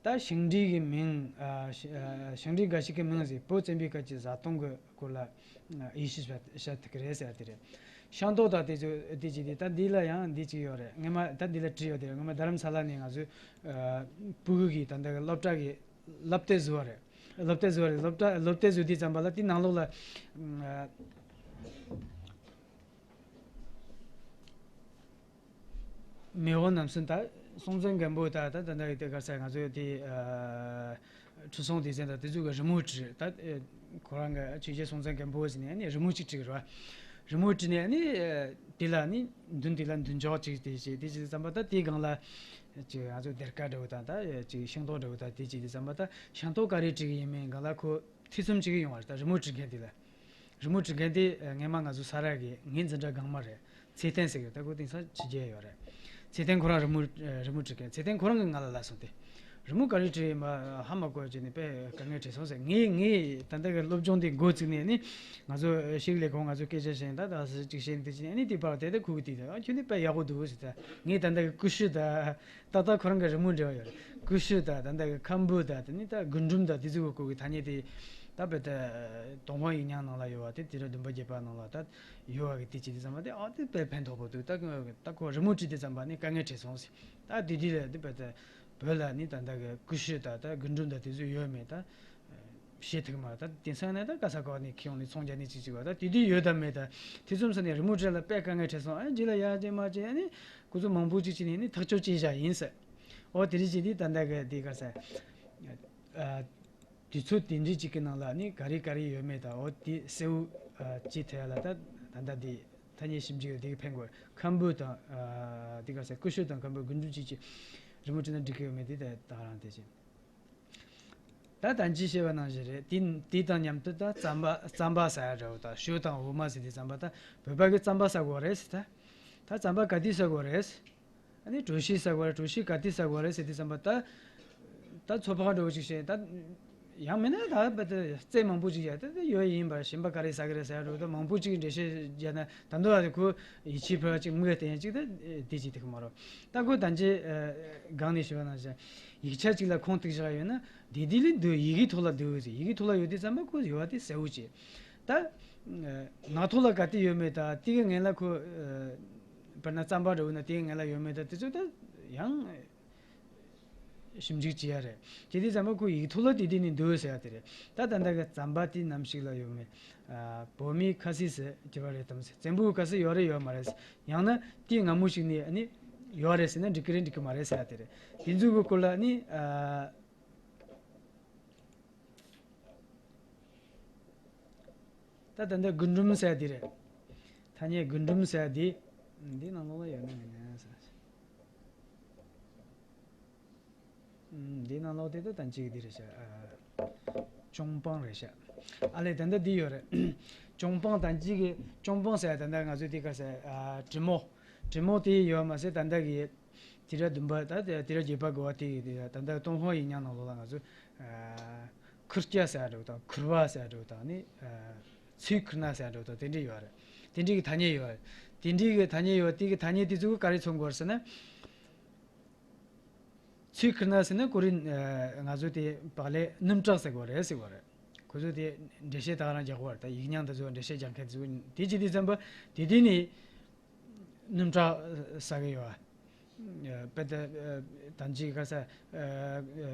ད་ཤིང་འབྲས་ཀྱི་མིང་། ཨ་ཤི་ཨ་ཤིང་འབྲས་འགའ་ཞིག་གི་མིང་ཟེར། བོད་བཙན་པོའི་སྐབས་ཀྱི་བཟའ་བཏུང་གི་སྐོར་ལ་ཨ་དབྱེ་ཞིབ་བྱ་བྱ་ཐུབ་ཀྱི་རེད་ཟེར་དེ་རེད། ཤིང་ཏོག་དང་དེ་ཚོ་དེ་བྱས་ཏེ། ད་འདི་ལ་ཡང་འདི་གཅིག་ཡོད་རེད། སྔོན་མ་ད་འདི་ལ་བྲིས་ཡོད་དེ། སྔོན་མ་རྡ་རམ་ས་ལ་ནས་ང་ཚོའི་ཨ་སྤུ་གུ་གིས་ད་ལྟ་གི་སློབ་གྲྭ་གི་སློབ་དེབ་བཟོས་པ་རེད། སློབ་དེབ་བཟོས་པ་རེད། སློབ་གྲྭ་སློབ་དེབ་བཟོས་དུས་ཙམ་པ་ལ་དེའི་ནང་ལོགས་ལ་ཨ། མེས་དབོན་རྣམ་གསུམ་དང་སྲོང་བཙན་སྒམ་པོ་དང་། ད་ད་ལྟ་ཡི་དེ་ག་རེ་ཟེར། ང་ཚོའི་དེ་ཨ་ཁྲི་སྲོང་ལྡེ་བཙན་དང་དེ་ཚོ་གི་རི་མོ་བྲིས། ད་ཨ་ཁོ་རང་གི་ཆོས་རྒྱལ་སྲོང་བཙན་སྒམ་པོ་ཟེར་ནས་ནི་རི་མོ་གཅིག་བྲིས་རེད་བ། རི་མོ་བྲིས་ནས་ནི་ཨ་དེ་ལ་ནི་མདུན་དེ་ལ་མདུན་ཅོག་གཅིག་དེ་བྱས། དེ་བྱས་ཙམ་པ་ད་དེའི་སྒང་ལ་ཅིག་ང་ཚོ་སྡེར་ཁ་འདྲ་བོ་དང་། ད་ཅིག་ཤིང་ཏོག་འདྲ་བོ་དང་དེ་བྱས་དུས་ཙམ་པ། ད་ཤིང་ཏོག་ག་རེ་བྲིས་ཀྱི་ཡིན་མིན་སྒང་ལ་ཁོ་ཐེ་ཚོམ་བྱེད་ཀྱི་ཡོང་བ་རེད། ད་རི་མོ་བྲིས་མཁན་དེ་ལ། རི་མོ་བྲིས་མཁན་དེ་ཨ་སྔོན་མ་ང་ཚོ་ས་རཱ་གི་ངའི་འཛིན་གྲྭ་སྒང་མ་རེད། ཚེ་བརྟན་ཟེར་གི། ད་ཁོ་དེང་སང་ཕྱི་རྒྱལ་ཡོད་རེད། ཚེ་བརྟན་ཁོ་རང་རི་མོ་ཨ་རི་མོ་བྲིས་མཁན། ཚེ་བརྟན་ཁོ་རང་གིས་ང་ལ་ལབ་སོང་སྟེ། རི་མོ་ག་རེ་བྲིས་ཡིན་པ་ཧ་མ་གོ་བྱས་ནས་དཔེ་དཀའ་ངལ་འཕྲད་སོང་ཟེར། ངས་ངས་ད་ལྟ་གི་སློབ་སྦྱོང་དེ་འགོ་བཙུགས་ནས་ནི། ང་ཚོ་ཤེས་རིག་ལས་ཁུངས་ང་ཚོ་སྐད་ཆ་བཤད། ད་ད་སུ་གཅིག་བཤད་དེ་བྱས་ནས་ནི། དེ་པར་དེ་ད་ཁུག་དེ་ད་ཁྱོད་ནི་དཔེ་ཡག་པོ་འདུག་ཟེར། ད་ངས་ད་ལྟ་གི་ཀུ་ཤུ་ད། ཏག་ཏག་ཁོ་རང་གི་རི་མོ་འབྲེལ་བ་ཡོད་རེད། ཀུ་ཤུ་དང་། ད་ལྟ་གི་ཁམ་བུ་དང་། དེ་ནི་ད་རྒུན་འབྲུམ་དང་། དེ་ཚོའི་སྐོར་གྱི་ཐ་སྙད་དེ་ད་དཔེ་ད་ཏུན་ཧོང་ཡིག་རྙིང་ནང་ལ་ཡོད་པ་དེ། དུས་རབས་བདུན་པ་བརྒྱད་པ་ནང་ལ་ད་ཡོད་པ་གི་དེ་བྱས་དུས་ཙམ་པ་དེ། ཨ་དེ་དཔེ་ཕན་ཐོགས་པོ་འདུག། ད་ད་ཁོ་རི་མོ་བྲིས་དུས་ཙམ་པ་ནི་དཀའ་ངལ་འཕྲད་སོང་ཟེར། ད་དེ་དུས་ལ་དེ་དཔེ་ད་བོད་ལ་ནི་ད་ལྟ་གི་ཀུ་ཤུ་དང་ད་རྒུན་འབྲུམ་དང་དེ་ཚོ་ཡོད་མེད་ད་ཤེས་ཐུབ་མ་རེད། ད་དེང་སང་ནས་ད་ག་ས་ག་ནས་འཁྱེར་ཡོང་ནས་ཚོང་རྒྱག་ནས་ཅིག་ཅིག་བ། ད་དེ་དུས་ཡོད་དམ་མེད་ད་ཐེ་ཚོམ་ཟ་ནས་རི་མོ་བྲིས་ལ་དཔེ་དཀའ་ངལ་འཕྲད་སོང་། ཨ་རྗེས་ལ་ཡར་རྗེས་མར་བྱས་ནས་ཁོ་ཚོ་མང་པོ་ཅིག་བྱས་ནས་ནི་ཐག་གཅོད་བྱས་བཞག་ཡིན་ཟེར། འོ་དེ་རིགས་ཅིག་དེ་ད་ལྟ་གི་དེ་ག་ཟེར། ཨ་དུས་ཚོད་དེ་འདྲའི་ཅིག་གི་ནང་ལ་ནི་ག་རེ་ག་རེ་ཡོད་མེད་དང་། འོ་དེ་གསལ་བོ་ཨ་བྱེད་ཐུབ་ཡ་ལ་ད་ད་ལྟ་དེ་ཐ་སྙད་ཞིབ་འཇུག་དེ་གི་ཕན་གོ། ཁམ་བུ་དང་ཨ་དེ་ག་ཟེར། ཀུ་ཤུ་དང་ཁམ་བུ་རྒུན་འབྲུམ་ཅིག་ཅིག་རི་མོ་བྲིས་ན་འགྲིག་གི་ཡོད་མེད་དེ་ད་ད་རང་དེ་བྱེད། ད་ད་ཅི་བཤད་པ་ནང་བཞིན་རེད། དེ་དེ་དང་མཉམ་དུ་ད་རྩམ་པ་རྩམ་པ་ཟ་ཡ་འདྲ་བོ་དང་། ཞོ་དང་འོ་མ་ཟེར་དུས་ཙམ་པ། ད་བོད་པ་གིས་རྩམ་པ་ཟ་གོ་རེད་ཟེར། ད་ད་རྩམ་པ་ག་དུས་ཟ་གོ་རེད། ཨ་ནི་གྲོ་ཞིབ་ཟ་གོ་རེད། གྲོ་ཞིབ་ག་དུས་ཟ་གོ་རེད་ཟེར་དུས་ཙམ་པ། ད་ད་ཚོད་དཔག་འདྲ་བོ་ཅིག་བྱས། ད་ཡང་མིན་ན་ད་བ་ད་རྩེ་མང་པོ་ཅིག་བྱས། ད་ད་ཡོད་ཡིན་པ། གཞན་པ་ག་རེ་ཟ་གི་རེད་ཟེར་ཡ་འདྲ་བོ། ད་མང་པོ་ཅིག་འགྲེལ་བཤད་བརྒྱབ་ན། ད་འདི་བ་དེ་ཁོ་ཡིད་ཆེས་འཕེར་བ་ཅིག་མི་ག་བསྟན་ཅིག་ད་དེ་ཅིག་ཐུག་མ་རོ། ད་ཁོ་ད་ཅི་སྒང་ནས་ཞུ་བ་ནང་བཞིན། ཡིག་ཆ་གཅིག་ལ་ཁུངས་གཏུགས་བཞག་ཡོད་ན་དེ་དེ་ལས་འདུག། ཡི་གེ་ཐོག་ལ་འདུག་ཟེར། ཡི་གེ་ཐོག་ལ་ཡོད་དུས་ཙམ་པ་ཁོ་ཡོད་པ་དེ་གསལ་བོ་བྱེད། ད་ངག་ཐོག་ལ་ག་དུས་ཡོད་མེད་དང་། དེ་གི་སྔོན་ལ་ཁོ་དཔེར་ན་རྩམ་པ་འདྲ་བོ་ན་དེ་གི་སྔོན་ལ་ཡོད་མེད་དང་། དེ་ཚོ་ད་ཡང་ཞིབ་འཇུག་བྱེད་ཡ་རེད། བྱེད་དུས་ཙམ་པ་ཁོ་ཡིག་ཐོག་ལ་དེ་དེ་ནས་འདུག་ཟེར་ཡ་དེ་རེད། ད་ད་ལྟ་གི་རྩམ་པ་དེ་ནམ་ཞིག་ལ་ཡོད་མེད། ཨ་བོད་མིའི་ཁ་ཟས་སུ་གྱུར་པ་རེད་དམ་ཟེར། བཙན་པོའི་སྐབས་སུ་ཡོད་རེད་ཡོད་མ་རེད། ཡང་ན་དེའི་སྔ་མོ་ཞིག་ནས་ཨ་ནི་ཡོད་རེད་ཟེར་ན་འགྲིག་གི་རེད་འགྲིག་གི་མ་རེད་ཟེར་ཡ་དེ་རེད། དེ་ཚོའི་སྐོར་ལ་ཨ་ནི་ཨ། ད་ད་ལྟ་རྒུན་འབྲུམ་ཟེར་ཡ་དེ་རེད། ཐ་སྙད་རྒུན་འབྲུམ་ཟེར་ཡ་དེ། འདི་ནང་ལོགས་ལ་ཡོད་ན་མེད་ན་ཟེར། འདི་ནང་ལོགས་དེ་ད་ད་ཅིག་འདི་རེད་ཤག། ཨ་ཅོང་པང་རེད་ཤག། ཨ་ལས་ད་ལྟ་འདི་ཡོད་རེད། ཅོང་པང་ད་ཅིག་གི་ཅོང་པང་ཟེར་ཡ་ད་ལྟ་ང་ཚོས་དེ་ག་ཟེར། ཨ་དྲི་མོ། དྲི་མ་དེ་ཡོད་མ་ཟད། ད་ལྟ་གི་དུས་རབས་བདུན་པ་དང་དུས་རབས་བརྒྱད་པ་འགོ་བ་དེ་གི་དེ་ད་ལྟ་ཏུན་ཧོང་ཡིག་རྙིང་ནང་ལོགས་ལ་ང་ཚོ་ཨ་ཁུར་སྐྱ་ཟེར་འགྲོ་དང་ཁུར་བ་ཟེར་འགྲོ་དང་ནི་ཨ་ཚུལ་ཁུར་ན་ཟེར་འགྲོ་དང་དེ་འདྲ་ཡོད་རེད། དེ་འདྲའི་གི་ཐ་སྙད་ཡོད་རེད། དེ་འདྲའི་གི་ཐ་སྙད་ཡོད་དེ་གི་ཐ་སྙད་དེ་ཚོ་ག་རེ་མཚོན་དགོས་ཟེར་ན། ཚུལ་ཁུར་ན་ཟེར་ན་ཁོ་རེ་ཨ་ང་ཚོ་དེ་བག་ལེབ་སྣུམ་བྲག་ཟེར་དགོས་རེད་ཟེར་དགོས་རེད། ཁོ་ཚོ་དེ་འགྲེལ་བཤད་ད་ག་རང་རྒྱག་དགོས་རེད། ད་ཡིག་རྙིང་དེ་ཚོ་འགྲེལ་བཤད་རྒྱག་མཁན་དེ་ཚོ་དེ་བྱེད་དུས་ཙམ་པ་དེ་དུས་ནི་སྣུམ་བྲག་ཟ་གི་ཡོད། ཨ་དཔེ་ད་ཨ་དང་ཅི་ག་ས་ཨ་ཨ་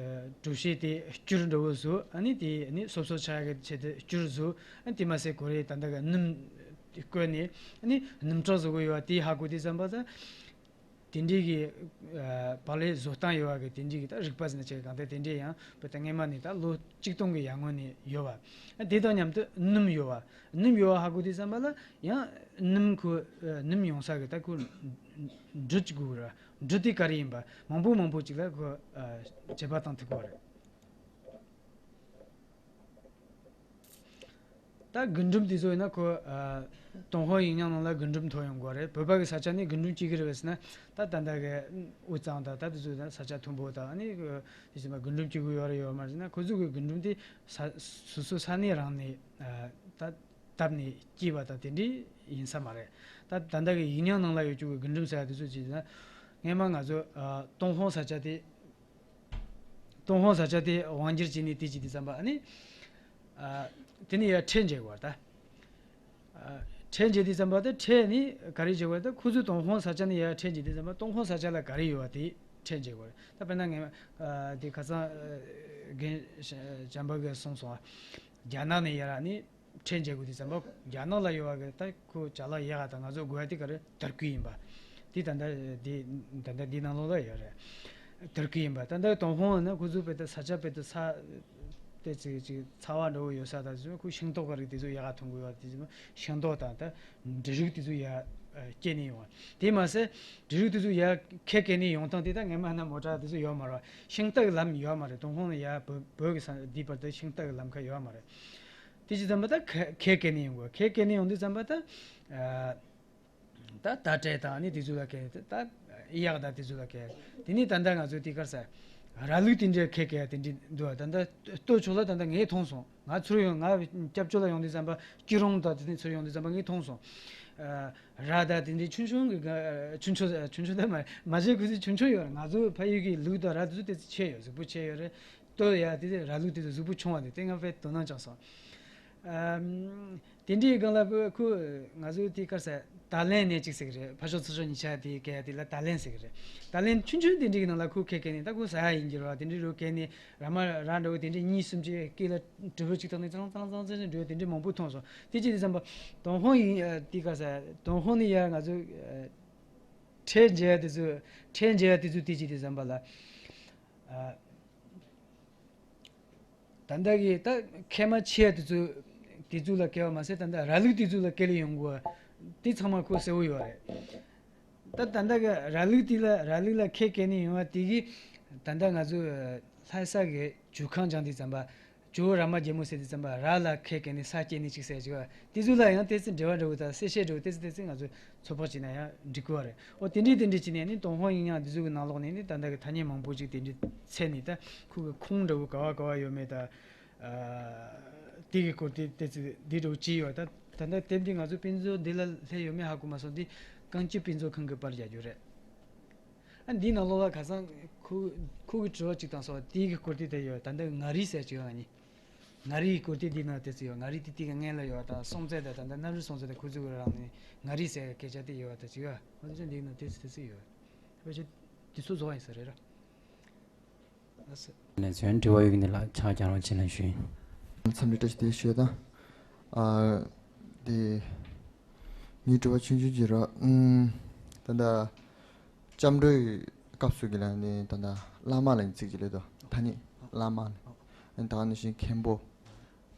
གྲུ་བཞི་དེ་སྐྱུར་འདྲ་བོ་བཟོ། ཨ་ནི་དེ་ནི་སོབ་སོབ་ཆགས་ཡག་གི་ཆེད་དུ་སྐྱུར་བཟོ། ཨ་ནི་དེ་མ་ཟད་ཁོ་རེ་ད་ལྟ་གི་སྣུམ་བསྐོལ་ནས་ཨ་ནི་སྣུམ་བྲག་བཟོ་གི་ཡོད། དེ་ཧ་གོ་དུས་ཙམ་པ་ད། དེ་འདྲའི་གི་ཨ་བག་ལེབ་བཟོ་སྟངས་ཡོད་པ་གི་དེ་འདྲའི་གི་ད་རིག་པ་ཟེར་ན་ཆེ་གང་ལྟར་དེ་འདྲའི་ཡང་བོད་ད་སྔས་མ་ནས་ད་ལོ་གཅིག་སྟོང་གི་ཡར་སྔོན་ནས་ཡོད་པ། ཨ་དེ་དང་མཉམ་དུ་སྣུམ་ཡོད་པ། སྣུམ་ཡོད་པ་ཧ་གོ་དུས་ཙམ་པ་ལ་ཡང་སྣུམ་ཁོ་ཨ་སྣུམ་ཡོང་ས་གི་ད་ཁོ་འབྲུ་གཅིག་དགོས་ར། འབྲུ་དེ་ག་རེ་ཡིན་པ་མང་པོ་མང་པོ་ཅིག་ལ་ཁོ་ཨ་དཔྱད་པ་བཏང་ཐུབ་ཀྱི་རེད། ད་རྒུན་འབྲུམ་དེ་ཚོ་ཡིན་ན་ཁོ་ཨ་ཏུན་ཧོང་ཡིག་རྙིང་ནང་ལ་རྒུན་འབྲུམ་ཐོན་ཡོང་གི་རེད། བོད་པ་གི་ས་ཆ་ནས་རྒུན་འབྲུམ་སྐྱེ་གི་རེད་པས་ཟེར་ན། ད་ད་ལྟ་གི་དབུས་གཙང་དང་ད་དེ་ཚོ་ད་ས་ཆ་མཐོན་པོ་དང་ཨ་ནི་དེ་ཚོ་མ་རྒུན་འབྲུམ་སྐྱེ་གི་ཡོད་རེད་ཡོད་མ་རེད་ཟེར་ན། ཁོ་ཚོ་གི་རྒུན་འབྲུམ་དེ་ས་སོ་སོ་ས་གནས་རང་ནས་ཨ་ད་བཏབ་ནས་སྐྱེས་པ་དང་དེ་འདྲའི་ཡིན་ས་མ་རེད། ད་ད་ལྟ་གི་ཡིག་རྙིང་ནང་ལ་ཡོད་རྒྱུ་གི་རྒུན་འབྲུམ་ཟེར་ཡ་དེ་ཚོ་ཅིག་ཡིན་ན། སྔས་མ་ང་ཚོ་ཨ་ཏུན་ཧོང་ས་ཆ་དེ། ཏུན་ཧོང་ས་ཆ་དེ་དབང་སྒྱུར་བྱས་ནས་དེ་བྱས་དུས་ཙམ་པ་ཨ་ནི། ཨ་དེ་ནས་ཡར་ཁྲལ་འཇལ་དགོས་པ་རེད་ད། ཨ་ཁྲལ་འཇལ་དུས་ཙམ་པ་དེ་ཁྲལ་ནི་ག་རེ་འཇལ་དགོས་རེད་ད། ཁོ་ཚོས་ཏུན་ཧོང་ས་ཆ་ནས་ཡར་ཁྲལ་འཇལ་དུས་ཙམ་པ་ཏུན་ཧོང་ས་ཆ་ལ་ག་རེ་ཡོད་པ་དེ་ཁྲལ་འཇལ་དགོས་རེད། ད་དཔེར་ན་ངས་ཨ་དེ་ཁ་སང་ཨ་རྒན་བྱམས་པ་གིས་གསུངས་སོང་ཨ། རྒྱ་ནག་ནས་ཡར་ཨ་ནི། ཁྲལ་འཇལ་དགོས་དུས་ཙམ་པ་རྒྱ་ནག་ལ་ཡོད་པ་གི་ད་ཁོ་ཅ་ལག་ཡག་ག་དང་ང་ཚོ་དགོས་ཡ་དེ་ག་རེ་དར་སྐུད་ཡིན་པ། དེ་ད་ལྟ་དེ་ད་ལྟ་འདི་ནང་ལོགས་ལ་ཡོད་རེད། དར་སྐུད་ཡིན་པ། ད་ལྟ་ཏུན་ཧོང་ན་ཁོ་ཚོ་དཔེ་ད་ས་ཆ་དཔེ་ད་ས་དེ་ཅིག་ཅིག་ཚ་བ་འདྲ་བོ་ཡོད་ས་དང་ཚོ་ཁོ་ཤིང་ཏོག་ག་རེ་དེ་ཚོ་ཡག་ག་ཐོན་གི་ཡོད་དེ་ཚོ་ཤིང་ཏོག་དང་ད་འབྲུ་རིགས་དེ་ཚོ་ཡར་སྐྱེལ་ནས་ཡོང་བ། དེ་མ་ཟད་འབྲུ་རིགས་དེ་ཚོ་ཡར་ཁལ་སྐྱེལ་ནས་ཡོང་སྟངས་དེ་ད་སྔས་མ་ན་མོ་ཊ་དེ་ཚོ་ཡོད་མ་རེད་བ། ཤིང་རྟ་གི་ལམ་ཡོད་མ་རེད། ཏུན་ཧོང་ནས་ཡར་བོད་བོད་ཀྱི་ས་འདིའི་བར་དུ་ཤིང་རྟ་གི་ལམ་ཁ་ཡོད་མ་རེད། དེ་བྱས་ཙམ་པ་ད་ཁལ་ཁལ་སྐྱེལ་ནས་ཡོང་དགོས། ཁལ་སྐྱེལ་ནས་ཡོང་དུས་ཙམ་པ་ད་ཨ་ད་ད་ཏྲེ་དང་ནི་དེ་ཚོ་ལ་སྐྱེལ། ད་ད་ཡག་ད་དེ་ཚོ་ལ་སྐྱེལ། དེ་ནས་ད་ལྟ་ང་ཚོ་དེ་གར་ས་ར་ལུག་དེ་འདྲའི་ཁལ་སྐྱེལ་དེ་འདྲའི་འདུག་ད་ལྟ་སྟོད་ཕྱོགས་ལ་ད་ལྟ་ངས་མཐོང་སོང་། ང་ཚུར་ཡོང་ང་སྐྱབས་བཅོལ་ལ་ཡོང་དུས་ཙམ་པ་སྐྱིད་རོང་དང་དེ་ནས་ཚུར་ཡོང་དུས་ཙམ་པ་ངས་མཐོང་སོང་། ཨ་ར་ད་དེ་འདྲའི་ཆུང་ཆུང་གི་ག་ཆུང་ཆུང་ཆུང་ཆུང་ད་མ་མ་བྱས་ཁུ་ཚོས་ཆུང་ཆུང་ཡོད་རེད། ང་ཚོ་ཕ་ཡུལ་གྱི་ལུག་དང་ར་དེ་ཚོ་དེ་ཚོ་ཆེ་ཡོད། གཟུགས་པོ་ཆེ་ཡོད་རེད། སྟོད་ཡ་དེ་ར་ལུག་དེ་ཚོ་གཟུགས་པོ་ཆུང་བ་དེ་དེ་ང་དཔེ་དོ་སྣང་བྱུང་སོང་། ཨམ། དེ་འདྲའི་སྒང་ལ་ཁོ་ང་ཚོའི་དེ་གར་ས་ད་ལན་ནས་གཅིག་ཟེར་གི་རེད། ཕར་ཕྱོགས་ཚུར་ཕྱོགས་གཉིས་ཆ་དེ་སྐད་དེ་ལ་ད་ལན་ཟེར་གི་རེད། ད་ལན་ཆུང་ཆུང་དེ་འདྲའི་གི་ནང་ལ་ཁོ་ཁལ་སྐྱེལ་ནས་ད་ཁོ་ཟ་ཡ་ཡིན་གྱི་རེད་བ། དེ་འདྲའི་རུ་སྐྱེལ་ནས་ར་མ་ར་འདྲ་བོ་དེ་འདྲའི་གཉིས་གསུམ་ཅིག་སྐེ་ལ་གྲི་བོ་གཅིག་བཏགས་ནས་ཙང་ཙང་ཙང་ཙང་འགྲོ་དེ་འདྲའི་མང་པོ་མཐོང་སོང་། དེ་ཅི་དེ་བསམ་པ་ཏུན་ཧོང་ཡིན་ཨ། དེ་ག་ས་ཏུན་ཧོང་ནས་ཡར་ང་ཚོ་ཨ། ཁྲལ་འཇལ་ཡ་དེ་ཚོ་ཁྲལ་འཇལ་ཡ་དེ་ཚོ་དེ་ཅི་དེ་བསམ་པ་ལ་ཨ། ད་ལྟ་གི་ད་ཁལ་མ་ཆེ་དེ་ཚོ་དེ་ཚོ་ལ་སྐྱེལ་བ་མ་ཟད། ད་ལྟ་ར་ལུག་དེ་ཚོ་ལ་སྐྱེལ་ཡོང་དགོས་དེ་ཚང་མ་ཁོ་གསལ་བོ་ཡོད་རེད། ད་ད་ལྟ་གི་ར་ལུག་དེ་ལ་ར་ལུག་ལ་ཁལ་སྐྱེལ་ནས་ཡོང་བ་དེ་གི་ད་ལྟ་ང་ཚོ་ལྷ་ས་གི་ཇོ་ཁང་སྦྱངས་དུས་ཙམ་པ་ཇོ་བོ་ར་མ་རྒྱལ་མོ་ཟེར་དུས་ཙམ་པ་ར་ལ་ཁལ་སྐྱེལ་ནས་ས་སྐྱེལ་ནས་ཅིག་ཟེར་ཅིག་བ་དེ་ཚོ་ལ་ཡང་ཏོག་ཙམ་འབྲེལ་བ་འདྲ་བོ་དང་གསལ་བཤད་འདྲ་བོ་ཏོག་ཙམ་ཏོག་ཙམ་ང་ཚོ་ཚོད་དཔག་བྱས་ན་ཡང་འགྲིག་གི་བ་རེད། ཨོ་དེ་འདྲའི་དེ་འདྲའི་བྱས་ནས་ནི་ཏུན་ཧོང་ཡིག་རྙིང་དེ་ཚོ་གི་ནང་ལོགས་ནས་ནི་ད་ལྟ་གི་ཐ་སྙད་མང་པོ་ཅིག་དེ་འདྲའི་འཚོལ་ནས་ད་ཁོ་གི་ཁུངས་འདྲ་བོ་ག་བ་ག་བ་ཡོད་མེད་ད། ཨ། དེ་གི་སྐོར་དེ་དེ་ཚོ་འདི་འདྲ་བོ་ཅིག་ཡོད། ད་ད་ལྟ་དེབ་འདི་ང་ཚོ་དཔེ་མཛོད་འདི་ལ་སླེབས་ཡོད་མེད་ཧ་གོ་མ་སོང་། འདི་རྐང་སྐྱིད་དཔེ་མཛོད་ཁང་གི་པར་རྒྱག་རྒྱུ་རེད། ཨ་འདིའི་ནང་ལོགས་ལ་ཁ་སང་ཁོ་ཁོ་གི་དྲི་བ་ཅིག་བཏང་སོང་། དེ་གི་སྐོར་དེ་དེ་ཡོད། ད་ལྟ་མངའ་རིས་ཟེར་ཅིག་ཡོད། ཨ་ནི་མངའ་རིས་ཀྱི་སྐོར་དེ་འདིའི་ནང་དེ་ཚོ་ཡོད། མངའ་རིས་དེ་དེ་གི་སྔོན་ལ་ཡོད་དང་། སྲོང་བཙན་དང་ད་ལྟ་གནམ་རི་སྲོང་བཙན་དང་ཁོ་ཚོ་གི་རང་ནས་མངའ་རིས་ཟེར་སྐད་ཆ་དེ་ཡོད་དང་ཅིག་ཡོད། ཁོ་ཚོ་འདིའི་ནང་དེ་ཚོ་དེ་ཚོ་ཡོད། ཕལ་ཆེར་དེ་ཚོ་རྫོགས་ཡིན་ས་རེད་ར། ལགས་སོ། ལན་ཚོན་དྲི་བ་ཡོད་ཀྱི་འདི་ལ་ཕྱག་རྒྱག་རོགས་བྱེད་ལ་ཞུ་ཡིན། འཚམས་འདྲི་བཀྲ་ཤིས་བདེ་ལེགས་ཞུ་ཡ་དང་། ཨ། དེ། ངའི་དྲི་བ་ཆུང་ཆུང་ཅིག་ར། ཨུམ། ད་ལྟ་སྐྱབས་འགྲོའི་སྐབས་སུ་གི་ལ་ནི་ད་ལྟ་བླ་མ་ལ་ཡིན་ཚིག་ཅིག་སླེབས་འདུག་ཐ་སྙད་བླ་མ་ལ། ཨ་ནི་ད་ག་ནང་བཞིན་མཁན་པོ།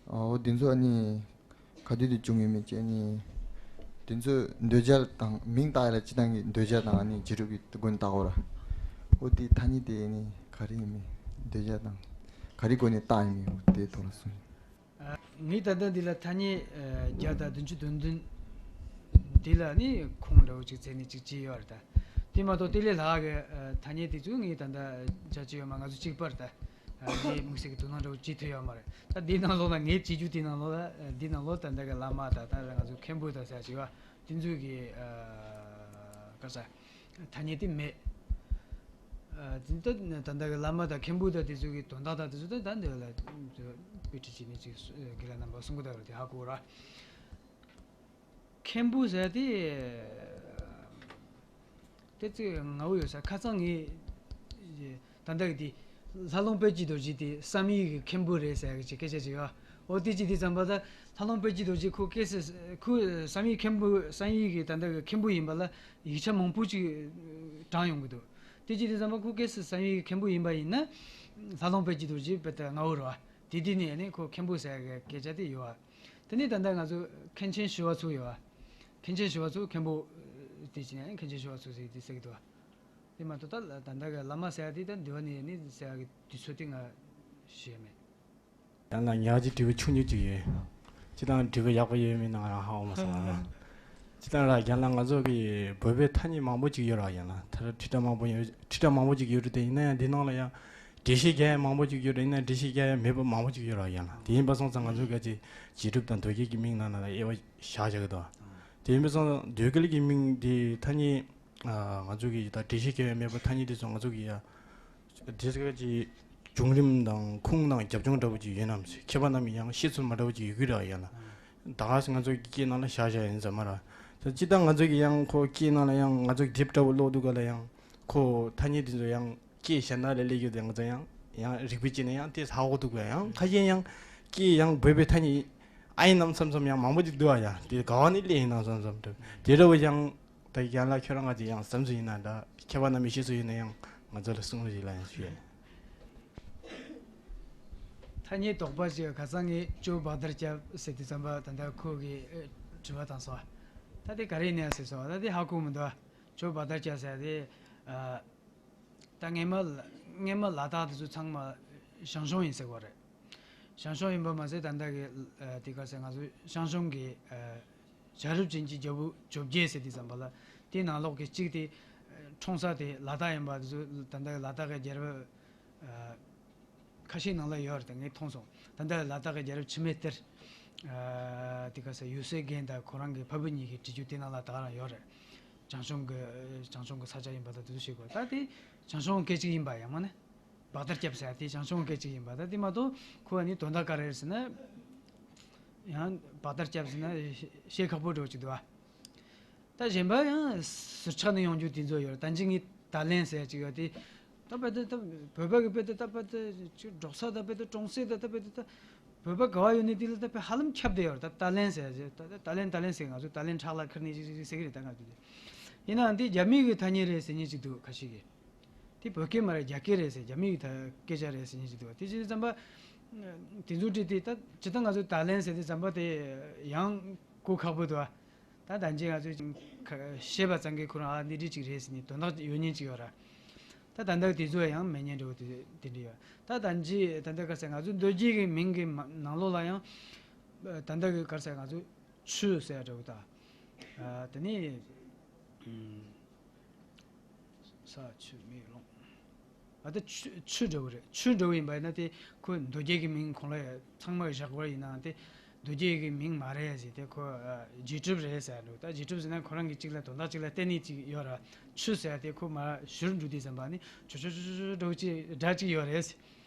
ཨོ་འདི་ཚོ་ཨ་ནི་ག་དུས་དུ་བྱུང་ཡོད་མེད་ཅེས་ནི། འདི་ཚོ་འདོད་སྦྱར་དང་མིང་བཏགས་ཡ་ལ་སྤྱི་བཏང་གི་འདོད་སྦྱར་དང་ཨ་ནི་རྗེས་གྲུབ་ཀྱི་སྒོ་ནས་བཏགས་འོ་ར། ཨོ་དེ་ཐ་སྙད་དེ་ཨ་ནི་ག་རེ་ཡིན་མིན་འདོད་སྦྱར་དང་ག་རེ་སྒོ་ནས་བཏགས་ཡིན་མིན་ཨོ་དེའི་ཐོག་ལ་གསུངས་ཡིན། ངས་ད་ལྟ་འདི་ལ་ཐ་སྙད་བརྒྱ་དང་བདུན་ཅུ་དོན་བདུན་ དེ་ལ་ནི་ཁུངས་འདྲ་བོ་ཅིག་བཙལ་ནས་ཅིག་བྱས་ཡོད་རེད་ད། དེ་མ་གཏོགས་དེ་ལས་ལྷག་གི་ཨ་ཐ་སྙད་དེ་ཚོ་ངས་ད་ལྟ་ཅག་ཅིག་ཡོད་མ། ང་ཚོ་གཅིག་པར་ད་ཨ་ངས་དམིགས་བསལ་གྱི་དོ་སྣང་འདྲ་བོ་བྱེད་ཐུབ་ཡོད་མ་རེད། ད་འདི་ནང་ལོགས་ལ་ངས་བྱེད་རྒྱུ་དེ་ནང་ལོགས་ལ་ཨ་འདི་ནང་ལོགས་ད་ལྟ་གི་བླ་མ་ད་ད་ང་ཚོ་མཁན་པོ་ད་ཟེར་ཅིག་ཡོད། དེ་ཚོ་གི་ཨ་ག་ས་ཐ་སྙད་དེ་མེད། ཨ་དེ་ད་ད་ལྟ་གི་བླ་མ་དང་མཁན་པོ་དང་དེ་ཚོ་གི་དོན་དག་དང་དེ་ཚོ་ད་ད་འདི་ལ་དཔེ་ཁྲིད་བྱས་ནས་ཅིག་དགེ་ལགས་རྣམ་པ་གསུང་གི་ད་རེད། དེ་ཧ་གོ་ར། མཁན་པོ་ཟེར་དེ་དེ་ཚོ་ངའོ་ཡོད་ས། ཁ་སང་ངས་ད་ལྟ་གི་དེ་ལྷ་ལུང་དཔལ་གྱི་རྡོ་རྗེ་དེ་བསམ་ཡས་ཀྱི་མཁན་པོ་རེད་ཟེར་གི་ཅིག་སྐད་ཆ་ཅིག་ཡོད། འོ་དེ་ཅིག་དེ་ཙམ་པ་ད་ལྷ་ལུང་དཔལ་གྱི་རྡོ་རྗེ་ཁོ་སྐད་ཟེར་ཁོ་བསམ་ཡས་མཁན་པོ་བསམ་ཡས་ཀྱི་ད་ལྟ་གི་མཁན་པོ་ཡིན་པ་ལ་ཡིག་ཆ་མང་པོ་ཅིག་དྲངས་ཡོང་གི་འདུག་དེ་ཅིག་དེ་ཙམ་པ་ཁོ་སྐད་ཟེར་བསམ་ཡས་མཁན་པོ་ཡིན་པ་ཡིན་ན་ལྷ་ལུང་དཔལ་གྱི་རྡོ་རྗེ་དཔེ་ད་ངའོ་རེད་བ། དེ་དུས་ནས་ནི་ཁོ་མཁན་པོ་ཟེར་གི་སྐད་ཆ་དེ་ཡོད་བ། དེ་ནས་ད་ལྟ་ང་ཚོ་མཁན་ཆེན་ཞི་བ་འཚོ་ཡོད་བ། མཁན་ཆེན་ཞི་བ་འཚོ་མཁན་པོ་དེ་ཅིག་ནས་མཁན་ཆེན་ཞི་བ་འཚོ་ཟེར་དེ་ཟེར་གི་འདུག་བ། དེ་མ་གཏོགས་ད་ད་ལྟ་གི་བླ་མ་ཟེར་ཡ་དེ་ད་འདི་བ་ནས་ནི་ཟེར་ཡ་གི་དུས་ཚོད་དེ་ང་ཤེས་མེད། ཡང་ན་ཉག་གཅིག་དྲི་བ་ཆུང་ཆུང་ཅིག་ཡོད། སྤྱིར་བཏང་དྲི་བ་ཡག་པོ་ཡོད་མེད་ན་ང་རང་ཧ་གོ་མ་སོང་ང་། སྤྱིར་བཏང་ར་རྒན་ལགས་ང་ཚོ་གི་བོད་པའི་ཐ་སྙད་མང་པོ་ཅིག་ཡོད་ར། ཡང་ན་ད་ར་ཁྲི་ཕྲག་མང་པོ་ཡོད། ཁྲི་ཕྲག་མང་པོ་ཅིག་ཡོད་རེད་དེ། ཡིན་ན་ཡང་འདི་ནང་ལ་ཡང་འགྲེལ་བཤད་རྒྱག་ཡ་མང་པོ་ཅིག་ཡོད་རེད། ཡིན་ན་འགྲེལ་བཤད་རྒྱག་ཡ་མེད་པ་མང་པོ་ཅིག་ཡོད་ར། ཡང་ན་དེ་ཡིན་པ་སོང་ཙང་ང་ཚོ་ག་ཅིག་རྗེས་གྲུབ་དང་མདོ་རྒྱུད་ཀྱི་མིང་ནང་ན་ལ་དབྱེ་བ་བཞག་བཞག་གི་འདུག་དེ་ཡིན་པ་སོང་ཙང་མདོ་རྒྱུད་ཀྱི་མིང་དེ་ཐ་སྙད་ང་ཚོ་གི་ད་འགྲེལ་བཤད་རྒྱག་ཡ་མེད་པ་ཐ་སྙད་དེ་ཚོ་ང་ཚོ་གི་ཡ། དེ་ཚོ་གི་བྱུང་རིམ་དང་ཁུངས་དང་རྒྱབ་ལྗོངས་འདྲ་པོ་ཅིག་ཡོད་ནམ་ཟེར། མཁས་པ་རྣམས་ཡང་བཤད་ཚུལ་མ་འདྲ་པོ་ཅིག་ཡོད་ཀྱི་ར། ཡང་ན་ད་ག་ང་ཚོ་གི་སྐད་ནང་ལ་བཞག་བཞག་ཡིན་ཙམ་མ་ར། ད་སྤྱིར་བཏང་ང་ཚོ་གི་ཡང་ཁོ་སྐད་ནང་ལ་ཡང་ང་ཚོ་གི་དེབ་འདྲ་པོ་ཀློག་དུས་ག་ལ་ཡང་ཁོ་ཐ་སྙད་དེ་ཚོ་ཡང་སྐད་གཞན་དག་ལ་སླེབས་ཡོད་དེ། ང་ཚོ་ཡང་ཡང་རིག་པའི་སྤྱི་ནས་ཡང་དེ་ཧ་གོ་ཐུབ་དགོས། ཡང་ཁ་ཤས་ཡང་སྐད་ཡང་བོད་པའི་ཐ་སྙད་ཨ་ཡིན་ནམ་བསམ་བསམ་ཡང་མང་པོ་ཅིག་འདུག་ཨ། ཡང་དེ་ག་བ་ནས་སླེབས་ཡིན་ནམ་བསམ་བསམ་འདུག་དེ་འདྲ་བོ་ཡང་ད་ཡང་ལ་ཁྱོད་རང་ང་ཅིག་ཡང་བསམ་ཚུལ་ཡིན་ན་འདྲ། མཁས་པ་རྣམ་པས་བཤད་ཚུལ་ཡིན་ན་ཡང་ང་ཚོ་ལ་གསུང་རོགས་ཞིག་ལ་ཡང་ཞུ་ཡ། ཐ་སྙད་དོགས་པ་ཞིག་ཁ་སང་ངས་ཇོ་བྷག་དར་སྐྱབས་ཟེར་དུས་ཙམ་པ་ད་ལྟ་ཁོ་གིས་ཨེ་དྲི་བ་བཏང་སོང་། ད་དེ་ག་རེ་ཡིན་ནས་ཟེར་སོང་། ད་དེ་ཧ་གོ་མི་འདུག་ཇོ་བྷག་དར་སྐྱབས་ཟེར་དེ་ཨ། ད་སྔས་མ་ལ་སྔས་མ་ལ་དྭགས་དེ་ཚོ་ཚང་མ་ཞང་ཞུང་ཡིན་ཟེར་གོ་རེད། ཞང་ཞུང་ཡིན་པ་མ་ཟད་ད་ལྟ་གི་ཨ་དེ་ག་ཟེར་ང་ཚོ་ཞང་ཞུང་གི་ཨ་བྱ་རབས་ཅན་གྱི་རྒྱལ་པོ་བཅོ་བརྒྱད་ཟེར་དུས་ཙམ་པ་ལ་དེའི་ནང་ལོགས་ཀྱི་གཅིག་དེ་ཨ་འཁྲུངས་ས་དེ་ལ་དྭགས་ཡིན་པ་དེ་ཚོ་ད་ལྟ་གི་ལ་དྭགས་ཀྱི་རྒྱལ་རབས་ཨ་ཁ་ཤས་ནང་ལ་ཡོད་རེད། ངས་མཐོང་སོང་། ད་ལྟ་ལ་དྭགས་ཀྱི་རྒྱལ་རབས་འཆི་མེད་གཏེར་ཨ་དེ་ག་ཟེར་ཡུལ་སྲས་རྒན་དང་ཁོ་རང་གི་ཕ་བུ་གཉིས་ཀྱིས་བྲིས་རྒྱུ་དེ་ནང་ལ་ད་ག་རང་ཡོད་རེད། ཞང་ཞུང་གི་ཞང་ཞུང་གི་ས་ཆ་ཡིན་པ་དང་དེ་ཚོ་ཤེས་དགོས། ད་དེ་ཞང་ཞུང་སྐད་ཅིག་ཡིན་པ་ཡང་མ་ནི་བྷག་དར་སྐྱབས་ཟེར་དེ་ཞང་ཞུང་སྐད་ཅིག་ཡིན་པ། ད་དེ་མ་གཏོགས་ཁོ་ཨ་ནི་དོན་དག་ག་རེ་རེད་ཟེར་ན་ཡང་བྷག་དར་སྐྱབས་ཟེར་ན་ཤེས་ཁག་པོ་འགྲོ་གི་འདུག་ཨ། ད་གཞན་པ་ཡང་ཟུར་ཆག་ནས་ཡོང་རྒྱུ་དེ་ཚོ་ཡོད་རེད། ད་ཅི་ངས་ད་ལན་ཟེར་ཅིག་ཡོད་དེ། ད་དཔེ་དེ་ད་བོད་པ་གི་དཔེ་དེ་ད་དཔེ་དེ་ཅིག་འབྲོག་ས་ད་དཔེ་དེ་གྲོང་གསེབ་ད་ད་དཔེ་དེ་ད་བོད་པ་ག་བ་ཡོད་ནས་དེ་ལ་ད་དཔེ་ཧ་ལམ་ཁྱབ་བསྡད་ཡོད་རེད། ད་ད་ལན་ཟེར་ད་ད་ལན་ད་ལན་ཟེར་ང་ཚོ་ད་ལན་ཁྲག་ལ་ཁུར་ནས་ཅིག་ཅིག་ཟེར་གི་རེད། ད་ང་ཚོ་དེ་ཡིན་ནའང་དེ་རྒྱ་མི་གི་ཐ་སྙད་རེད་ཟེར་མཁན་ཅིག་འདུག་ཁ་ཤས་ཀྱིས། དེ་བོད་སྐད་མ་རེད། རྒྱ་སྐད་རེད་ཟེར། རྒྱ་མི་གི་ད་སྐད་ཆ་རེད་ཟེར་མཁན་ཅིག་འདུག་དེ་ཅིག་ཙམ་པ་དེ་ཚོ་བྲིས་ཏེ་ད་ཇི་ལྟར་ང་ཚོ་ད་ལན་ཟེར་དུས་ཙམ་པ་དེ་ཡང་གོ་ཁག་པོ་འདུག་ད་ད་ཅི་ང་ཚོས་ཅིག་ཁ་ཤེས་པ་ཙམ་གྱིས་ཁོ་རང་ཨ་འདི་འདྲ་ཅིག་རེད་ཟེར་ནས་དོན་དག་ཡོད་མཁན་ཅིག་ཡོད་ར། ད་ད་ལྟ་དེ་ཚོ་ཡང་མེད་མཁན་འདྲ་བོ་དེ་དེ་འདྲ་ཡོད། ད་ད་ཅི་ད་ལྟ་ག་ཟེར་ང་ཚོ་མདོ་རྒྱུད་ཀྱི་མིང་གི་མ་ནང་ལོགས་ལ་ཡང་ད་ལྟ་གི་ག་ཟེར་ང་ཚོ་ཆུ་ཟེར་འདྲ་བོ་ད་ཨ་དེ་ནས་ས་ཆུ་མེ་རླུང་། ཨ་ད་ཆུ་ཆུ་འདྲ་བོ་རེད། ཆུ་འདྲ་བོ་ཡིན་པ་ཡིན་ན་དེ་ཁོ་མདོ་རྒྱུད་ཀྱི་མིང་ཁོང་ལ་ཚང་མ་བཞག་པ་ཡིན་ནའང་དེ་མདོ་རྒྱུད་ཀྱི་མིང་མ་རེད་ཟེར། དེ་ཁོ་ཨ་རྗེས་གྲུབ་རེད་ཟེར་འདུག་ད་རྗེས་གྲུབ་ཟེར་ན་ཁོ་རང་གི་གཅིག་ལ་དོན་དག་གཅིག་ལ་བརྟེན་ནས་གཅིག་ཡོད་ར། ཆུ་ཟེར་དེ་ཁོ་མར་བཞུར་འགྲོ་དུས་ཙམ་པ་ནི་ཆུ་ཆུ་ཆུ་ཆུ་འདྲ་བོ་གཅིག་སྒྲ་གཅིག་ཡོད་རེད་ཟེར།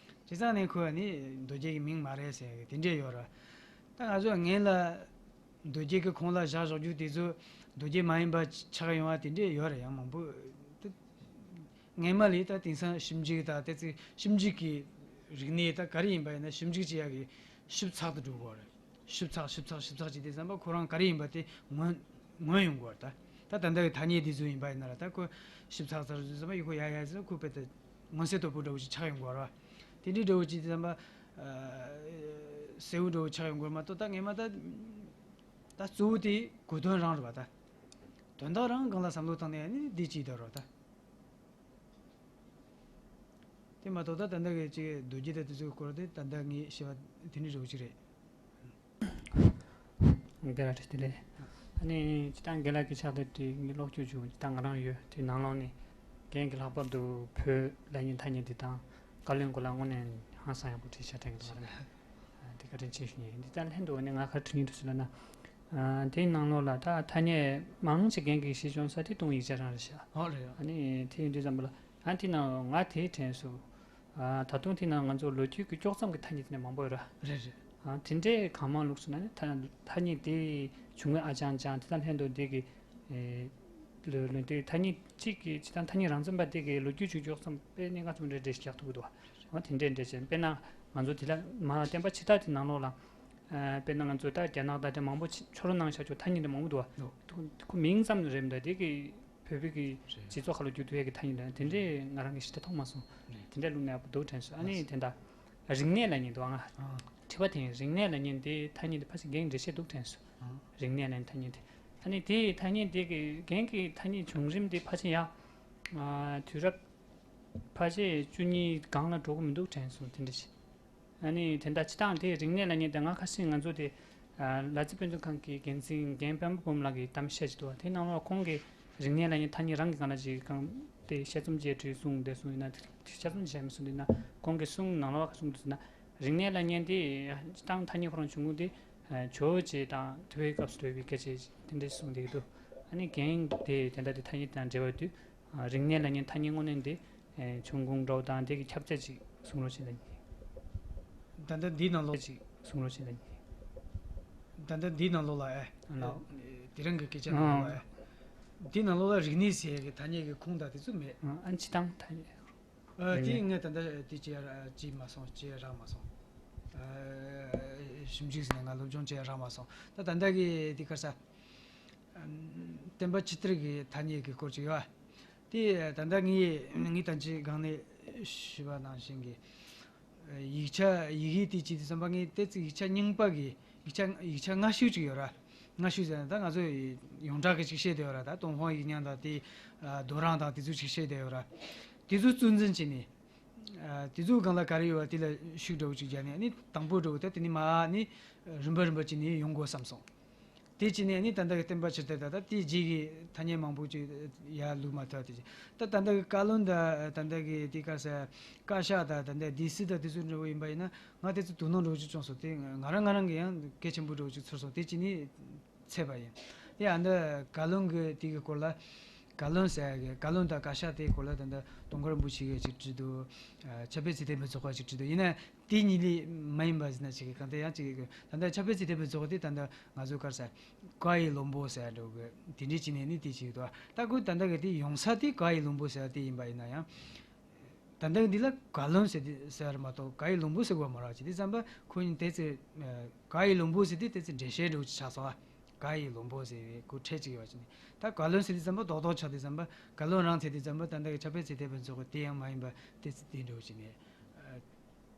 བྱས་ཙང་ནས་ཁོ་ནི་མདོ་རྒྱུད་ཀྱི་མིང་མ་རེད་ཟེར་དེ་འདྲས་ཡོད་ར། ད་ང་ཚོ་སྔོན་ལ་མདོ་རྒྱུད་ཀྱི་ཁོངས་ལ་བཞག་བཞག་རྒྱུ་དེ་ཚོ་མདོ་རྒྱུད་མ་ཡིན་པ་ཆགས་ཡོང་བ་དེ་འདྲས་ཡོད་རེད། ཡང་མང་པོ་དེ་སྔས་མ་ལས་ད་དེང་སང་ཞིབ་འཇུག་དང་དེ་ཚོའི་ཞིབ་འཇུག་གི་རིག་གནས་ད་ག་རེ་ཡིན་པ་ཡིན་ན་ཞིབ་འཇུག་བྱེད་ཡག་གི་ཞིབ་ཚགས་དུ་འགྲོ་དགོས་རེད། ཞིབ་ཚགས་ཞིབ་ཚགས་ཞིབ་ཚགས་བྱས་དུས་ཙམ་པ་ཁོ་རང་ག་རེ་ཡིན་པ་དེ་ངོས་ངོས་ཡོང་དགོས་རེད། ད་ད་ད་ལྟ་གི་ཐ་སྙད་དེ་ཚོ་ཡིན་པ་ཡིན་ན་ར་ད་ཁོ་ཞིབ་ཚགས་ཚགས་བྱས་དུས་ཙམ་པ་ཡི་ཁོ་ཡ་ཡ་ཟེར་ཁོ་དཔེ་ད་མངོན་གསལ་དོད་པོ་འདྲ་བོ་ཞིག་ཆགས་ཡོང་དགོས་རེད་བ། དེ་འདྲའི་འདྲ་བོ་ཅིག་དེ་ཙམ་པ་གསལ་བོ་འདྲ་བོ་ཆགས་ཡོང་དགོས་མ་གཏོགས། ད་སྔས་མ་ད་ད་གཙོ་བོ་དེ་གོ་དོན་རང་རེད་བ། ད་དོན་དག་རང་སྒང་ལ་བསམ་བློ་བཏང་ནས་ནི་འདི་ཅིག་ད་རོ་ད། དེ་མ་གཏོགས་ད་ད་ལྟ་གི་ཅིག་མདོ་རྒྱུད་ད་དེ་ཚོའི་སྐོར་དེ་ད་ལྟ་ངས་བཤད་པ་དེ་འདྲའི་འདྲ་བོ་ཅིག་རེད། བཀའ་དྲིན་ཆེ་ལེ། ཨ་ནི་སྤྱིར་བཏང་རྒན་ལགས་ཀྱི་ཕྱག་དེབ་དེ་ངས་ཀློག་རྒྱུ་བྱུང་། སྤྱིར་བཏང་ང་རང་ཡོད་དེ་ནང་ལོགས་ནས་རྒན་གྱིས་ལྷག་པར་དུ་བོད་ལབ་མཁན་ཐ་སྙད་དེ་དང་བཀའ་བློན་སྐོར་ལ་དངོས་གནས་ཧང་སང་ཡག་པོ་བྲིས་བཞག་དྲན་གྱི་འདུག་ར། དེ་བཀའ་དྲིན་ཆེ་ཞུ་ཡིན། འདི་ལྟར་ལྷན་དུ་ནས་ང་ག་རེ་དྲི་སྙིང་འདུག་ཟེར་ལབ་ན། དེའི་ནང་ལོགས་ལ་ད་ཐ་སྙད་མང་ཆེ་རྒན་གྱིས་གཞི་བཅོལ་ས་དེ་ཏུང་ཡིག་ཆ་རང་རེད་ཤག་ཨོ་རེད། ཨ་ནི་དེ་ཡིན་དུས་ཙམ་པ་ལ་ཨ་དེ་ནང་ང་དེའི་དྲན་སོང་། ད་དུང་དེ་ནང་ང་ཚོ་ལོ་རྒྱུས་ཀྱི་དཀྱོག་མཚམས་ཀྱི་ཐ་སྙད་དེ་ནས་མང་པོ་ཡོད་ར། རེད་རེད། དེ་འདྲའི་གང་མང་བླུགས་སོང་ན་ནི་ཐ་ཐ་སྙད་དེ་བྱུང་བའི་ཨ་ཅང་ཅང་དེ་དང་ལྷན་དུ་འདི་གི་ལོ་ལོ་དེ་ཐ་སྙད་གཅིག་གི་སྤྱིར་བཏང་ཐ་སྙད་རང་བཙན་པ་དེ་གི་ལོ་རྒྱུས་ཀྱི་དཀྱོག་མཚམས་དཔེ་གནད་འགག་ཆེན་པོ་འདྲ་འདྲ་ཞིག་རྒྱག་ཐུབ་ཀྱི་འདུག་བ། དེ་འདྲ་འདྲ་བྱས་དཔེར་ན་ང་ཚོ་དེ་ལ་མ་བསྟན་པ་ཕྱི་དར་དེ་ནང་ལོགས་ལ། དཔེར་ན་ང་ཚོ་ད་རྒྱ་ནག་དང་དེ་མང་པོ་ཕྱི་ཕྱོགས་རོལ་གནང་བཞག་ཆོག་ཐ་སྙད་དེ་མང་པོ་འདུག་བ། ཁོ་མིང་ཙམ་རེད་མ་གཏོགས་དེ་གི་བོད་པའི་གི་སྤྱི་ཚོགས་ཁ་ལ་རྒྱུག་ཐུབ་ཡས་ཀྱི་ཐ་སྙད་འདྲ་དེ་འདྲས་ང་རང་གི་ཞིབ་ཕྲ་མཐོང་མ་སོང་། དེ་འདྲས་བླུགས་ན་ཡག་པོ་འདུག་དྲན་སོང་། ཨ་ནི་དེ་འདྲ་རིག་གནས་ལབ་མཁན་འདུག་ཨང་། དྲི་བ་དེ་རིག་གནས་ལབ་མཁན་དེ་ཐ་སྙད་དེ་ཕལ་ཆེར་འགན་འགྲེལ་བཤད་འདུག་དྲན་སོང་། རིག་གནས་ལབ་མཁན་ཐ་སྙད་དེ། ཨ་ནི་དེ་ཐ་སྙད་དེ་གི་རྒན་གྱི་ཐ་སྙད་བྱུང་རིམ་དེ་ཕལ་ཆེར་ཡང་དུས་རབས་ཕལ་ཆེར་བཅུ་གཉིས་སྒང་ལ་འགྲོ་གི་མི་འདུག་དྲན་སོང་། དེ་འདྲ་ཞིག་ཨ་ནི་དེ་འདྲ་སྤྱིར་བཏང་དེ་རིག་གནས་ལབ་མཁན་དེ་ང་ཁ་སང་ང་ཚོ་དེ་ལ་རྩེ་དཔེ་མཛོད་ཁང་གི་འགན་འཛིན་རྒན་དཔལ་མོ་འབུམ་ལགས་ཀྱིས་གཏམ་བཤད་ཅིག་འདུག་བ། དེ་ནང་ལོགས་ཁོང་གིས་རིག་གནས་ལབ་མཁན་ཐ་སྙད་རང་གི་སྒང་ལ་ཅིག་གང་དེ་དཔྱད་རྩོམ་ཅིག་བྲིས་གསུངས་བསྡད་སོང་། ཡིན་ན་དེ་དཔྱད་རྩོམ་ཅིག་བྱས་མི་སོང་། དེ་ན་ཁོང་གིས་གསུངས་ནང་ལོགས་ག་གསུངས་འདུག་ཟེར་ན། རིག་གནས་ལབ་མཁན་དེ་སྤྱིར་བཏང་ཐ་སྙད་ཁོ་རང་བྱུང་ཁུངས་དེ་ཇོ་བོ་རྗེ་དང་དུ་བའི་སྐབས་སུ་འགྲོ་བའི་སྐད་ཆ་དེ་འདྲ་གསུངས་བསྡད་ཀྱི་འདུག་ཨ་ནི་རྒན་དེ་དེ་འདྲ་དེ་ཐ་སྙད་དང་འབྲེལ་བ་དུས། རིག་གནས་ལབ་མཁན་ཐ་སྙད་དངོས་གནས་འདི་བྱུང་ཁུངས་འདྲ་བོ་དང་དེ་གི་ཁྱབ་ཚད་ཅིག་གསུང་རོགས་བྱེད་ལ་ཉེ། ད་ལྟ་འདིའི་ནང་ལོགས་ཅིག་གསུང་རོགས་བྱེད་ལ་ཉེ། ད་ལྟ་འདིའི་ནང་ལོགས་ལ་ཨེ། ལགས། དེ་རིང་གི་སྐད་ཆ་ནང་ལོགས་ཨེ། འདིའི་ནང་ལོགས་ལ་རིག་གནས་ཟེར་ཡག་གི་ཐ་སྙད་ཀྱི་ཁུངས་དང་དེ་ཚོ་མེད། ཨ་ནི་སྤྱིར་བཏང་ཐ་སྙད། ཨ། རིག་གནས། དེ་ངས་ད་ལྟ་དེ་ཅི་ཡང་ཅི་མ་སོང་ཅི་ཡང་རག་མ་སོང་། ཨ། ཞིབ་འཇུག་ཟེར་ནས་ང་སློབ་སྦྱོང་ཅི་ཡང་རག་མ་སོང་། ད་ད་ལྟ་གི་དེ་ག་རེ་ཟེར། བསྟན་པ་ཕྱི་དར་གྱི་ཐ་སྙད་ཀྱི་སྐོར་ཅིག་ཡོད། དེ་ད་ལྟ་ངས་ངས་ད་ཅི་སྒང་ནས་ཞུས་པ་ནང་བཞིན་གྱི་ཡིག་ཆ་ཡི་གེ་དེ་ཅི་དེ་ཙམ་པ་ངས་ཏོག་ཙམ་ཡིག་ཆ་རྙིང་པ་གི་ཡིག་ཆ་ཡིག་ཆ་སྔ་ཤོས་ཅིག་ཡོད་ར། སྔ་ཤོས་ཟེར་ན་ད་ང་ཚོ་ཡོངས་གྲགས་ཀྱི་ཅིག་བཤད་བསྡད་ཡོད་ར། ད་ཏུན་ཧོང་ཡིག་རྙིང་དང་དེ་རྡོ་རིང་དང་དེ་ཚོ་ཅིག་བཤད་བསྡད་ཡོད་ར། དེ་ཚོ་གཙོ་འཛིན་བྱས་ནས། ཨ། དེ་ཚོའི་སྒང་ལ་ག་རེ་ཡོད་པ་དེ་ལ་ཤུགས་འདྲ་བོ་ཅིག་རྒྱག་ནས་ནི་དང་པོ་འདྲ་བོ་ད་དེ་ནི་མ་ནི་རིམ་པ་རིམ་པ་ཅིག་ནས་ཡོང་དགོས་བསམ་སོང་། དེ་ཅི་ནས་ནི་ད་ལྟ་གི་བསྟན་པ་ཕྱིར་དར་ད་ལྟ་དེའི་རྗེས་ཀྱི་ཐ་སྙད་མང་པོ་ཅིག་ཡར་བླུགས་མ་ཐུབ་པ་དེ་ཅི། ད་ད་ལྟ་གི་བཀའ་བློན་ད་ད་ལྟ་གི་དེ་ག་རེ་ཟེར། བཀའ་ཤག་ད་ད་ལྟ་སྡེ་སྲིད་ད་དེ་ཚོ་འདྲ་བོ་ཡིན་པ་ཡིན་ན་ང་དེ་ཚོ་དོ་སྣང་འདྲ་བོ་ཅིག་བྱུང་སོང་། དེ་ང་རང་ང་རང་གི་ཡང་གལ་ཆེན་པོ་འདྲ་བོ་ཅིག་ཚོར་སོང་། དེ་ཅི་ནི། ཚད་པ་ཡིན། དེ་ཨ་འདི་བཀའ་བློན་གྱི་དེ་གི་སྐོར་ལ། བཀའ་བློན་ཟེར་ཡ་གི་བཀའ་བློན་དང་བཀའ་ཤག་དེའི་སྐོར་ལ་ད་ལྟ་དུང་དཀར་རིན་པོ་ཆེ་གིས་ཅིག་བྲིས་འདུག་ཨ། ཕྱག་དཔེ་ཚེ་བརྟན་ཕུན་ཚོགས་ཀྱིས་ཅིག་བྲིས་འདུག་ཡིན་ན་དེ་གཉིས་ལས་མ་ཡིན་པ་ཟེར་ན་ཅིག་གི་གང་ལྟར་ཡང་ཅིག་གི་ད་ལྟ་ཕྱག་དཔེ་ཚེ་བརྟན་ཕུན་ཚོགས་དེ་ད་ལྟ་ང་ཚོ་ག་རེ་ཟེར། བཀའ་ཡི་བློན་པོ་ཟེར་ཡ་འདྲ་བོ་གི་དེ་འདྲའི་ཅིག་ནས་ནི་དེ་ཅིག་འདུག་ད་ཁོ་ད་ལྟ་གི་དེ་ཡོང་ས་དེ་བཀའ་ཡི་བློན་པོ་ཟེར་ཡ་དེ་ཡིན་པ་ཡིན་ན་ཡང་། ད་ལྟ་འདི་ལ་བཀའ་བློན་ཟེར་ཏེ་ཟེར་བ་མ་གཏོགས་བཀའ་ཡི་བློན་པོ་ཟེར་དགོས་མ་རེད་བ། ཅི་དེ་ཙམ་པ་ཁོ་གཉིས་དེ་ཚེ་བཀའ་ཡི་བློན་པོ་ཟེར་ཏེ་དེ་ཚེ་འགྲེལ་བཤད་འདྲ་བོ་ཅིག་ཆགས་སོང་བ། བཀའ་ཡི་བློན་པོ་ཟེར་བའི་ཁོ་ཕྲད་ཅིག་ཡོད་པ་ཅིག་ནི། ད་བཀའ་བློན་ཟེར་དུས་ཙམ་པ་རྡོག་རྡོག་ཆགས་དུས་ཙམ་པ་བཀའ་བློན་རང་ཟེར་དུས་ཙམ་པ་ད་ལྟ་གི་ཕྱག་དཔེ་ཚེ་བརྟན་ཕུན་ཚོགས་ཀྱི་དེ་ཡང་མ་ཡིན་པ་དེ་ཚེ་དེ་འདྲ་བོ་ཅིག་ནི།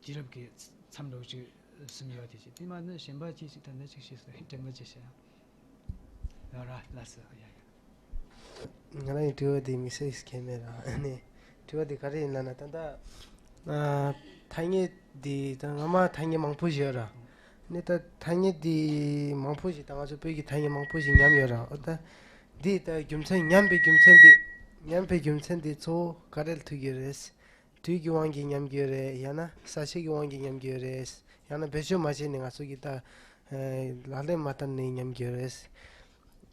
དུས་རབས་ཀྱི་མཚམས་འདྲ་བོ་ཅིག་གསུམ་ཡོད་དེ་ཅིག་དེ་མ་ནི་གཞན་པ་ཅིག་ཅིག་ད་ལྟ་ཅིག་ཤེས་སོང་། དྲན་པ་ཅིག་བྱས་ཡང་། ཡ་ར་ལགས་སོ། ཡ་ཡ། ང་རང་གི་དྲི་བ་འདི་དམིགས་བསལ་གང་ཡང་མེད་ར། ཨ་ནི་དྲི་བ་འདི་ག་རེ་ཡིན་ལབ་ན་ད་ལྟ་ཨ་ཐ་སྙད་འདི་ད་སྔ་མ་ཐ་སྙད་མང་པོ་ཞིག་ཡོད་ར། ཨ་ནི་ད་ཐ་སྙད་འདི་མང་པོ་ཞིག་ད་ང་ཚོ་བོད་ཀྱི་ཐ་སྙད་མང་པོ་ཞིག་ཉམས་ཡོད་ར། འོ་ད་འདི་ད་རྒྱུ་མཚན་ཉམས་པའི་རྒྱུ་མཚན་འདི་ཉམས་པའི་རྒྱུ་མཚན་འདི་གཙོ་བོ་ག་རེ་ལ་ཐུག་ཡོད་རེད། དུས་ཀྱི་དབང་གིས་ཉམས་ཀྱི་ཡོད་རེད། ཡང་ན་ས་ཆ་གི་དབང་གིས་ཉམས་ཀྱི་ཡོད་རེད། ཡང་ན་བེད་སྤྱོད་མ་བྱས་ནས་ང་ཚོ་གིས་ད་ལག་ལེན་མ་བསྟར་ནས་ཉམས་ཀྱི་ཡོད་རེད།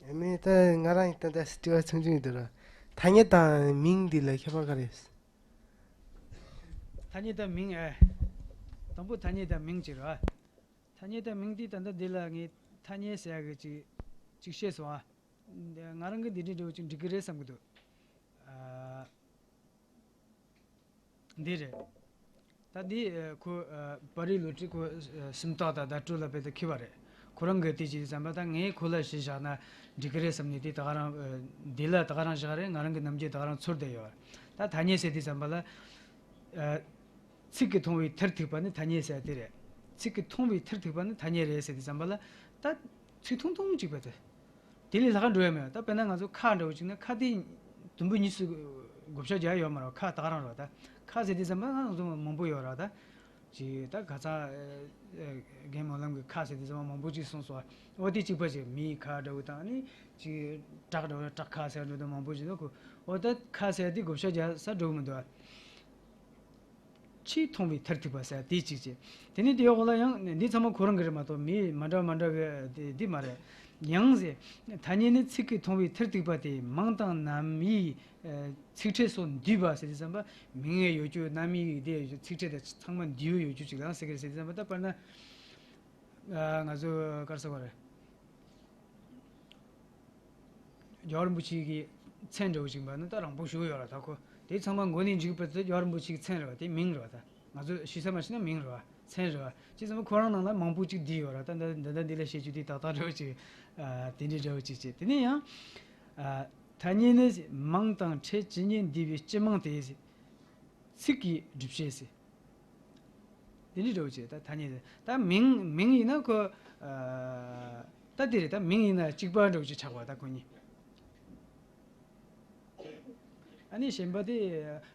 ཨ་ནི་ད་ང་རང་ད་ལྟ་དྲི་བ་ཆུང་ཆུང་ཡིན་འདུག་ར། ཐ་སྙད་དང་མིང་འདི་ལ་ཁྱད་པར་ག་རེ་ཡོད། ཐ་སྙད་དང་མིང་ཨེ། དང་པོ་ཐ་སྙད་དང་མིང་ཅིག་ར། ཐ་སྙད་དང་མིང་དེ་ད་ལྟ་འདི་ལ་ངས་ཐ་སྙད་ཟེར་ཡག་གི་ཅིག་ཅིག་བཤད་སོང་ཨ། ང་རང་གིས་འདི་འདྲའི་འདྲ་བོ་ཅིག་འགྲིག་གི་རེད་བསམ་གི་འདུག་ཨ། འདི་རེད། ད་འདི་ཁོ་པར་རིས་བློ་གྲོས་ཁོ་སུམ་རྟགས་དང་བརྡ་སྤྲོད་ལ་དཔེ་ད་མཁས་པ་རེད། ཁོ་རང་གིས་དེ་བྱས་ཙམ་པ་ད་ངས་ཁོ་ལ་གཞི་བཞག་ན་འགྲིག་གི་རེད་བསམ་ནས་དེ་ད་ག་རང་འདི་ལ་ད་ག་རང་བཞག་རེད། ང་རང་གི་རྣམ་འགྱུར་ད་ག་རང་ཚོར་བསྡད་ཡོད། ད་ཐ་སྙད་ཟེར་དུས་ཙམ་པ་ལ། ཚིག་གིས་མཐོང་བའི་མཐར་ཐུག་པ་ནི་ཐ་སྙད་ཟེར་དེ་རེད། ཚིག་གིས་མཐོང་བའི་མཐར་ཐུག་པ་ནི་ཐ་སྙད་རེད་ཟེར་དུས་ཙམ་པ་ལ། ད་ཚིག་ཐུང་ཐུང་གཅིག་པ་དེ། དེ་ལས་ལྷག་ག་འགྲོ་ཡ་མེད། ད་དཔེར་ན་ང་ཚོ་ཁ་འདྲ་བོ་གཅིག་ན་ཁ་དེ་དུམ་བུ་གཉིས་སུ་བགོ་བཤའ་རྒྱག་ཡོད་མ་རེད། ཁ་ད་ག་རང་རེད་བ། ད་ཁ་ཟེར་དུས་ཙམ་པ་ང་ཚོ་མང་པོ་ཡོད་རེད་བ། ད་ ཅིག་ད་ཁ་སང་རྒན་སྨོན་ལམ་གྱི་ཁ་ཟེར་དུས་ཙམ་པ་མང་པོ་ཅིག་གསུངས་སོང་། འོ་དེ་གཅིག་པ་ཅིག་མིའི་ཁ་འདྲ་བོ་དང་ནི་ཅིག་བྲག་འདྲ་བོ་བྲག་ཁ་ཟེར་འདྲ་བོ་དང་མང་པོ་ཅིག་འདུག་གོ། འོ་ད་ཁ་ཟེར་དེ་བགོ་བཤའ་རྒྱག་ས་འགྲོ་གི་མི་འདུག། ཕྱིས་མཐོང་བའི་མཐར་ཐུག་པ་ཟེར་དེ་གཅིག་བྱས། དེ་ནས་དེའི་འོག་ལ་ཡང་འདི་ཚང་མ་ཁོ་རང་གི་རེད་མ་གཏོགས་མི་མ་འདྲ་མ་འདྲ་བའི་དེ་འདི་མ་རེད། ཡང་ཟེར། ཐ་སྙད་ནི་ཚིག་གིས་མཐོང་བའི་མཐར་ཐུག་པ་སྟེ་མིང་དང་རྣམ་དབྱེའི་ཚིག་ཕྲད་སོགས་འདུས་པ་ཟེར་དུས་ཙམ་པ་མིང་ཡང་ཡོད་རྒྱུ་རྣམ་དབྱེ་ཡི་དེ་ཡོད་རྒྱུ་ཚིག་ཕྲད་དེ་ཚང་མ་འདུས་ཡོད་རྒྱུ་ཅིག་ལ་ཟེར་གི་རེད། ཟེར་དུས་ཙམ་པ་ད་དཔེར་ན་ང་ཚོ་ག་རེ་ཟེར་དགོས་རེད། རྒྱལ་བ་རིན་པོ་ཆེ་གི་མཚན་འདྲ་བོ་ཅིག་ཡིན་པ་ནི་ད་རིང་པོ་ཞིག་ཡོད་ར། ད་ཁོ་དེ་ཚང་མ་མགོ་ནས་མཇུག་བར་དུ་རྒྱལ་བ་རིན་པོ་ཆེ་གི་མཚན་རེད་བ། དེ་མིང་རེད་བ། ད་ང་ཚོ་ཞུ་ས་མ་ཤེས་ན་མིང་རེད་བ། མཚན་རེད་བ། ཅི་ཙམ་ཁོ་རང་ནང་ལ་མང་པོ་ཅིག་བསྡུས་ཡོད་ར། ད་འདི་འདི་འདྲ་འདི་ལ་བཤད་རྒྱུ་དེ་ཏག་ཏག་འདྲ་བོ་ཅིག་ཨ། དེ་འདྲའི་འདྲ་བོ་ཅིག་བྱས། དེ་ནས་ཡང་ཨ། ཐ་སྙད་ནི་མིང་དང་ཕྲད་ཇི་སྙེད་འདུས་པའི་སྤྱི་མིང་སྟེ། ཚིག་གི་སྒྲུབ་བྱེད་ཟེར། འདི་འདྲའི་འདྲ་བོ་ཅིག་ད་ཐ་སྙད་དེ་ད་མིང་མིང་ཡིན་ན་ཁོ་ཨ། ད་དེ་རེད། ད་མིང་ཡིན་ན་གཅིག་པ་འདྲ་བོ་ཅིག་ཆགས་པ་ད་ཁོ་གཉིས། ཨ་ནི་གཞན་པ་དེ་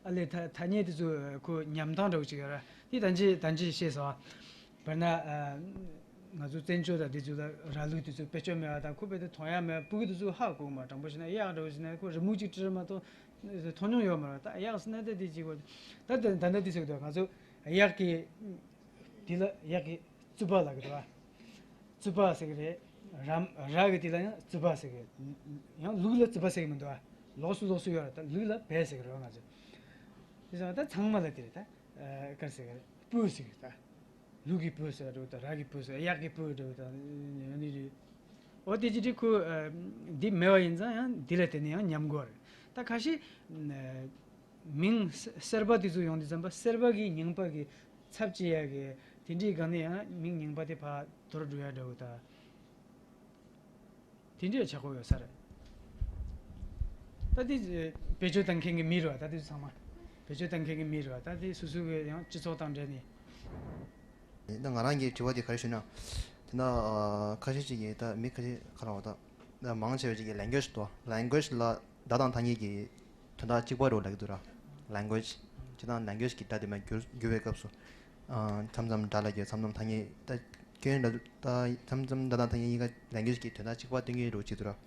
ཨ་ལས་ཐ་ཐ་སྙད་དེ་ཚོ་ཁོ་ཉམས་ཐག་འདྲ་བོ་ཅིག་ཡོད་ར། དེ་ད་ཅི་ད་ཅི་བཤད་སོང་། དཔེར་ན་ཨ། ང་ཚོ་བཙན་བྱོལ་དང་དེ་ཚོ་ལ་ར་ལུག་དེ་ཚོ་བེད་སྤྱོད་མེད་པ་དང་ཁོ་བེད་དེ་མཐོང་ཡ་མེད་པ། སྤུ་གུ་དེ་ཚོ་ཧ་གོ་མ། དྲང་པོ་བཤད་ན་གཡག་འདྲ་བོ་བྱས་ན་ཁོ་རི་མོ་གཅིག་བྲིས་མ་གཏོགས་མཐོང་མྱོང་ཡོད་མ་རེད། ད་གཡག་ཟེར་ན་ད་དེ་གཅིག་པ། ད་ད་ད་ད་དེ་ཟེར་གི་འདུག་ང་ཚོ་གཡག་གི་དེ་ལ་གཡག་གི་རྩུབ་པ་ལབ་གི་འདུག་བ། རྩུབ་པ་ཟེར་གི་རེད། ར་ར་གི་དེ་ལ་ཡང་རྩུབ་པ་ཟེར་གི། ཡང་ལུག་ལ་རྩུབ་པ་ཟེར་གི་མི་འདུག་བ། ལོགས་སུ་ལོགས་སུ་ཡོད་རེད། ད་ལུག་ལ་བལ་ཟེར་གི་རེད་བ་ང་ཚོ། དེ་ཟེར་བ་ད་ཚང་མ་ལ་དེ་རེད། ད་ག་རེ་ཟེར་གི་རེད། སྤུ་ཟེར་གི་རེད་ད། ལུག་གི་སྤུ་ཟེར་བ་འདྲ་བོ་དང་། ར་གི་སྤུ་ཟེར། གཡག་གི་སྤུ་འདྲ་བོ་དང་། ཨ་ནི་རེད། འོ་དེ་ཅི་སྟེ་ཁོ་ཨ། འདི་མེད་པ་ཡིན་ཙང་ཡང་འདི་ལ་དེ་ནས་ཡང་ཉམས་དགོས་རེད། ད་ཁ་ཤས་ཨ། མིང་གསར་པ་དེ་ཚོ་ཡོང་དུས་ཙམ་པ་གསར་པ་གི་རྙིང་པ་གི་ཚབ་བྱེད་ཡ་གི་དེ་འདྲའི་སྒང་ནས་ཡང་མིང་རྙིང་པ་དེ་ཕར་དོར་འགྲོ་ཡ་འདྲ་བོ་དང་། དེ་འདྲའི་ཆག་སྒོ་ཡོད་ས་རེད། ད་དེ་བེད་སྤྱོད་བཏང་མཁན་གྱི་མི་རེད་བ། ད་དེ་ཚང་མ་བེད་སྤྱོད་བཏང་མཁན་གྱི་མི་རེད་བ། ད་དེ་སོ་སོ་གི་ཡང་སྤྱི་ཚོགས་དང་འབྲེལ་ནས། ད་ང་རང་གི་དྲི་བ་དེ་ག་རེ་ཞུ་ན། དེ་ན་ཨ། ཁ་ཤས་ཅིག་གིས་ད་མི་ཁ་ཤས་ཁ་ལ་བ་ད་ད་མང་ཆེ་བ་ཅིག་གིས་language དོ། language ལ་བརྡ་དང་ཐ་སྙད་ཀྱི་དོན་དག་གཅིག་པ་རེད་ལབ་ཀྱི་འདུག་ར། language སྤྱིར་བཏང་language གི་སྒྲ་དེ་མར་བསྒྱུར་བསྒྱུར་བའི་སྐབས་སུ། ཨ། མཚམས་མཚམས་སྒྲ་ལ་བསྒྱུར། མཚམས་མཚམས་ཐ་སྙད། ད་སྐྱོན་འདྲ་ད་མཚམས་མཚམས་བརྡ་དང་ཐ་སྙད་གཉིས་ཀ་language གི་དོན་དག་གཅིག་པ་སྟོན་གྱི་རེད་ཅེས་འདུག་ར།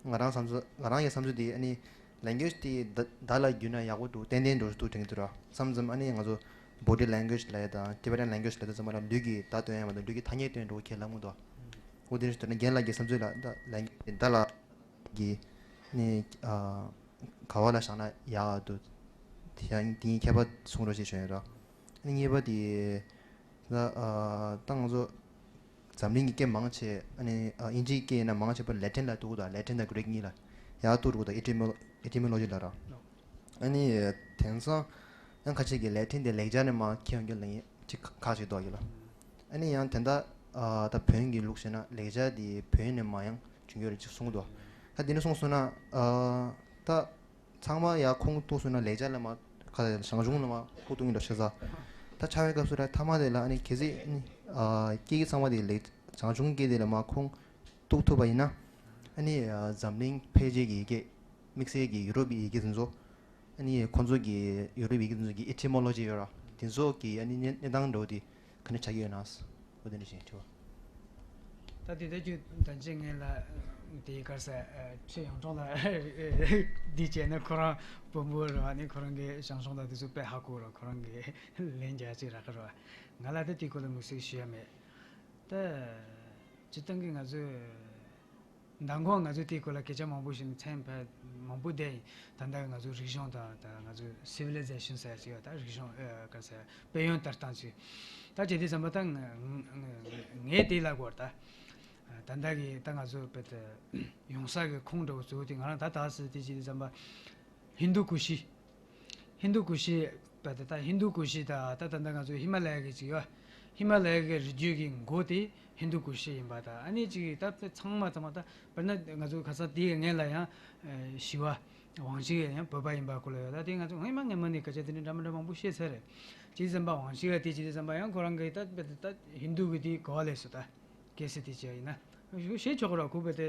ང་རང་བསམ་ཚུལ། ང་རང་གི་བསམ་ཚུལ་དེ་ཨ་ནི་language དེ་བརྡ་བརྡ་ལ་བསྒྱུར་ན་ཡག་པོ་འདུག་ཏན་ཏན་འགྲོ་འདུག་དྲན་གྱི་འདུག་ར། མཚམས་མཚམས་ཨ་ནི་ང་ཚོ་body language ལབ་ཡ་དང་Tibetan language ལབ་དུས་ཙམ་པ་ལ་ལུས་ཀྱི་བརྡ་སྟོན་ཡ་མ་གཏོགས་ལུས་ཀྱི་ཐ་སྙད་སྟོན་འགྲོ་གི་ལབ་མི་འདུག་འོ་དེ་འདྲ་ཞིག་འདུག་ན་རྒན་ལགས་ཀྱི་བསམ་ཚུལ་ལ་ད་language བརྡ་ལ་གི་ནི་ཨ། ག་བ་ལ་བཞག་ན་ཡག་འདུག་དེ་ཡང་དེ་གཉིས་ཁྱད་པར་གསུང་རོགས་ཞེས་ཞུ་ཡ་ར། ཨ་ནི་གཉིས་པ་དེ་ད་ཨ། ད་ང་ཚོ་འཛམ་གླིང་གི་སྐད་མང་ཆེ་ཨ་ནི་ཨ། དབྱིན་ཇིའི་སྐད་ཡིན་ན་མང་ཆེ་བ་Latin ལ་གཏུག་གི་འདུག Latin དང་Greek གཉིས་ལ་ཡར་གཏུག་འགྲོ་གི་འདུག etymolo- etymology ལ་ར། ཨ་ནི་དེང་སང་ཡང་ཁ་ཅིག་གིས་Latin དེ་ལེགས་སྦྱར་ནས་མར་འཁྱེར་ཡོང་རྒྱུ་ལ་ཡིན་ཅིག་ཁག་ཅིག་འདུག་གི་ལ། ཨ་ནི་ཡང་དེ་འདྲ་ཨ། ད་བོན་གྱི་ལུགས་བྱས་ན་ལེགས་སྦྱར་དེ་བོན་ནས་མར་ཡང་བྱུང་ཡོད་རེད་ཅིག་གསུངས་འདུག་ད་དེ་འདྲ་གསུངས་སོང་ན་ཨ། ད། ཚང་མ་ཡར་ཁུངས་གཏུགས་སོང་ན་ལེགས་སྦྱར་ལ་མར་ག་རེ་ཞང་ཞུང་ལ་མར་ཁུངས་གཏུགས་ཡིན་འགྲོ་ཤེས་ས། ད་ཆ་བའི་སྐབས་སུ་ར་མཐའ་མ་དེ་ལ་ཨ་ནི་གལ་སྲིད་ཨ་ནི་ཨ། སྐད་ཡིག་ཚང་མ་དེ་ལེགས་ཞང་ཞུང་སྐད་དེ་ལ་མར་ཁུངས་གཏུགས་ཐུབ་པ་ཡིན་ན། ཨ་ནི་ཨ། འཛམ་གླིང་ཕལ་ཆེར་གྱི་ཡི་གེ་དམིགས་བསལ་གྱི་ཡུ་རོབ་ཀྱི་ཡི་གེ་དེ་ཚོ། ཨ་ནི་ཁོང་ཚོ་གི་ཡུ་རོབ་ཡི་གེ་དེ་ཚོ་གི་etymology ཡོད་ར། དེ་ཚོ་གི་ཨ་ནི་གནས་གནས་སྟངས་འདྲ་བོ་དེ་ག་འདྲ་ཆགས་ཀྱི་ཡོད་ན། འོ་དེ་འདྲ་ཞིག་དྲི་བ། ད་དེ་ལྟར་ཁྱོད་ད་ཅི་ངན་ལ་དེའི་སྐར་ས་ཁྲི་ཡོངས་གྲོང་ལ་འདི་བྱས་ན་ཁོ་རང་དཔོན་པོ་རེད་བ། ནི་ཁོ་རང་གི་ཞང་ཞུང་དང་དེ་ཚོ་དཔེ་ཧ་གོ་ར། ཁོ་རང་གི་ལན་རྒྱག་ཅིག་རག་གི་རེད་བ། ང་ལ་ད་དེའི་སྐོར་ལ་དམིགས་བསལ་ཞུ་ཡ་མེད། ད་སྤྱིར་བཏང་གི་ང་ཚོས་མདང་དགོང་ང་ཚོས་དེའི་སྐོར་ལ་སྐད་ཆ་མང་པོ་ཞིག་མཚན་ཕལ་མང་པོ་བསྡད་ཡིན། ད་ལྟ་ང་ཚོ་རིག་གཞུང་དང་ད་ང་ཚོ་civilization ཟེར་ཡ་ཅིག་ཡོད། ད་རིག་གཞུང་ཨ་ག་ཟེར་དཔལ་ཡོན་དར་སྟངས་ཅིག་ད་བྱེད་དུས་ཙམ་པ་ད་ང་ངས་དེ་ལབ་དགོས་རེད། ད་ད་ལྟ་གི་ད་ང་ཚོ་བོད་དུ་ཡོང་ས་གི་ཁུངས་འདྲ་བོ་གཙོ་བོ་དེ་ང་རང་ད་ད་ཟེར་དེ་བྱེད་དུས་ཙམ་པ་ཧིན་དུ་ཀུ་ཤི། ཧིན་དུ་ཀུ་ཤི་བ་དེ་ད་ཧིན་དུ་ཀུ་ཤི་ད་ད་ད་ལྟ་ང་ཚོ་ཧི་མ་ལ་ཡ་གི་ཅིག་ཡོད། ཧི་མ་ལ་ཡ་གི་རི་རྒྱུད་ཀྱི་མགོ་དེ་ཧིན་དུ་ཀུ་ཤི་ཡིན་པ་དང་། ཨ་ནི་ཅིག་ད་དཔེ་ཚང་མ་ཚང་མ་ད་དཔེར་ན་ང་ཚོ་ཁ་སང་དེའི་སྔོན་ལ་ཡང་ཞི་བ་ཝང་ཞི་ཡ་ཡང་བོད་པ་ཡིན་པ་ཁོ་ལ་ཡོད། ད་དེ་ང་ཚོ་སྔོན་མ་སྔོན་མ་ནས་སྐད་ཆ་དེ་འདྲ་འདྲ་མི་འདྲ་མང་པོ་བཤད་ཚར་རེད། ཅི་ཙམ་པ་ཝང་ཞི་ཡ་དེ་ཅི་ཙམ་པ་ཡང་ཁོ་རང་གི་ད་དཔེ་ད་ཧིན་དུ་གི་དེ་གོ་བ་ལས་སུ་ད། གལ་སྲིད་དེ་བྱས་ཡིན་ན། ཤེས་ཆོག་གི་ར། ཁོ་བོད་དེ་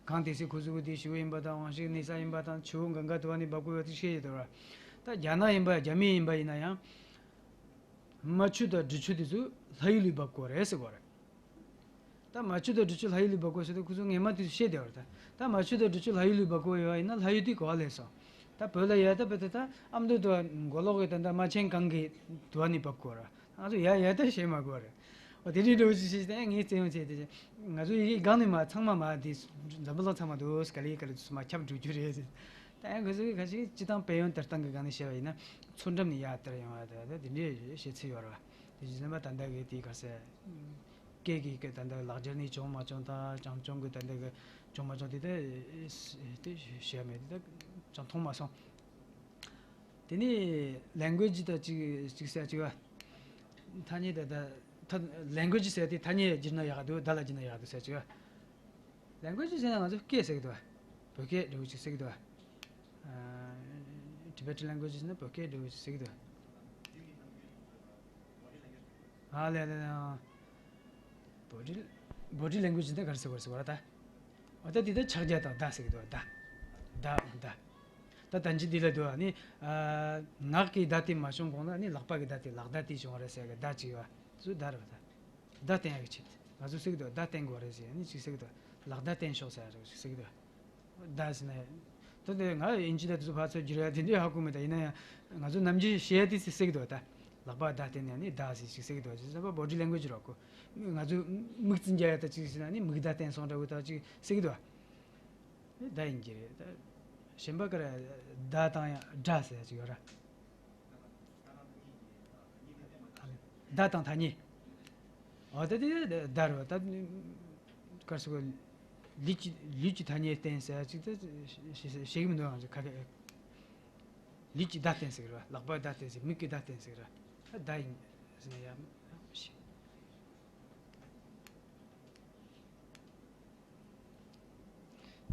གང་དེ་སྲིད་ཁོ་ཚོ་གི་དེ་ཞི་བ་ཡིན་པ་དང་ཝང་ཞི་གནས་ས་ཡིན་པ་དང་ཆུ་བོ་གངྒཱ་དེ་བ་ནི་འབབ་དགོས་པ་དེ་ཤེས་ཡོད་དོ་ར། ད་རྒྱ་ནག་ཡིན་པ་རྒྱ་མི་ཡིན་པ་ཡིན་ན་ཡང་། རྨ་ཆུ་དང་འབྲི་ཆུ་དེ་ཚོ་ལྷ་ཡུལ་ལས་འབབ་དགོས་རེད་ཟེར་གོ་རེད། ད་རྨ་ཆུ་དང་འབྲི་ཆུ་ལྷ་ཡུལ་ལས་འབབ་དགོས་ཟེར་དུས་ཁོ་ཚོ་སྔས་མ་དེ་ཚོ་བཤད་བསྡད་པ་རེད་ད། ད་རྨ་ཆུ་དང་འབྲི་ཆུ་ལྷ་ཡུལ་ལས་འབབ་དགོས་ཡོད་ཡིན་ན་ལྷ་ཡུལ་དེ་ག་པར་སླེབས་སོང་། ད་བོད་ལ་ཡ་ད་བོད་དེ་ད་ཨ་མདོ་དང་མགོ་ལོག་གི་ད་ད་རྨ་ཆེན་སྒང་གི་དུ་བ་ནས་འབབ་དགོས་རེད། ང་ཚོ་ཡ་ཡ་ད་བཤད་མ་དགོས་རེད། འོ་དེ་འདྲའི་འདྲ་བོ་ཅིག་བཤད་ད་ངས་བཙན་ཡོད་ཚེ་དེ་ང་ཚོ་ཡི་གེ་སྒང་ནས་མ་ཚང་མ་མ་དེ་འཛམ་བུ་གླིང་ཚང་མ་དུ་ག་ལེ་ག་ལེ་དུ་མ་ཁྱབ་འགྲོ་རྒྱུ་རེད། ད་ཡང་ཁོ་ཚོ་གི་ཁ་ཅིག་སྤྱི་བཏང་དཔལ་ཡོན་དར་སྟངས་ཀྱི་སྒང་ནས་བཤད་པ་ཡིན་ན་མཚོ་འགྲམ་ནས་ཡར་དར་ཡོང་བ་དེ་ད་དེ་འདྲའི་བཤད་ཚུལ་ཡོད་རེད་བ། དེ་བཞིན་ཟམ་པ་ད་ལྟ་གི་དེ་ག་ཟེར། སྐད་ཀྱི་སྐད་ད་ལྟ་ལག་སྦྱར་ནས་བྱུང་མ་བྱུང་དང་བྱང་ཆུང་གི་ད་ལྟ་གི་བྱུང་མ་བྱུང་དེ་ད་དེ་བཤད་མེད་དེ་ད་ཅང་མཐོང་མ་སོང་། དེ་ནས་language ད་ཅིག་ཅིག་ཟེར་ཅིག་བ། ཐ་སྙད་ད་ད་ཐ་language ཟེར་དེ་ཐ་སྙད་བསྒྱུར་ན་ཡག་འདུག་བརྡ་ལ་བསྒྱུར་ན་ཡག་འདུག་ཟེར་ཅིག་བ། language ཟེར་ན་ང་ཚོ་སྐད་ཟེར་གི་འདུག་བ། བོད་སྐད་འདྲ་བོ་ཅིག་ཟེར་གི་འདུག་བ། ཨ། Tibetan language ཟེར་ན་བོད་སྐད་འདྲ་བོ་ཅིག་ཟེར་གི་འདུག་བ། ཨ་ལེ་ལེ་ལེ། body body language ཟེར་ན་ག་རེ་ཟེར་བ་རེད་ཟེར་བ་ར་ད། འོ་ད་འདི་ད་ཕྱག་རྒྱ་དང་བརྡ་ཟེར་གི་འདུག་བ་བརྡ། བརྡ་བརྡ། ད་ད་ཅི་འདི་ལ་འདུག་བ་ནི། ཨ། ངག་གི་བརྡ་དེ་མ་བྱུང་གོང་ལ་ནི་ལག་པ་གི་བརྡ་དེ་ལག་བརྡ་དེ་བྱུང་བ་རེད་ཟེར་གི་བརྡ་ཅིག་ཡོད་བ། སུ་བརྡ་རེད་བ་ད། བརྡ་བསྟན་ཡག་གི་ཆེད་དུ་ང་ཚོ་ཟེར་གི་འདུག་བརྡ་བསྟན་དགོས་རེད་ཟེར་ནི་ཅིག་ཟེར་གི་འདུག་ལག་བརྡ་བསྟན་ཤོག་ཟེར་ཡག་ཟེར་གི་འདུག་བརྡ་ཟེར་ན། ད་དེ་ང་ཨིན་ཇི་ད་དེ་ཚོ་ཕར་ཚུར་བསྒྱུར་ཡག་དེ་འདྲའི་ཧ་གོ་མེད་ད་ཡིན་ན་ཡང་ང་ཚོ་ནམ་རྒྱུན་བཤད་ཡག་དེ་ཟེར་གི་འདུག་ད། ལག་པ་བརྡ་བསྟན་ནས་ནི་བརྡ་ཟེར་ཅིག་ཟེར་གི་འདུག་ཅེས་ཟེར་བ་body language རོགས་གོ་ང་ཚོ་མིག་རྩི་འཇལ་ཡག་ད་ཅིག་ཟེར་ན་ནི་མིག་བརྡ་བསྟན་སོང་འདྲ་བོ་ད་ཅིག་ཟེར་གི་འདུག་བ། བརྡ་ཡིན་གྱི་རེད་ད། གཞན་པ་ག་རེ་བརྡ་དང་ཡང་སྒྲ་ཟེར་ཡག་ཅིག་ཡོད་ར། བརྡ་དང་ཐ་སྙད། འོ་ད་དེ་བརྡ་རེད་བ་ད། ག་རེ་ཟེར་དགོས། ལུས་ཀྱི་ལུས་ཀྱི་ཐ་སྙད་བསྟན་ཟེར་ཡག་ཅིག་ད་ཤེས་ཤེས་ཀྱི་མི་འདུག་ང་ཚོ་ཁ་སྐད། ལུས་ཀྱི་བརྡ་བསྟན་ཟེར་གི་རེད་བ། ལག་པའི་བརྡ་བསྟན་ཟེར་མིག་གི་བརྡ་བསྟན་ཟེར་གི་རེད་བ། ད་བརྡ་ཡིན་ཟེར་ན་ཡག་མི་ཤེས།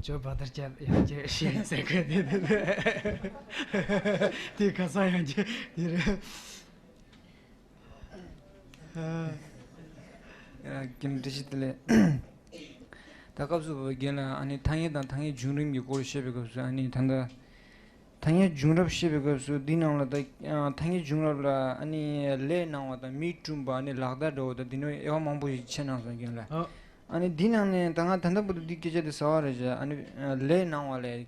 ཇོ་བ་དར་རྒྱབ་ཡང་རྒྱབ་ཤེས་ཟེར་གི་དེ་དེ་དེ་ཁ་སང་ཡང་རྒྱབ་དེ་རེད། ཨ། ཡ་རྒན་བཀྲ་ཤིས་བདེ་ལེགས། ད་སྐབས་སུ་བབ་རྒན་ལགས་ཨ་ནི་ཐ་སྙད་དང་ཐ་སྙད་བྱུང་རིམ་གྱི་སྐོར་བཤད་པའི་སྐབས་སུ་ཨ་ནི་ད་ལྟ། ཐ་སྙད་བྱུང་རབས་བཤད་པའི་སྐབས་སུ་འདི་ནང་ལ་ད་ཐ་སྙད་བྱུང་རབས་ལ་ཨ་ནི་ལས་གནང་བ་དང་མིས་བསྐྲུན་པ་ཨ་ནི་ལག་བརྡ་འདྲ་བོ་དང་འདི་ནང་དབྱེ་བ་མང་པོ་ཞིག་ཕྱེ་གནང་སོང་རྒན་ལགས། ཨ། ཨ་ནི་འདི་ནང་ནས་ད་ང་ད་ལྟ་བར་དུ་འདི་སྐད་ཆ་དེ་ཟ་བ་རེད་བྱས་ཨ་ནི་ལས་གནང་བ་ལས་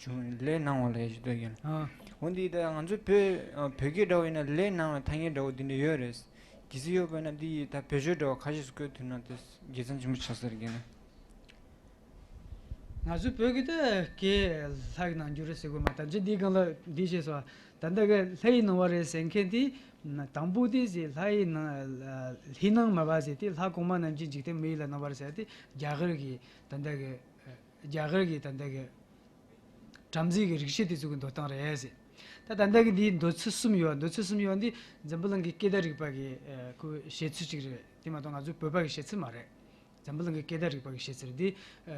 བྱུང་ལས་གནང་བ་ལས་ཞུ་འདོད་རྒན་ལགས། ཨ། འོ་འདི་ད་ང་ཚོའི་བོད་བོད་སྐད་འདྲ་བོ་ཡིན་ན་ལས་གནང་བའི་ཐ་སྙད་འདྲ་བོ་འདི་འདྲ་ཡོད་རེད། གལ་སྲིད་ཡོད་པ་ན་འདི་ཡི་ད་བེད་སྤྱོད་འདྲ་བ་ཁ་ཤས་སུ་བཀོད་ཐུབ་ན་དེ་དགེ་མཚན་ཆེན་པོ་ཆགས་ས་རེད་རྒན་ལགས། ང་ཚོའི་བོད་ཀྱི་ད་སྐད་ལྷ་ཡི་རྣལ་འབྱོར་རེད་ཟེར་དགོས་མ་ད་ཅི་འདིའི་སྒང་ལ་འདི་བཤད་སོང་། ད་ལྟ་གི་ལྷ་ཡི་རྣ་བ་རེད་ཟེར་མཁན་དེ་དང་པོ་དེ་ཟེར་ལྷ་ཡི་རྣ་ལྷའི་རྣམ་སྨིན་པ་ཟེར་དེ་ལྷ་གོང་མ་རྣམས་ཀྱི་འཇིག་རྟེན་མི་ཡི་ལ་རྣམ་པར་ཟེར་དེ་རྒྱ་གར་གྱི་ད་ལྟ་གི་རྒྱ་གར་གྱི་ད་ལྟ་གི་བྲམ་ཟེ་གི་རིག་བྱེད་དེ་ཚོ་གི་འདོད་སྟངས་རེད་ཟེར། ད་ད་ལྟ་གི་འདིའི་འདོད་ཚུལ་གསུམ་ཡོད། འདོད་ཚུལ་གསུམ་ཡོད་འདི་འཛམ་བུ་གླིང་གི་སྐད་བརྡ་རིག་པ་གི་ཁོའི་བཤད་ཚུལ་གཅིག་རེད། དེ་མ་གཏོགས་ང་ཚོའི་བོད་པ་གི་བཤད་ཚུལ་མ་རེད། འཛམ་བུ་གླིང་གི་སྐད་བརྡ་རིག་པ་གི་བཤད་ཚུལ་རེད་འདི།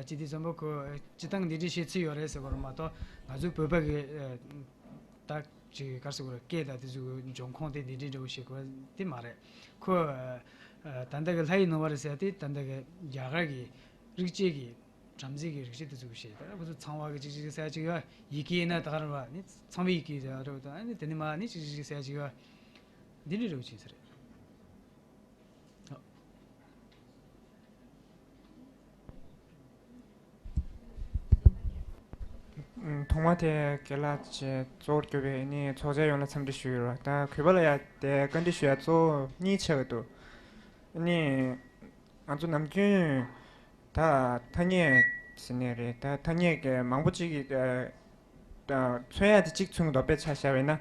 སྤྱི་དེ་བཟང་པོ་ཁོ་སྤྱི་བཏང་འདི་འདྲའི་བཤད་ཚུལ་ཡོད་རེད་ཟེར་བ་རེད་མ་གཏོགས་ང་ཚོའི་བོད་པ་གི་ད་ཅིག་ག་རེ་ཟེར་དགོས་རེད། སྐད་དང་དེ་ཚོའི་འབྱུང་ཁུངས་དེ་འདི་འདྲའི་འདྲ་བོ་བཤད་དགོས་དེ་མ་རེད། ཁོ་ད་ལྟ་གི་ལྷ་ཡི་རྣམ་པར་ཟེར་དེ་ད་ལྟ་གི་རྒྱ་གར་གི་རིག་བྱེད་ཀྱི་བྲམ་ཟེ་གི་རིག་བྱེད་དེ་ཚོ་གི་བཤད་ད་ཁོ་ཚོ་ཚངས་པ་གི་ཅིག་ཅིག་ཟེར་ཅིག་ཡོད། ཡི་གེ་ཡིན་ན་ད་ག་རེ་བ་ནི་ཚངས་པའི་ཡི་གེ་ཟེར་བ་རེད་ད་ནི་དེ་ནི་མ་ནི་ཅིག་ཅིག་ཟེར་ཅིག་ཡོད། འདི་འདྲའི་འདྲ་བོ་ཅིག་ཟེར། ཐོག་མ་དེ་རྒན་ལགས་ཀྱིས་གཙོ་བོར་གྱུར་པའི་ནི་ཚོགས་བཅར་ཡོངས་ལ་འཚམས་འདྲི་ཞུ་ཡོད་རེད། ད་གུས་པ་ལ་ཡ་དེ་བཀའ་འདྲི་ཞུ་ཡ་གཙོ་བོ་གཉིས་ཆགས་ཀྱི་འདུག་ནི་ང་ཚོ་ནམ་རྒྱུན་ད་ཐ་སྙད་ཟེར་ནས་རེད། ད་ཐ་སྙད་ཀྱི་མང་པོ་ཅིག་གི་མཚོན་ཡ་དེ་གཅིག་མཚོན་གྱི་འདུག་དཔེར་ཆ་བཞག་པ་ཡིན་ན་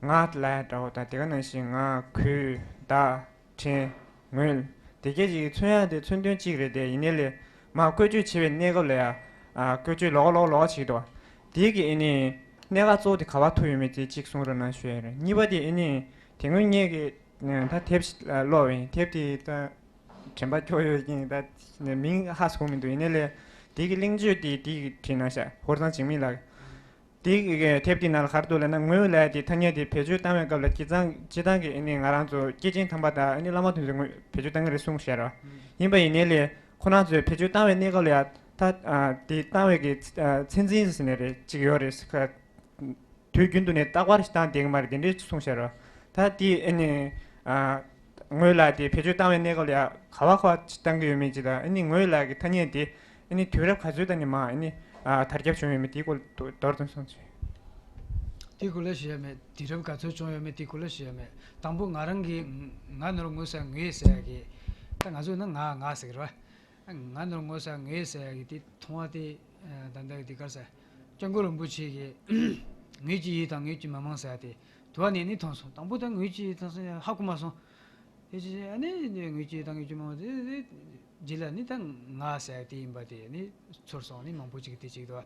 ང་ལ་འདྲ་བོ་དང་དེ་ག་ནང་བཞིན་ང་གུས་བདག་དྲན་ངོས་དེ་གས་ཅིག་མཚོན་ཡ་དེ་མཚོན་དོན་གཅིག་རེད། དེ་ཡིན་ནའི་ལས་མ་བཀོལ་སྤྱོད་བྱེད་པའི་གནས་སྐབས་ལ་ཡ་བཀོལ་སྤྱོད་ལོགས་ལོགས་ལོགས་བྱེད་ཀྱི་འདུག་དེ་གི་ཨེ་ནི་གནད་འགག་གཙོ་བོ་དེ་ག་པར་ཐུག་ཡོད་མེད་དེ་གཅིག་གསུང་རོགས་གནང་ཞུ་ཡ་རེད། གཉིས་པ་དེ་ཨེ་ནི་དེ་སྔོན་ངས་ཀྱི་ད་དེབ་ཞིག་ཀློག་པ་ཡིན། དེབ་དེ་ད་དྲན་པ་འཁྱོར་ཡོད་ཀྱིན་ད་མིང་ཧ་གོ་མི་འདུག་ཡིན་ནའི་ལས་དེ་གི་གླེང་བརྗོད་དེ་དེ་གི་བྲིས་གནང་ཤག་ཧོར་ཚང་འཇིགས་མེད་ལགས། དེ་གི་དེབ་དེ་ནང་ལ་ག་རེ་འདུག་ལབ་ན་ངོས་ལབ་ཡ་དེ་ཐ་སྙད་དེ་བེད་སྤྱོད་བཏང་བའི་སྐབས་ལ་སྤྱི་བཏང་སྤྱི་བཏང་གི་ཨེ་ནི་ང་རང་ཚོ་སྐྱེས་ཆེན་དམ་པ་དང་ཨེ་ནི་བླ་མ་དེ་ཚོས་ངོས་བེད་སྤྱོད་བཏང་གི་རེད་གསུངས་བཞག་ར། ཡིན་པ་ཡིན་ནའི་ལས་ཁོ་རང་ཚོས་བེད་སྤྱོད་བཏང་བའི་གནས་སྐབས་ལ་ཡ་ད་དེ་བཏང་བའི་གི་ཚད་འཛིན་ཟེར་ནས་རེད་ཅིག་ཡོད་རེད། དུས་རྒྱུན་དུ་ནས་རྟག་པར་ཞིག་བཏང་བསྡད་ཀྱི་མ་རེད་དེ་འདྲས་གསུངས་བཞག་ར། ད་དེ་ཨེ་ནི་ ཨ། ངོས་ལ་དེ་བེད་སྤྱོད་བཏང་བའི་གནས་སྐབས་ལ་ཡ་ག་བ་ག་བ་བཏང་གི་ཡོད་མེད་ཅིག་དང་། ཨ་ནི་ངོས་ལ་གི་ཐ་སྙད་དེ་ཨ་ནི་དུས་རབས་ག་ཚོད་དང་ནི་མ་ཨ་ནི་ཨ་དར་ཁྱབ་བྱུང་ཡོད་མེད་དེའི་སྐོར་དུ་མདོར་ཙམ་གསུངས་ཆོག་དེའི་སྐོར་ལ་ཞུ་ཡ་མེད། དུས་རབས་ག་ཚོད་བྱུང་ཡོད་མེད་དེའི་སྐོར་ལ་ཞུ་ཡ་མེད། དང་པོ་ང་རང་གི་ང་ནོར་ངོ་ས་ངོས་ཟེར་ཡ་གི། ད་ང་ཚོ་ནི་ང་ང་ཟེར་གི་རེད་བ། ང་ནོར་ངོ་ས་ངོས་ཟེར་ཡ་གི་དེ་མཐོང་བ་དེ། ཨ། ད་ལྟ་གི་དེ་གར་ས། སྐྱབས་མགོན་རིན་པོ་ཆེ་གིས་ངོས་ཀྱི་ཡུལ་དང་ངོས་ཀྱི་མི་མང་ཟེར་ཡ་དེ་དུ་བ་ནས་ནི་མཐོང་སོང་། དང་པོ་ད་ངོས་ཀྱི་ཡུལ་མཐོང་སོང་ཡ་ཧ་གོ་མ་སོང་། དེ་ཅི་ཨ་ནི་ངོས་ཀྱི་ཡུལ་དང་ངོས་ཀྱི་མི་མང་དེ་དེ་རྗེས་ལ་ནི་ད་ང་ཟེར་ཡ་དེ་ཡིན་པ་དེ་ནི་ཚོར་སོང་། ནི་མང་པོ་ཅིག་དེ་ཅིག་དུ་བ།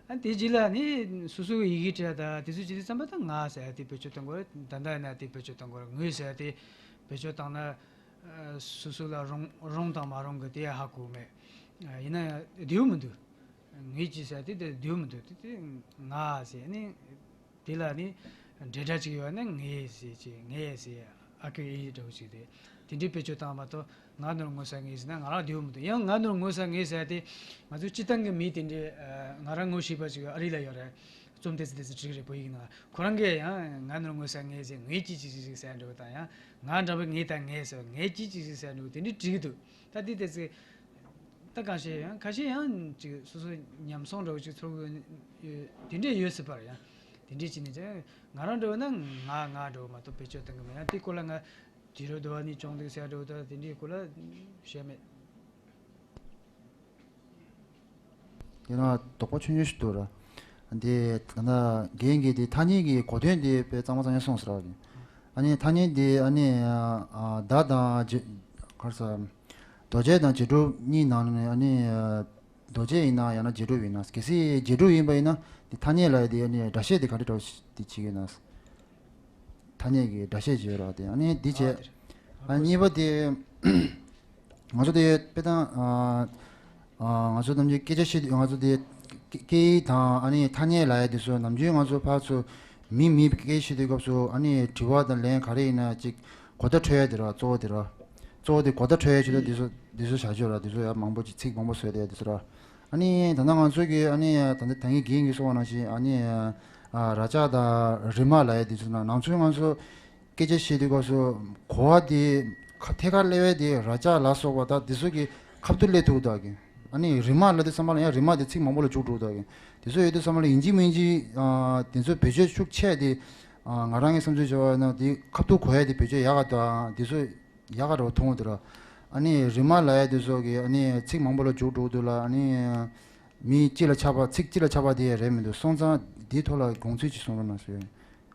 ཨ་དེ་རྗེས་ལ་ནི་སོ་སོའི་ཡི་གེ་བྲིས་ཡ་ད་དེ་ཚོ་ཅི་དེ་བསམ་པ་ད་ང་ཟེར་ཡ་དེ་བེད་སྤྱོད་གཏོང་དགོས། ད་ལྟ་ཡིན་ན་དེ་བེད་སྤྱོད་གཏོང་དགོས། ངོས་ཟེར་ཡ་དེ་བེད་སྤྱོད་བཏང་ན། ཨ། སོ་སོ་ལ་རུང་རུང་དང་མ་རུང་གི་དེ་ཧ་གོ་མེད། ཨ། ཡིན་ན་ཡང་བདེ་བོ་མི་འདུག་ངོས་ཀྱི་ཟེར་དེ་དེ་བདེ་བོ་མི་འདུག་དེ་དེ་ང་ཟེར་ནི། དེ་ལ་ནི་འབྲེལ་སྒྲ་ཅིག་ཡོད་ན་ངས་ཟེར་ཅིག་ངས་ཟེར་ཨ་ཁུ་ཨེ་འདྲ་བོ་ཅིག་རེད། དེ་འདྲའི་བེད་སྤྱོད་བཏང་མ་གཏོགས་ང་ནོར་ངོ་ས་ངས་ཟེར་ན་ང་རང་བདེ་བོ་མི་འདུག་ཡང་ང་ནོར་ངོ་ས་ངས་ཟེར་དེ་ང་ཚོ་སྤྱིར་བཏང་གི་མི་དེ་འདྲའི། ཨ། ང་རང་ངོ་ཤེས་པ་ཅིག་ཨ་རི་ལ་ཡོད་རེད། རྩོམ་དེ་ཚོ་དེ་ཚོ་བྲིས་རེད། བོད་ཡིག་ནང་ཁོ་རང་གིས་ཡང་ང་ནོར་ངོ་ས་ངས་ཟེར་ངས་ཅི་ཅི་ཅི་ཅི་ཟེར་འགྲོ་དང་། ཡང་ང་འདྲ་བོ་ངས་ད་ངས་ཟེར་ངས་ཅི་ཅི་ཅི་ཟེར་འགྲོ་དེ་འདྲའི་བྲིས་ཀྱི་འདུག་ད་དེ་དེ་ཚོ་ད་གང་བཤད་ཡང་ཁ་ཤས་ཡང་ཅིག་སོ་སོ་ཉམས་སོང་འདྲ་བོ་ཅིག་ཚོར་གི་ཡོད། དེ་འདྲས་ཡོད་སྲིད་པ་རེད། ཡང་དེ་འདྲས་བྱས་ནས་ཀྱང་ང་རང་འདྲ་བོ་ན་ང་ང་འདྲ་བོ་མ་གཏོགས་བེད་སྤྱོད་གཏོང་གི་མེད། ཡང་དེ་སྐོར་ལ་ང་དུས་རབས་འདི་བ་ནས་བྱུང་འདུག་ཟེར་འདྲ་བོ་ད་དེ་འདྲའི་སྐོར་ལ་བཤད་མེད། དེ་ན་དོགས་པ་ཆུང་ཆུང་ཞིག་འདུག་ར། འདི་ད་ལྟ་རྒན་གྱིས་དེ་ཐ་སྙད་ཀྱི་གོ་དོན་དེ་དཔེ་གཙང་མ་གཙང་རྐྱང་གསུངས་ཟེར་བ་རེད། ཨ་ནི་ཐ་སྙད་དེ་ཨ་ནི་ཨ་བརྡ་དང་རྗེས་ག་རེ་ཟེར། རྡོ་རྗེ་དང་རྗེས་གྲུབ་གཉིས་ནང་ནས་ཨ་ནི་རྡོ་རྗེ་ཡིན་ན་ཡང་ན་རྗེས་གྲུབ་ཡིན་ན། གལ་སྲིད་རྗེས་གྲུབ་ཡིན་པ་ཡིན་ན་དེ་ཐ་སྙད་ལ་དེ་ཨ་ནི་སྒྲ་བཤད་དེ་ག་འདྲ་འདྲ་བོ་ཞིག་དེ་བྱེད་ཀྱི་ཡོད་ན། ཐ་སྙད་ཀྱི་སྒྲ་བཤད་ཅིག་ཡོད་ར། དེ་ཨ་ནི་འདི་བྱས། ཨ་གཉིས་པ་དེ་ང་ཚོ་དེ་དཔེ་དང་ཨ་ཨ་ང་ཚོ་ནམ་རྒྱུན་སྐད་ཆ་བཤད་དུས་ང་ཚོ་དེ་སྐད་སྐད་ཡིག་དང་ཨ་ནི་ཐ་སྙད་ལབ་ཡ་དེ་ཚོ་ནམ་རྒྱུན་ང་ཚོ་ཕར་ཚུར་མི་མི་སྐད་བཤད་དུས་སྐབས་སུ་ཨ་ནི་དྲི་བ་དང་ལན་ག་རེ་ཡིན་ན་ཅིག་གོ་བརྡ་འཕྲོད་ཡ་དེ་ར། གཙོ་བོ་དེ་ར། གཙོ་བོ་དེ་གོ་བརྡ་འཕྲོད་ཡ་ཆེད་དུ་དེ་ཚོ་དེ་ཚོ་བྱ་སྤྱོད་ར། དེ་ཚོ་ཡ་མང་པོ་ཅིག་ཚིག་མང་པོ་བཟོས་ཏེ་དེ་ཚོ་ར། ཨ་ནི་ད་ལྟ་ང་ཚོ་གི་ཨ་ནི་ད་ལྟ་ད་གིན་རྒན་གྱིས་གསུངས་པ་ནང་བཞིན་ཨ་ནི་ཨ་ར་ལྕགས་དང་རི་མ་ལབ་ཡ་དེ་ཚོ་ན་ནང་ཚུན་ང་ཚོ་སྐད་ཆ་བཤད་དུས་སྐབས་སུ་གོ་བ་དེ་ཁ་ཐད་ཀར་སླེབས་ཡ་དེ་ར་ལྕགས་ལ་སོགས་པ་ད་དེ་ཚོ་གི་ཁ་ཐུག་སླེབས་ཐུབ་ཀྱི་འདུག་གི། ཨ་ནི་རི་མ་ལབ་དུས་ཙམ་པ་ལ་ཡང་རི་མ་དེ་ཚིག་མང་པོ་ལ་འཇུག་འགྲོ་གི་འདུག་གི། དེ་ཚོ་ཡོད་དུས་ཙམ་པ་ལ་ཡིན་གཅིག་མིན་གཅིག་ཨ་དེ་ཚོ་བེད་སྤྱོད་ཤུགས་ཆེ་དེ། ཨ་ང་རང་གི་བསམ་ཚུལ་བྱས་པ་ན་དེ་ཁ་ཐུག་གོ་ཡ་དེ་བེད་སྤྱོད་ཡག་ག་འདུག་ཨ། དེ་ཚོ་ཡག་ག་འདྲ་བོ་མཐོང་གི་འདུག་ར། ཨ་ནི་རི་མ་ལབ་ཡ་དེ་ཚོ་གི་ཨ་ནི་ཚིག་མང་པོ་ལ་འཇུག་འགྲོ་གི་འདུག་ལ། ཨ་ནི་མི་སྤྱི་ལ་ཆགས་པ་ཚིག་སྤྱི་ལ་ཆགས་པ་དེ་རེད་མི་འདུག་སོང་ཙང་དེའི་ཐོག་ལ་དགོངས་ཚུལ་ཅིག་གསུང་རོགས་གནང་ཞུ།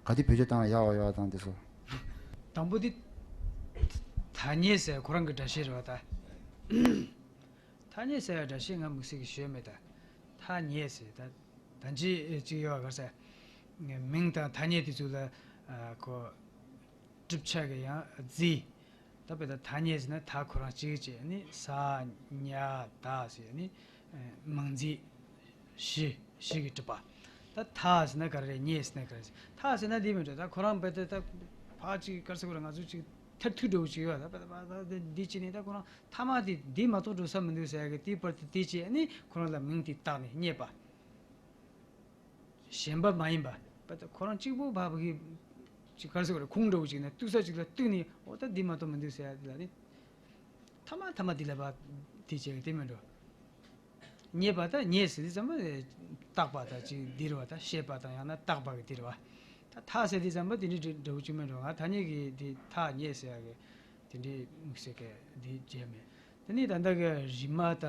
ག་དེ་བེད་སྤྱོད་བཏང་ཡག་པ་ཡོད་དང་དེ་ཚོ། དང་པོ་དེ་ཐ་སྙད་ཟེར་ཁོ་རང་གི་སྒྲ་བཤད་རེད་བ་ད། ཐ་སྙད་ཟེར་བའི་སྒྲ་བཤད་ང་དམིགས་བསལ་གྱི་ཞུས་མེད་ད། ཐ་སྙད་ཟེར་ད། ད་ཅི་ཅིག་ཡོད་ག་ཟེར། མིང་དང་ཐ་སྙད་དེ་ཚོ་ལ་ཨ་ཁོ་གྲུབ་ཆ་གི་ཡང་རྫས། ད་དཔེ་ད་ཐ་སྙད་ཟེར་ན་ད་ཁོ་རང་གཅིག་བྱས་ནི་ས་ཉ་ད་ཟེར་ནི་མིང་རྫས་བཞི་བཞི་གི་གྲུབ་པ། ད་ཐ་ཟེར་ན་ག་རེ་རེད། སྙད་ཟེར་ན་ག་རེ་རེད། ཐ་ཟེར་ན་འདི་མི་འགྲོ། ད་ཁོ་རང་དཔེ་ད་ད་ཕ་ཅིག་ག་རེ་ཟེར་དགོས་རེད། ང་ཚོ་ཅིག་མཐར་ཐུག་འགྲོ་གི་ཅིག་ཡོད། ད་དཔེ་ད་ཕ་ད་འདི་བྱས་ནི་ད་ཁོ་རང་ཐ་མ་དེ་འདི་མ་གཏོགས་འགྲོ་ས་མི་འདུག་ཟེར་གི་དེའི་བར་དུ་དེ་བྱས་ནི་ཁོ་རང་ལ་མིང་དེ་བཏགས་ནས་སྙད་པ། གཞན་པ་མ་ཡིན་པ། པ་ད་ཁོ་རང་གཅིག་པུ་བབ་གི་ཅིག་ག་རེ་ཟེར་དགོས་རེད། ཁུངས་འདྲ་བོ་ཅིག་ན་གཏུག་ས་ཅིག་ལ་གཏུག་ནས་འོ་ད་འདི་མ་གཏོགས་མི་འདུག་ཟེར་ཡ་དེ་ལ་ནི། ཐ་མ་ཐ་མ་འདི་ལ་བབ་དེ་བྱས་གི་དེ་མིན་འགྲོ། སྙད་པ་ད་སྙད་ཟེར་དུས་ཙམ་པ་བཏགས་པ་ད་ཅིག་འདི་རེད་བ། ད་བཤད་པ་དང་ཡང་ན་བཏགས་པ་གི་དེ་རེད་བ། ད་ཐ་ཟེར་དུས་ཙམ་པ་དེ་འདྲ་འདྲ་བོ་ཅིག་མིན་འགྲོ། ང་ཐ་སྙད་ཀྱི་དེ་ཐ་སྙད་ཟེར་ཡ་གི་དེ་འདྲའི་དམིགས་བསལ་གི་དེ་བྱས་མེད། དེ་ནས་ད་ལྟ་གི་རི་མ་ད་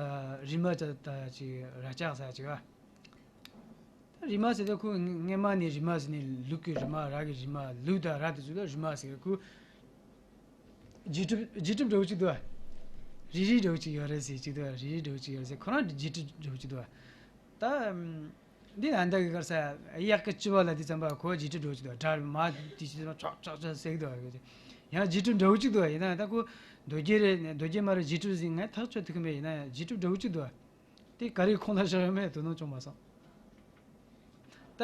རི་མ་ད་ད་ཅིག་ར་ལྕགས་ཟེར་ཅིག་བ། ད་རི་མ་ཟེར་ད་ཁོ་སྔ་མ་ནས་རི་མ་ཟེར་ནས་ལུག་གི་རི་མ། ར་གི་རི་མ། ལུག་དང་ར་དེ་ཚོ་ལ་རི་མ་ཟེར། ཁོ་རྗེས་གྲུབ་རྗེས་གྲུབ་འདྲ་བོ་ཅིག་འདུག་བ། རི་རི་འདྲ་བོ་ཅིག་ཡོད་རེད་ཟེར་ཅིག་འདུག་བ། རི་རི་འདྲ་བོ་ཅིག་ཡོད་རེད་ཟེར། ཁོ་རང་རྗེས་གྲུབ་འདྲ་བོ་ཅིག་འདུག་བ། ད་འདི་ཨ་མདའ་གི་ག་རེ་ཟེར། གཡག་གི་ལྕི་བ་ལབ་དུས་ཙམ་པ་ཁོ་རྗེས་གྲུབ་འདྲ་བོ་ཅིག་འདུག་བ། དགྲ་མ་དེ་ཅིག་ཙམ་ཆོག་ཆོག་ཆོག་ཟེར་གི་འདུག་བ། ཡང་རྗེས་གྲུབ་འདྲ་བོ་ཅིག་འདུག་བ། ཡིན་ན་ད་ཁོ་རྡོ་རྗེ་རེད། རྡོ་རྗེ་མ་རེད། རྗེས་གྲུབ་ཟེར་ངས་ཐག་ཆོད་ཐུབ་ཀྱི་མེད། ཡིན་ན་ཡང་རྗེས་གྲུབ་འདྲ་བོ་ཅིག་འདུག་བ། དེ་ག་རེ་ཁོང་ལ་བཞག་ཡོད་མེད་དོ་སྣང་བྱུང་མ་སོང་། ད་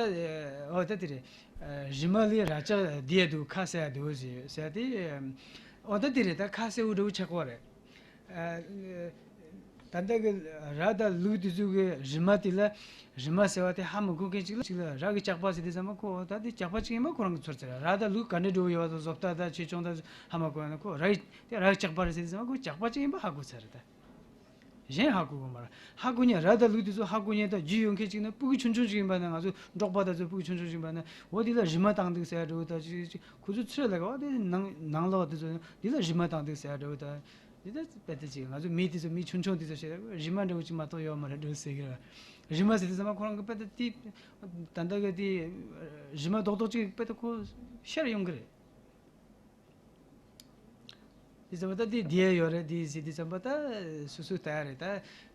འོ་ད་དེ་རེད། རི་མ་ལས་ར་ལྕགས་བསྡད་འདུག་ཁ་གསལ་འདུག་ཟེར་ཟེར་དེ། འོ་ད་དེ་རེད། ད་ཁ་གསལ་བོ་འདྲ་བོ་ཆགས་པ་རེད། ད་ལྟ་གི་ར་དང་ལུག་དེ་ཚོ་གི་རིལ་མ་དེ་ལ་རིལ་མ་ཟེར་བ་དེ་ཧ་མི་གོ་མཁན་ཅིག་ལ་ཅིག་ལ་ར་གི་ཇག་པ་ཟེར་དུས་ཙམ་པ་ཁོ་ད་དེ་ཇག་པ་ཅིག་ཡིན་པ་ཁོ་རང་གི་ཚོར་ཚར། ར་དང་ལུག་ག་འདྲ་འདྲ་བོ་ཡོད་པ་དང་བཟོ་ལྟ་དང་ཆེ་ཆུང་དང་ཧ་མ་གོ་ཡང་ན་ཁོ་ར་ཡི་དེ་ར་གི་ཇག་པ་རེད་ཟེར་དུས་ཙམ་པ་ཁོ་ཇག་པ་ཅིག་ཡིན་པ་ཧ་གོ་ཚར་རེད་ད། གཞན་ཧ་གོ་གི་མ་རེད། ཧ་གོ་མཁན་ར་དང་ལུག་དེ་ཚོ་ཧ་གོ་མཁན་དང་རྒྱུས་ཡོད་མཁན་ཅིག་ནི་སྤུ་གུ་ཆུང་ཆུང་ཅིག་ཡིན་པ་ན་ང་ཚོ་འབྲོག་པ་དང་ཚོ་སྤུ་གུ་ཆུང་ཆུང་ཅིག་ཡིན་པ་ན་འོ་དེ་ལ་རིལ་མ་བཏང་འདུག་ཟེར་ཡ་འདྲ་བོ་དང་ཅིག་ཅིག་ཁོ་ཚོ་ཚུར་ལ་ག་བ་དེ་ནང་ནང་ལོགས་དེ་ཚོ་དེ་ལ་རིལ་མ་བཏང་འདུག་ཟེར་ཡ་འདྲ་བོ་དང་། འདི་ལྟར་དཔེ་དེ་ཅིག་ང་ཚོ་མི་དེ་ཚོ་མི་ཆུང་ཆུང་དེ་ཚོ་བཤད་རེད། རིལ་མ་འདྲ་བོ་ཅིག་མ་གཏོགས་ཡོད་མ་རེད་འགྲོ་ཟེར་གི་རེད། རིལ་མ་ཟེར་དུས་ཙམ་པ་ཁོ་རང་གི་དཔེ་དེ་དེ་ད་ལྟ་གི་དེ་རིལ་མ་རྡོག་རྡོག་ཅིག་དཔེ་དེ་ཁོ་ཤར་ཡོང་གི་རེད། དེ་ཙམ་པ་ད་དེ་བསྡད་ཡོད་རེད། དེ་ཟེར་དུས་ཙམ་པ་ད་སོ་སོ་ལྟ་ཡ་རེད། ད་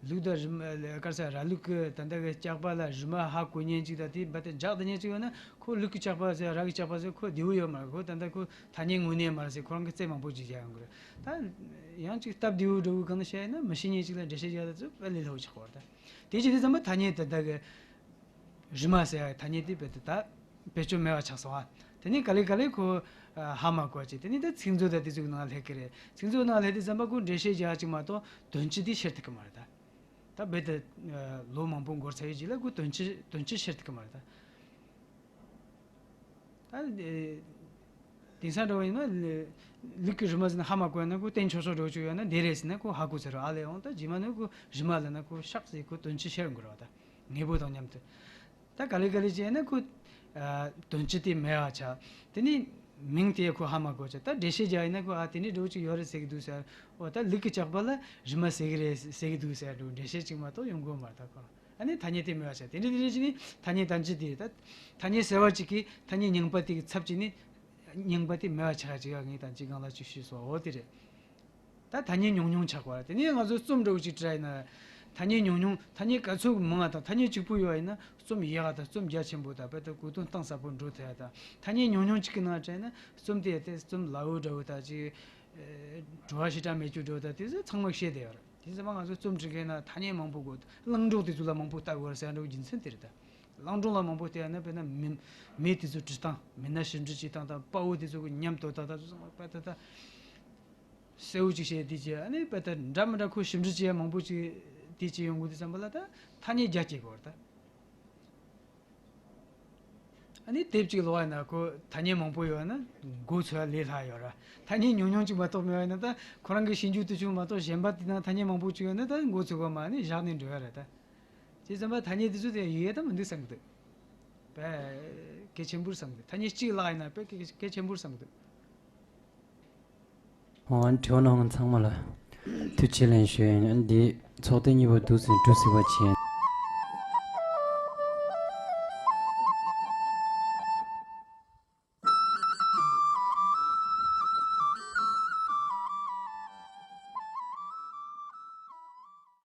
ལུག་དང་རིལ་མ་ག་རེ་ཟེར་ར་ལུག་གི་ད་ལྟ་གི་ཇག་པ་ལ་རིལ་མ་ཧ་གོ་མཁན་ཅིག་དང་དེ་འབའ་དེ་ཇག་བསྡད་མཁན་ཅིག་ཡོད་ན་ཁོ་ལུག་གི་ཇག་པ་ཟེར་ར་གི་ཇག་པ་ཟེར་ཁོ་བདེ་བོ་ཡོད་མ་རེད། ཁོ་ད་ལྟ་ཁོ་ཐ་སྙད་དངོས་གནས་མ་རེད་ཟེར་ཁོ་རང་གི་རྩོད་མང་པོ་ཅིག་བྱས་ཡོང་གི་རེད། ད་ཡང་ཅིག་སྟབས་བདེ་བོ་འདྲ་བོ་གང་ན་བཤད་ཡིན་ན་མི་ཤེས་མཁན་ཅིག་ལ་འགྲེལ་བཤད་རྒྱག་ཡ་ད་ཚོ་དཔེ་ལས་སླ་བོ་ཆགས་པ་རེད། ད་དེ་བྱེད་དུས་ཙམ་པ་ཐ་སྙད་དེ་ད་གི་རིལ་མ་ཟེར་ཡ་ཐ་སྙད་དེ་དཔེ་དེ་ད་བེད་སྤྱོད་མེད་པ་ཆགས་སོང་ཨ། དེ་ནས་ག་ལེ་ག་ལེ་ཁོ་ཨ་ཧ་མ་གོ་བ་ཅིག་དེ་ནས་ད་ཚིག་མཛོད་དང་དེ་ཚོའི་ནང་སླེབས་ཀྱི་རེད། ཚིག་མཛོད་ནང་སླེབས་དུས་ཙམ་པ་ཁོ་འགྲེལ་བཤད་རྒྱག་ཅིག་མ་གཏོགས་དོན་སྤྱི་དེ་ཤེས་ཐུབ་ཀྱི་མ་རེད་ད། ད་རྦད་དེ་ལོ་མང་པོ་འགོར་ཚར་བའི་རྗེས་ལ་ཁོ་དོན་སྤྱི་དོན་སྤྱི་ཤེས་ཐུབ་ཀྱི་མ་རེད་ད། ད་དེང་སང་འདྲ་བོ་ཡིན་ན་ལུག་གི་རིལ་མ་ཟེར་ན་ཧ་མ་གོ་ཡ་ན་ཁོ་བསྟན་ཆོག་ཆོག་འདྲ་བོ་ཅིག་ཡོད་ན་འདི་རེད་ཟེར་ན་ཁོ་ཧ་གོ་ཚར་རོ། ཨ་ལས་འོང་ད་རྗེས་མ་ནི་ཁོ་རིལ་མ་ལབ་ན་ཁོ་ཤག་ཟེར་ཁོ་དོན་སྤྱི་ཤེས་འགོར་བ་ད་ངེས་པོ་དང་མཉམ་དུ། ད་ག་ལེ་ག་ལེ་བྱས་ན་ཁོ་ཨ་དོན་སྤྱི་དེ་མེད་པ་ཆགས། དེ་ནས་མིང་དེ་ཁོ་ཧ་མ་གོ་ཆགས། ད་འགྲེལ་བཤད་རྒྱག་ཡིན་ན་ཁོ་ཨ་དེ་འདྲའི་འདྲ་བོ་ཅིག་ཡོད་རེད་ཟེར་གི་འདུག་ཟེར། འོ་ད་ལུག་གི་ཇག་པ་ལ་རིལ་མ་ཟེར་གི་རེད་ཟེར་གི་འདུག་ཟེར་འདྲ་བོ་འགྲེལ་བཤད་ཅིག་མ་གཏོགས་ཡོང་གི་ཡོད་མ་རེད་ད་ཁོ་རང་། ཨ་ནི་ཐ་སྙད་དེ་མེད་པ་ཆགས། དེ་འདྲ་དེ་འདྲ་བྱས་ནས་ཐ་སྙད་དང་སྤྱི་དེ་ད་ཐ་སྙད་གསར་བ་ཅིག་གིས་ཐ་སྙད་རྙིང་པ་དེ་གི་ཚབ་བྱས་ནས་རྙིང་པ་དེ་མེད་པ་ཆགས་ཅིག་ཡ་ངས་ད་ཅིག་སྒང་ལ་ཅིག་ཞུས་སོང་། འོ་དེ་རེད། ད་ཐ་སྙད་ཉུང་ཉུང་ཆགས་པ་རེད། དེ་ནས་ང་ཚོ་རྩོམ་འདྲ་བོ་ཅིག་བྲིས་ཡིན་ན་ཐ་སྙད་ཉུང་ཉུང་ཐ་སྙད་ག་ཚོད་མང་བ་དང་ཐ་སྙད་གཅིག་པུ་ཡོད་ཡིན་ན་རྩོམ་ཡག་དང་རྩོམ་རྒྱ་ཆེན་པོ་དང་དཔེ་ད་གོ་དོན་གཏིང་ཟབ་པོ་འགྲོ་ཐུབ་ཡ་དང་། ཐ་སྙད་ཉུང་ཉུང་གཅིག་གི་ནང་བྲིས་ན་རྩོམ་དེ་དེ་རྩོམ་སླ་བོ་འདྲ་བོ་དང་ཅིག་བྲོ་བ་ཞེ་དྲག་མེད་རྒྱུ་འདྲ་བོ་དང་དེ་ཚོ་ཚང་མ་བཤད་བསྡད་ཡོད་རེད། དེ་ཚོ་མ་ང་ཚོ་རྩོམ་འབྲི་མཁན་ན་ཐ་སྙད་མང་པོ་དགོས། གླིང་སྒྲུང་དེ་ཚོ་ལ་མང་པོ་ལྟ་དགོས་རེད་ཟེར་འདྲ་བོ་རྒྱུ་མཚན་དེ་རེད་ད། གླིང་སྒྲུང་ལ་མང་པོ་བལྟས་ན་དཔེར་ན་མི་མི་དེ་ཚོ་བྲིས་སྟངས་མི་སྣ་ཞིབ་འབྲི་བྱེད་སྟངས་དང་དཔའ་བོ་དེ་ཚོ་གི་ཉམས་དོད་སྟངས་དང་ཚོ་ཚང་མ་དཔེ་ད་ད་གསལ་བོ་ཅིག་བཤད་དེ་བྱས་ཨ་ནི་དཔེ་ད་འདྲ་མི་འདྲ་ཁོ་ཞིབ་འབྲི་བྱེད་ཡ་མང་པོ་ཅིག་དེ་བྱེད་ཡོང་དགོས་དུས་ཙམ་པ་ལ་ད་ཐ་སྙད་རྒྱ་སྐྱེད་དགོས་རེད་ད། ཨ་ནི་དེབ་ཅིག་ཀློག་ཡ་ན་ཁོ་ཐ་སྙད་མང་པོ་ཡོད་ན་མགོ་ཚོས་ལས་སླ་ཡོད་ར། ཐ་སྙད་ཉུང་ཉུང་ཅིག་མ་གཏོགས་མེད་པ་ཡིན་ན་ད་ཁོ་རང་གི་ཤེས་རྒྱུ་དེ་ཅུང་མ་གཏོགས་གཞན་པ་དེ་དང་ཐ་སྙད་མང་པོ་ཅིག་ཡོད་ན་ད་མགོ་ཚོས་གོ་མ་ནི་བཞག་ནས་འགྲོ་ཡ་རེད་ད། བྱས་ཙམ་པ་ཐ་སྙད་དེ་ཚོ་དེ་ཡོད་ཡ་ད་མི་འདུག་བསམ་གི་འདུག་དཔེ་གལ་ཆེན་པོར་བསམ་གི་འདུག་ཐ་སྙད་གཅིག་བརླག་ཡིན་ན་དཔེ་གལ་གལ་ཆེན་པོར་བསམ་གི་འདུག་འོ་དྲི་བ་གནང་མཁན་ཚང་མ་ལ་ཐུགས་རྗེ་ཆེ་ལན་ཞུ་ཡིན། འདི་ཚོགས་ཐེངས་གཉིས་པ་འདུག་ཟིན་གྲུབ་ཟིན་པ་བྱས།